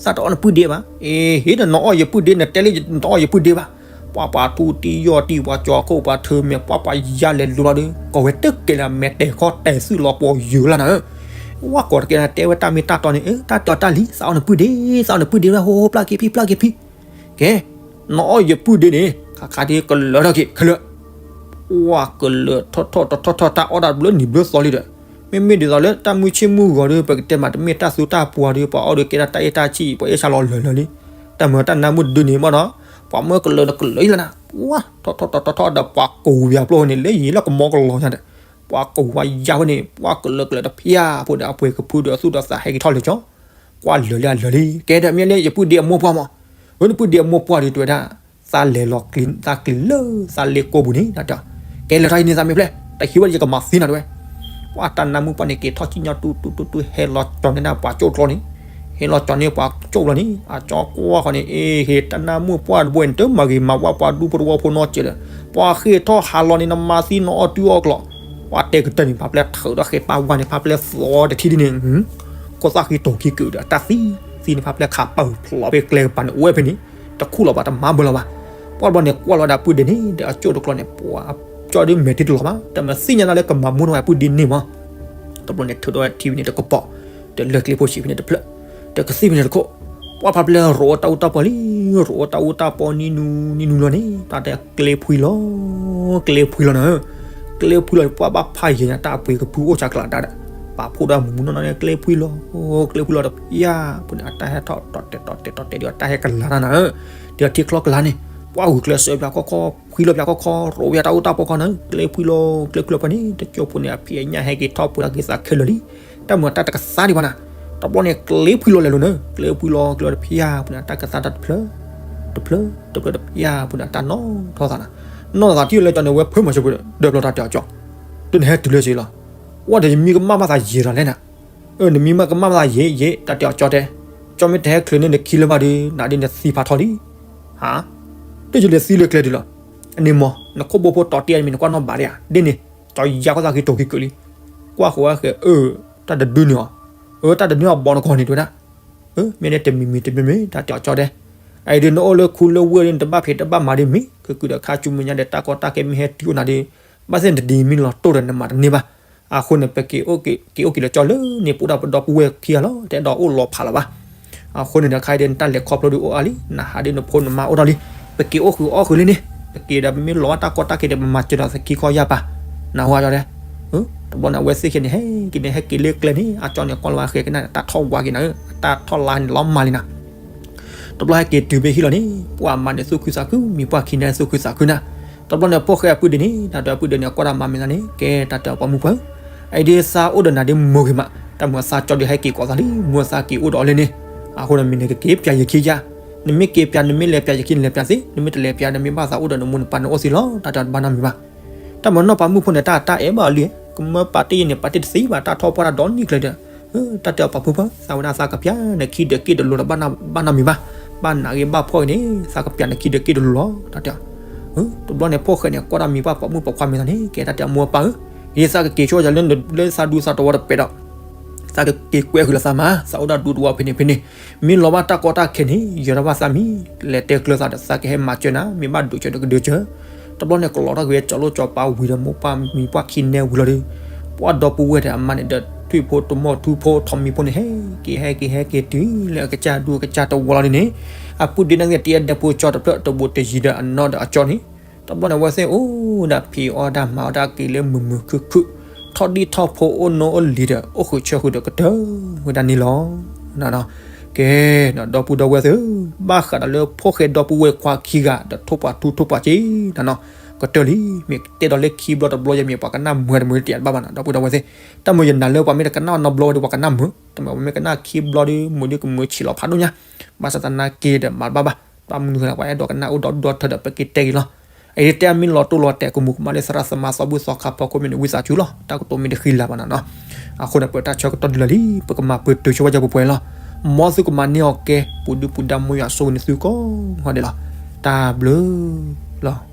သးတအီၣ်နပုၢ်ဒ့ဘၣ်. အ့ ဟ့ၣ်ဒီးနအီၣ်ယပုၢ်ဒ့ နတဲလၢနတအီၣ်ယပုၢ်ဒ့ဘၣ်. ပှၤပှၤထူတံၢ်ယီၢ်တံၢ် ပှၤကၠီၤခိၣ်ပှၤထၢမဲာ် ပှၤပှၤယါလဲၤလိၤလီၤဒီး ကိးဝဲတကဲလၢမဲာ်တဲာ်ခီတဲာ်သုးလီၤပှီၤယၢၤလီၤနၤဧၢ. ဝဲကိးတကဲနၤ တဲဝဲတၢ်မ့ၢ်တၢ်တီန့ၣ် အၢ တၢ်တီတၢ်လံၤ သးအီၣ်နပုၢ်ဒ့ သးအီၣ်နပုၢ်ဒ့ဝဲ ဟိဟိ ပျၢ်က့ၤဖံ ပျၢ်က့ၤဖံ. ကဲ နအီၣ်ယပုၢ်ဒ့န့ၣ် ခါခါဒ်ကလၢာ်ထီၣ်က့ၤခဲလၢာ်. ပှၤကလၢာ်ထီၣ်ထီၣ်ထီၣ်ထီၣ်ထီၣ် တၢ်အီၣ်ဒၣ်ဘျၢနံၤဘျၢသီလံဒီး မ့မ့ၢ်ဒ်သိးလၢတၢ်မုၢ်ဆ့ၣ်မုၢ်ဂီၤဒီး ပကတဲမးတမ့ၢ်တၢ်သူတၢ်ပှၤဒီး ပှၤအီၣ်ဒီးကဲဒၣ်တၢ်အ့ၣ်တၢ်ဆံၣ် ပှၤအ့ၣ်ဆါလီၤလၢာ်လၢာ်လံ. တၢ်မုာ်တၢ်နါမုၢ်တဒုန့ၣ်မ့ၢ်နီၤ ပှၤမၢကလၢာ်ဒီးကလၢာ်အံၤလီၤနၤ. ပှၤထီၣ်ထီၣ်ထီၣ်ထီၣ်ထီၣ်ဒီးပှၤကိးဝံၤအပျိၢ်န့ၣ် လၢယံၤလၢကမီကလီၤညါဒီး ပှၤကိးဝံၤယါဝဲန့ၣ် ပှၤကလၢာ်ကလၢာ်တဖျါဖိဒီး အပှ့ၤကဖုဒီးအသူၣ်ဒီးသးဟဲက့ၤထီၣ်လၢာ်ကၠီ ကွၢ်လၢာ်လံအလၢာ်လံ. ကဲဒီးမ့ၢ်လၢယပုၢ်ဒ့အမိၢ်ပှၢ်မး ဝဲနပုၢ်ဒ့အမိၢ်ပှၢ်ဒီးတဲဝဲဒၣ် သးလဲၤလီၤကျံၤ သးကျံၤလၢသးလ့ကိပူၤန့ၣ် တၢ်တဲအီၤ ကဲလဲၤထီၣ်ဟံးန့ၢ်သးမ့ၢ်ဖျဲၣ် တဟံးဝဲယကမၤသံနၤတဲဝဲ. ပှၤတၢ်နါမုၢ်ပှၢ်န့ၣ် က့ၤထီၣ်ကံၣ်ညီတူတူတူတူ ဟဲလီၤကၠီၤန့ၢ်ဒၣ်ပှၤကၠိၣ်ကျီန့ၣ် ဟဲလီၤကၠီၤန့ၢ်ပှၤကၠိၣ်ကျီန့ၣ် အကၠီကွၢ်ဃီန့ၣ် အ့ ဟ့ၣ်တၢ်နါမုၢ်ပှၢ်တဘိန့ၣ် တမၤဂ့ၤမၤဝါပှၤဒူဖိတဝီဖိနီတစဲးဒီး ပှၤဃ့ၢ်ထီၣ်ဟးလီၤန့ၣ် နမၤသံနအီၣ်တုၤအီၣ်ကျီၤ. ပှၤတဲကတၢၢ်န့ၣ် ဖးဖျဲၣ်ထုးဒီးဃ့ပာ်ဝါန့ၣ် ဖးဖျဲၣ်သီတထံၣ်ဒ်န့ၣ် ခိၣ်သၣ်ဃံတိၤခံကုာ်ဒီး တၢ်သံသံန့ၣ် ဖးဖျဲၣ်ခးပၢၢ်ဖျိးဖဲကျဲကပၤန့ၣ် အိၣ်ဝဲဖဲန့ၣ် တခူၣ်လီၤဘၣ်တမၤဘၢလီၤဘၣ်. ပှၤတဘျီန့ၣ် ကွၢ်လီၤဒၣ်ပုၢ်ဒ့န့ၣ်ဒီး အကၠိၣ်တကျီန့ၣ် ပှၤကၠီဒ်မဲာ်တ့တလီၤဘၣ် တမၤသ့ၣ်ညါနၤလၢကမၤမူထီၣ်ဝဲပုၢ်ဒ့န့ၣ်မး. တဘျီန့ၣ် ထုးဒီးထံဖဲန့ၣ်တကပီၤ တလၢကျ့ဖိဆံးဖဲန့ၣ်တဖျၢၣ် တကသံၣ်ဖဲန့ၣ်တခိၣ် ပှၤဖးဖျဲၣ်ရိးအတၢ်အူတၢ်ပီလံ ရိးအတၢ်အူတၢ်ပီနံၤနူနံၤနူလီၤန့ၣ် တၢ်တဲကျဲဖှံလီၤ ကျဲဖှံလီၤနၤဧၢ. ကျဲဖှံလီၤ ပှၤဘၣ်ဖးယံၤညါ တၢ်အပှ့ၤကဖုအိၣ်ဆးကျးဒါဒီး ပာ်ဖှိၣ်ဒၣ်မူမူနီၢ်နီၢ်န့ၣ် ကျဲဖှံလီၤ ကျဲဖှံလီၤတဖျါဖိန့ၣ် အတၢ်ဟဲထီၣ်တီၤတဲာ်တီၤတဲာ်တီၤတဲာ်ဒီး အတၢ်ဟဲကလၤတၢ်နၤဧၢ. ဒီးထံချီကလၤန့ၣ် ပှၤဂုာ်ကျဲးစၢးပၠးခီခီ ဖှံလီၤပၠးခီခီ ရိးပၠးတၢ်အူတၢ်ပီခီနၤဧၢ ကျဲဖှံလီၤ ကျဲဖှံလီၤဖဲန့ၣ် တကၠိဖိန့ၣ် အဖံးအညၣ်ဟဲက့ၤထီၣ်ဖိတၢ်က့ၤသးခဲလၢာ်လံ. တၢ်မုာ်တၢ်တကသါဒံးဘၣ်နၤ တဘျီန့ၣ် ကျဲဖှံလီၤလဲၤလိၤနၤဧၢ ကျဲဖှံလီၤကျဲဖှံလီၤတဖျါဖိန့ၣ် အတၢ်ကသါတၢ်တဖျၢၣ် တဖျၢၣ်တဖျၢၣ်တဖျါဖိန့ၣ် အတၢ်နီၣ်ထီၣ်သးနၤ နီၣ်သးထံၣ်လၢကၠီန့ၣ် ဝဲဖၢမၤစၢၤပှဲၤဒီး ဒၢးဘျီတၢ်တဲအီၤကၠီ ဒီးနဟဲတုၤလၢစ့ၢ်လီၤ ဝဲဒီးယမံကမၣ်ဘၣ်သးယံာ်ဒီးလဲၣ်နၤ အၢ နမံမၣ်ကမၣ်ဘၣ်သးယံာ်ယံာ် တၢ်တဲအီၤကၠီတဲ ကၠီမ့ၢ်တဟဲချုးန့ၢ်နခံလၢၤဘၣ်ဒီး နၤဒ်နသံဖးထီလံ ဟါ တယလဲၤသံလၢကျဲဒ်လီၤ အန့ၣ်မး နခိၣ်ဘိဖိတီၤတ့ၢ်အမံၤ နကွၢ်နီၣ်ဘးဒံးဧါ ဒ်န့ၣ် ကၠီယါခီၣ်သၣ်ခံတိၤခံကုာ်လံ ကွၢ်ဃီဝဲဃဲ အၢ တၢ်တဒုန့ၣ်အီၤ အၢ တၢ်တဒုန့ၣ်အီၤဘီနကီၢ်န့ၣ်တဲဝဲဒၣ် အၢ မ့ၢ်န့ၣ်တမံၤမံၤတမံၤမံၤ တၢ်တဲအီၤကၠီတဲ အအံၤဒ်နအိၣ်လၢခူလၢဝ့ၢ်ဒ် နတဘၣ်ဖံးတဘၣ်မၤဒ်မံၤ ကကုာ်ဒီးခါဆူမဲာ်ညါဒီး တၢ်ကီတၢ်ခဲမ့ၢ်ဟဲတုၤအိၣ်နၤဒီး ဘၣ်သ့ၣ်နတဒ်မံၤလီၤတိၢ်ဒီးနမၤတန့ၢ်ဘၣ် အဃိန့ၣ် ပက့ၤအိၣ်က့ၤလၢကၠီလၢန့ၣ် ပအိၣ်ဒၣ်ပဒီပုၢ်ဝဲၢ်ခံဂၤလီၤ တအဲၣ်ဒိးအိၣ်လီၤဖးလၢၤဘၣ် အဃိန့ၣ်ဒီး ခါအံၤဒ်နတၢ်လဲၤခီဖျိဒ်အိၣ်အါလံ နဟးဒ်နဖိနမါအိၣ်ထီၣ်လံ ပက့ၤအိၣ်ဃုာ်အီၣ်ဃုာ်လံန့ၣ် ပက့ၤဒီးပမ့ၢ်လီၤဘၣ်တၢ်ကီတၢ်ခဲဒီး ပမၤစၢၤဒီးသခံခီယၢ်ပၤ နဟါကၠီတဲ တဘျီန့ၣ် အဝဲသ့ၣ်ခဲန့ၣ် ဟဲက့ၤန့ၣ် ဟဲက့ၤလၢကျဲန့ၣ် အကၠီန့ၣ် ကွၢ်လီၤဝဲဃဲကနၣ် တၢ်ထီၣ်ဝါက့ၤနၤဧၢ အတၢ်ထီၣ်လါန့ၣ်လီၤမၢ်လံနၤ တဘျီဟဲက့ၤတုၤဖဲဟံၣ်လီၤန့ၣ် ပှၤမါန့ၣ်သူၣ်ခုသးခု မံၤပှၢ်ခံန့ၣ်သူၣ်ခုသးခုနၤ တဘျီန့ၣ် ဖိၣ်ဃဲအပုၢ်ဒ့န့ၣ် တၢ်တဲအပုၢ်ဒ့န့ၣ် ကွၢ်တၢ်မၤမ့ၢ်သးန့ၣ် ကဲတၢ်တဲအပှၤမုၣ်ပှၢ်ဧၢ အအံၤဒ်သးအိၣ်ဒီးနၤဒ်မိၢ်ဂ့ၤမး တၢ်မုာ်သးကၠီဒ်ဟဲက့ၤကိးသးလံ မုာ်သးက့ၤအိၣ်ဒီးအီၤလၢန့ၣ် အဃိန့ၣ်မ့ၢ်န့ၣ် ကက့ၤပၠးယခံယါ နမ့ၢ်က့ၤပၠး နမ့ၢ်လဲၤပၠးယခံ နလဲၤပၠးသ့ နမ့ၢ်တလဲၤပၠး နမ့ၢ်ဘၣ်သးအိၣ်ဒီးနမိၢ်နပၢ်န့ၣ်အိၣ်သ့လီၤ တၢ်တဲတဘၣ်နီတမံၤဘၣ် တၢ်မၤနီၢ်ပှၤမုၣ်ဖိန့ၣ် တၢ်တၢ်အဲၣ်ဘၣ်အီၤလံ ကမၢပာ်တ့ၢ်ယၤန့ၣ် ပာ်တ့ၢ်တသ့ဘၣ် တၢ်ထီၣ်ပှၢ်တၢ်ဒီနံၣ်ကျဲဒီး တၢ်တဲအီၤပှၤဖိဖၢ သးဝဲဒၣ်သးကပၠးနခံဒီးက့ၢ်တလိၤဒီးဘၣ်နီတမံၤဘၣ် ဘၣ်နးဂ့ၤဘၣ်ဖှီၣ်ဂ့ၤန့ၣ် သးကပၠးနခံဒီးက့ၢ်တလိၤလီၤ တၢ်တဲအီၤ တဘျီန့ၣ် ဖိၣ်ဃဲန့ၣ် ကွၢ်တၢ်မံၤပှၢ်ပိာ်မုၣ်ပိာ်ခွါမ့ၢ်သးန့ၣ် ကဲတၢ်တဲအမိၢ်အပၢ်ဧၢ ယသးကက့ၤဆိယၤလၢ လၢသးဒူသးတဝီတပဲာ်ဒီး သးကက့ၤကွဲဃုာ်လၢသးမါ သးအိၣ်ဒၣ်ဒူတဝီဖဲန့ၣ်ဖဲန့ၣ် မ့ၢ်လီၤဘၣ်တၢ်ကီတၢ်ခဲန့ၣ် ယဲၤထီၣ်ဘၣ်သးမံၤ လဲၤတဲကျၢၤသးဒီး သးကဟဲမၤစၢၤနၤ မ့ၢ်ဘၣ်ဒုးစၢၤဒီးကဒုးစၢၤ တဘျီန့ၣ် ကလီၤထီၣ်က့ၤဝဲကၠီၤလိၣ်ကၠီၤပၤဝံၤဒီး မိၢ်ပၢ်မံၤပှၢ်ခံနဲဝံၤလီၤဒီး ပှၤဒီပုၢ်ဝဲၢ်ဒီးအမါန့ၣ်ဒီး ထွံၣ်ဖိတမိၢ်ထူဖိထီးမံၤဖိန့ၣ် ဟဲက့ၤဟဲက့ၤဟဲက့ၤတုၤလၢအကစၢ်ဒူအကစၢ်တဝီလီၤန့ၣ်န့ၣ် အပုၢ်ဒ့န့ၣ်ဂ့ၤ တအဲၣ်ဒၣ်ဖိကၠီတဖျၢၣ်တဘူးတယံၤဒီးအနီၢ်ဒီးအကၠီန့ၣ် တဘျီန့ၣ် အဝဲသ့ၣ်အိၣ်ဒၣ်ဖံးအီၣ်ဒၣ်မၤအီၣ်ဒၣ်က့ၤလၢ မုာ်မုာ်ခုၣ်ခုၣ် ထီၣ်ဒံၣ်ထီၣ်ဖိအိၣ်နီၢ်အိၣ်လံၤဒီး အိၣ်ဃုာ်ဆၢဃုာ်ဒီးကတၢၢ်ဝဲဒၣ်န့ၣ်လီၤ. ကဲ ဒီပုၢ်ဒီဝဲၢ်သ့ၣ်ဧၢ, ဘၣ်ဃးဒီးလၢဖိၣ်ဃဲဒီပုၢ်ဝဲၢ်ခွါခံဂၤဒီး ထိၣ်ပှၤထူထိၣ်ပှၤစ့နၤနီၤ, ကတၢၢ်လံ, မ့ၢ်တဲဒီးလၢခံဘျီတဘျီ ယမ့ၢ်ပှၤကနၣ်မုာ်တမုာ်တတဘၣ်ဘၣ်နီၤ ဒီပုၢ်ဒီဝဲၢ်သ့ၣ်, တၢ်မုာ်ယနာ်လၢပှၤမ့ၢ်တကနၣ်နီတဘျီဝဲဒီး ပှၤကနၣ်မုာ်, တမ့ၢ်ပှၤမ့ၢ်ကနၣ်ခံဘျီဒီး မုာ်ဒီးကမုာ်ဆံးလီၤဖးဒိၣ်ညါ, ဘၣ်ဆၣ်သနာ်က့ဒီးမၤတဘၣ်ဘၣ်, တၢ်မနုၤဃိလဲၣ် ပှၤအဲၣ်ဒိးကနၣ်အိၣ်ဒီဒူၣ်ဒီထၢဒီး ပက့ၤတဲက့ၤလီၤ. အအံၤတဲအမ့ၢ်လီၤတိၢ်လီၤတဲာ် ကမူၤကမၣ်လၢသရၣ်သမါသီဘူၣ်သီခါဖီခိၣ်မ့ၢ်န့ၣ် ဝံသးစူၤလီၤ, တၢ်ကတိၤမ့ၢ်တဃံလၤဘၣ်နၤနီၤ, အဃိန့ၣ် ပတၢ်ဆၢကတီၢ်ဒ်လီၤလံ, ပကမၤပၢၤတုၤဆိဝဲယပှဲၤပှဲၤလီၤ, မ်သုကမၤန့ၢ်အီၤကဲ ပူၤဒုပူၤဒါ မူယွၤဆိၣ်ဂ့ၤန့ၢ်သုကိးဂၤဒဲးလီၤ, တၢ်ဘျုးလီၤ.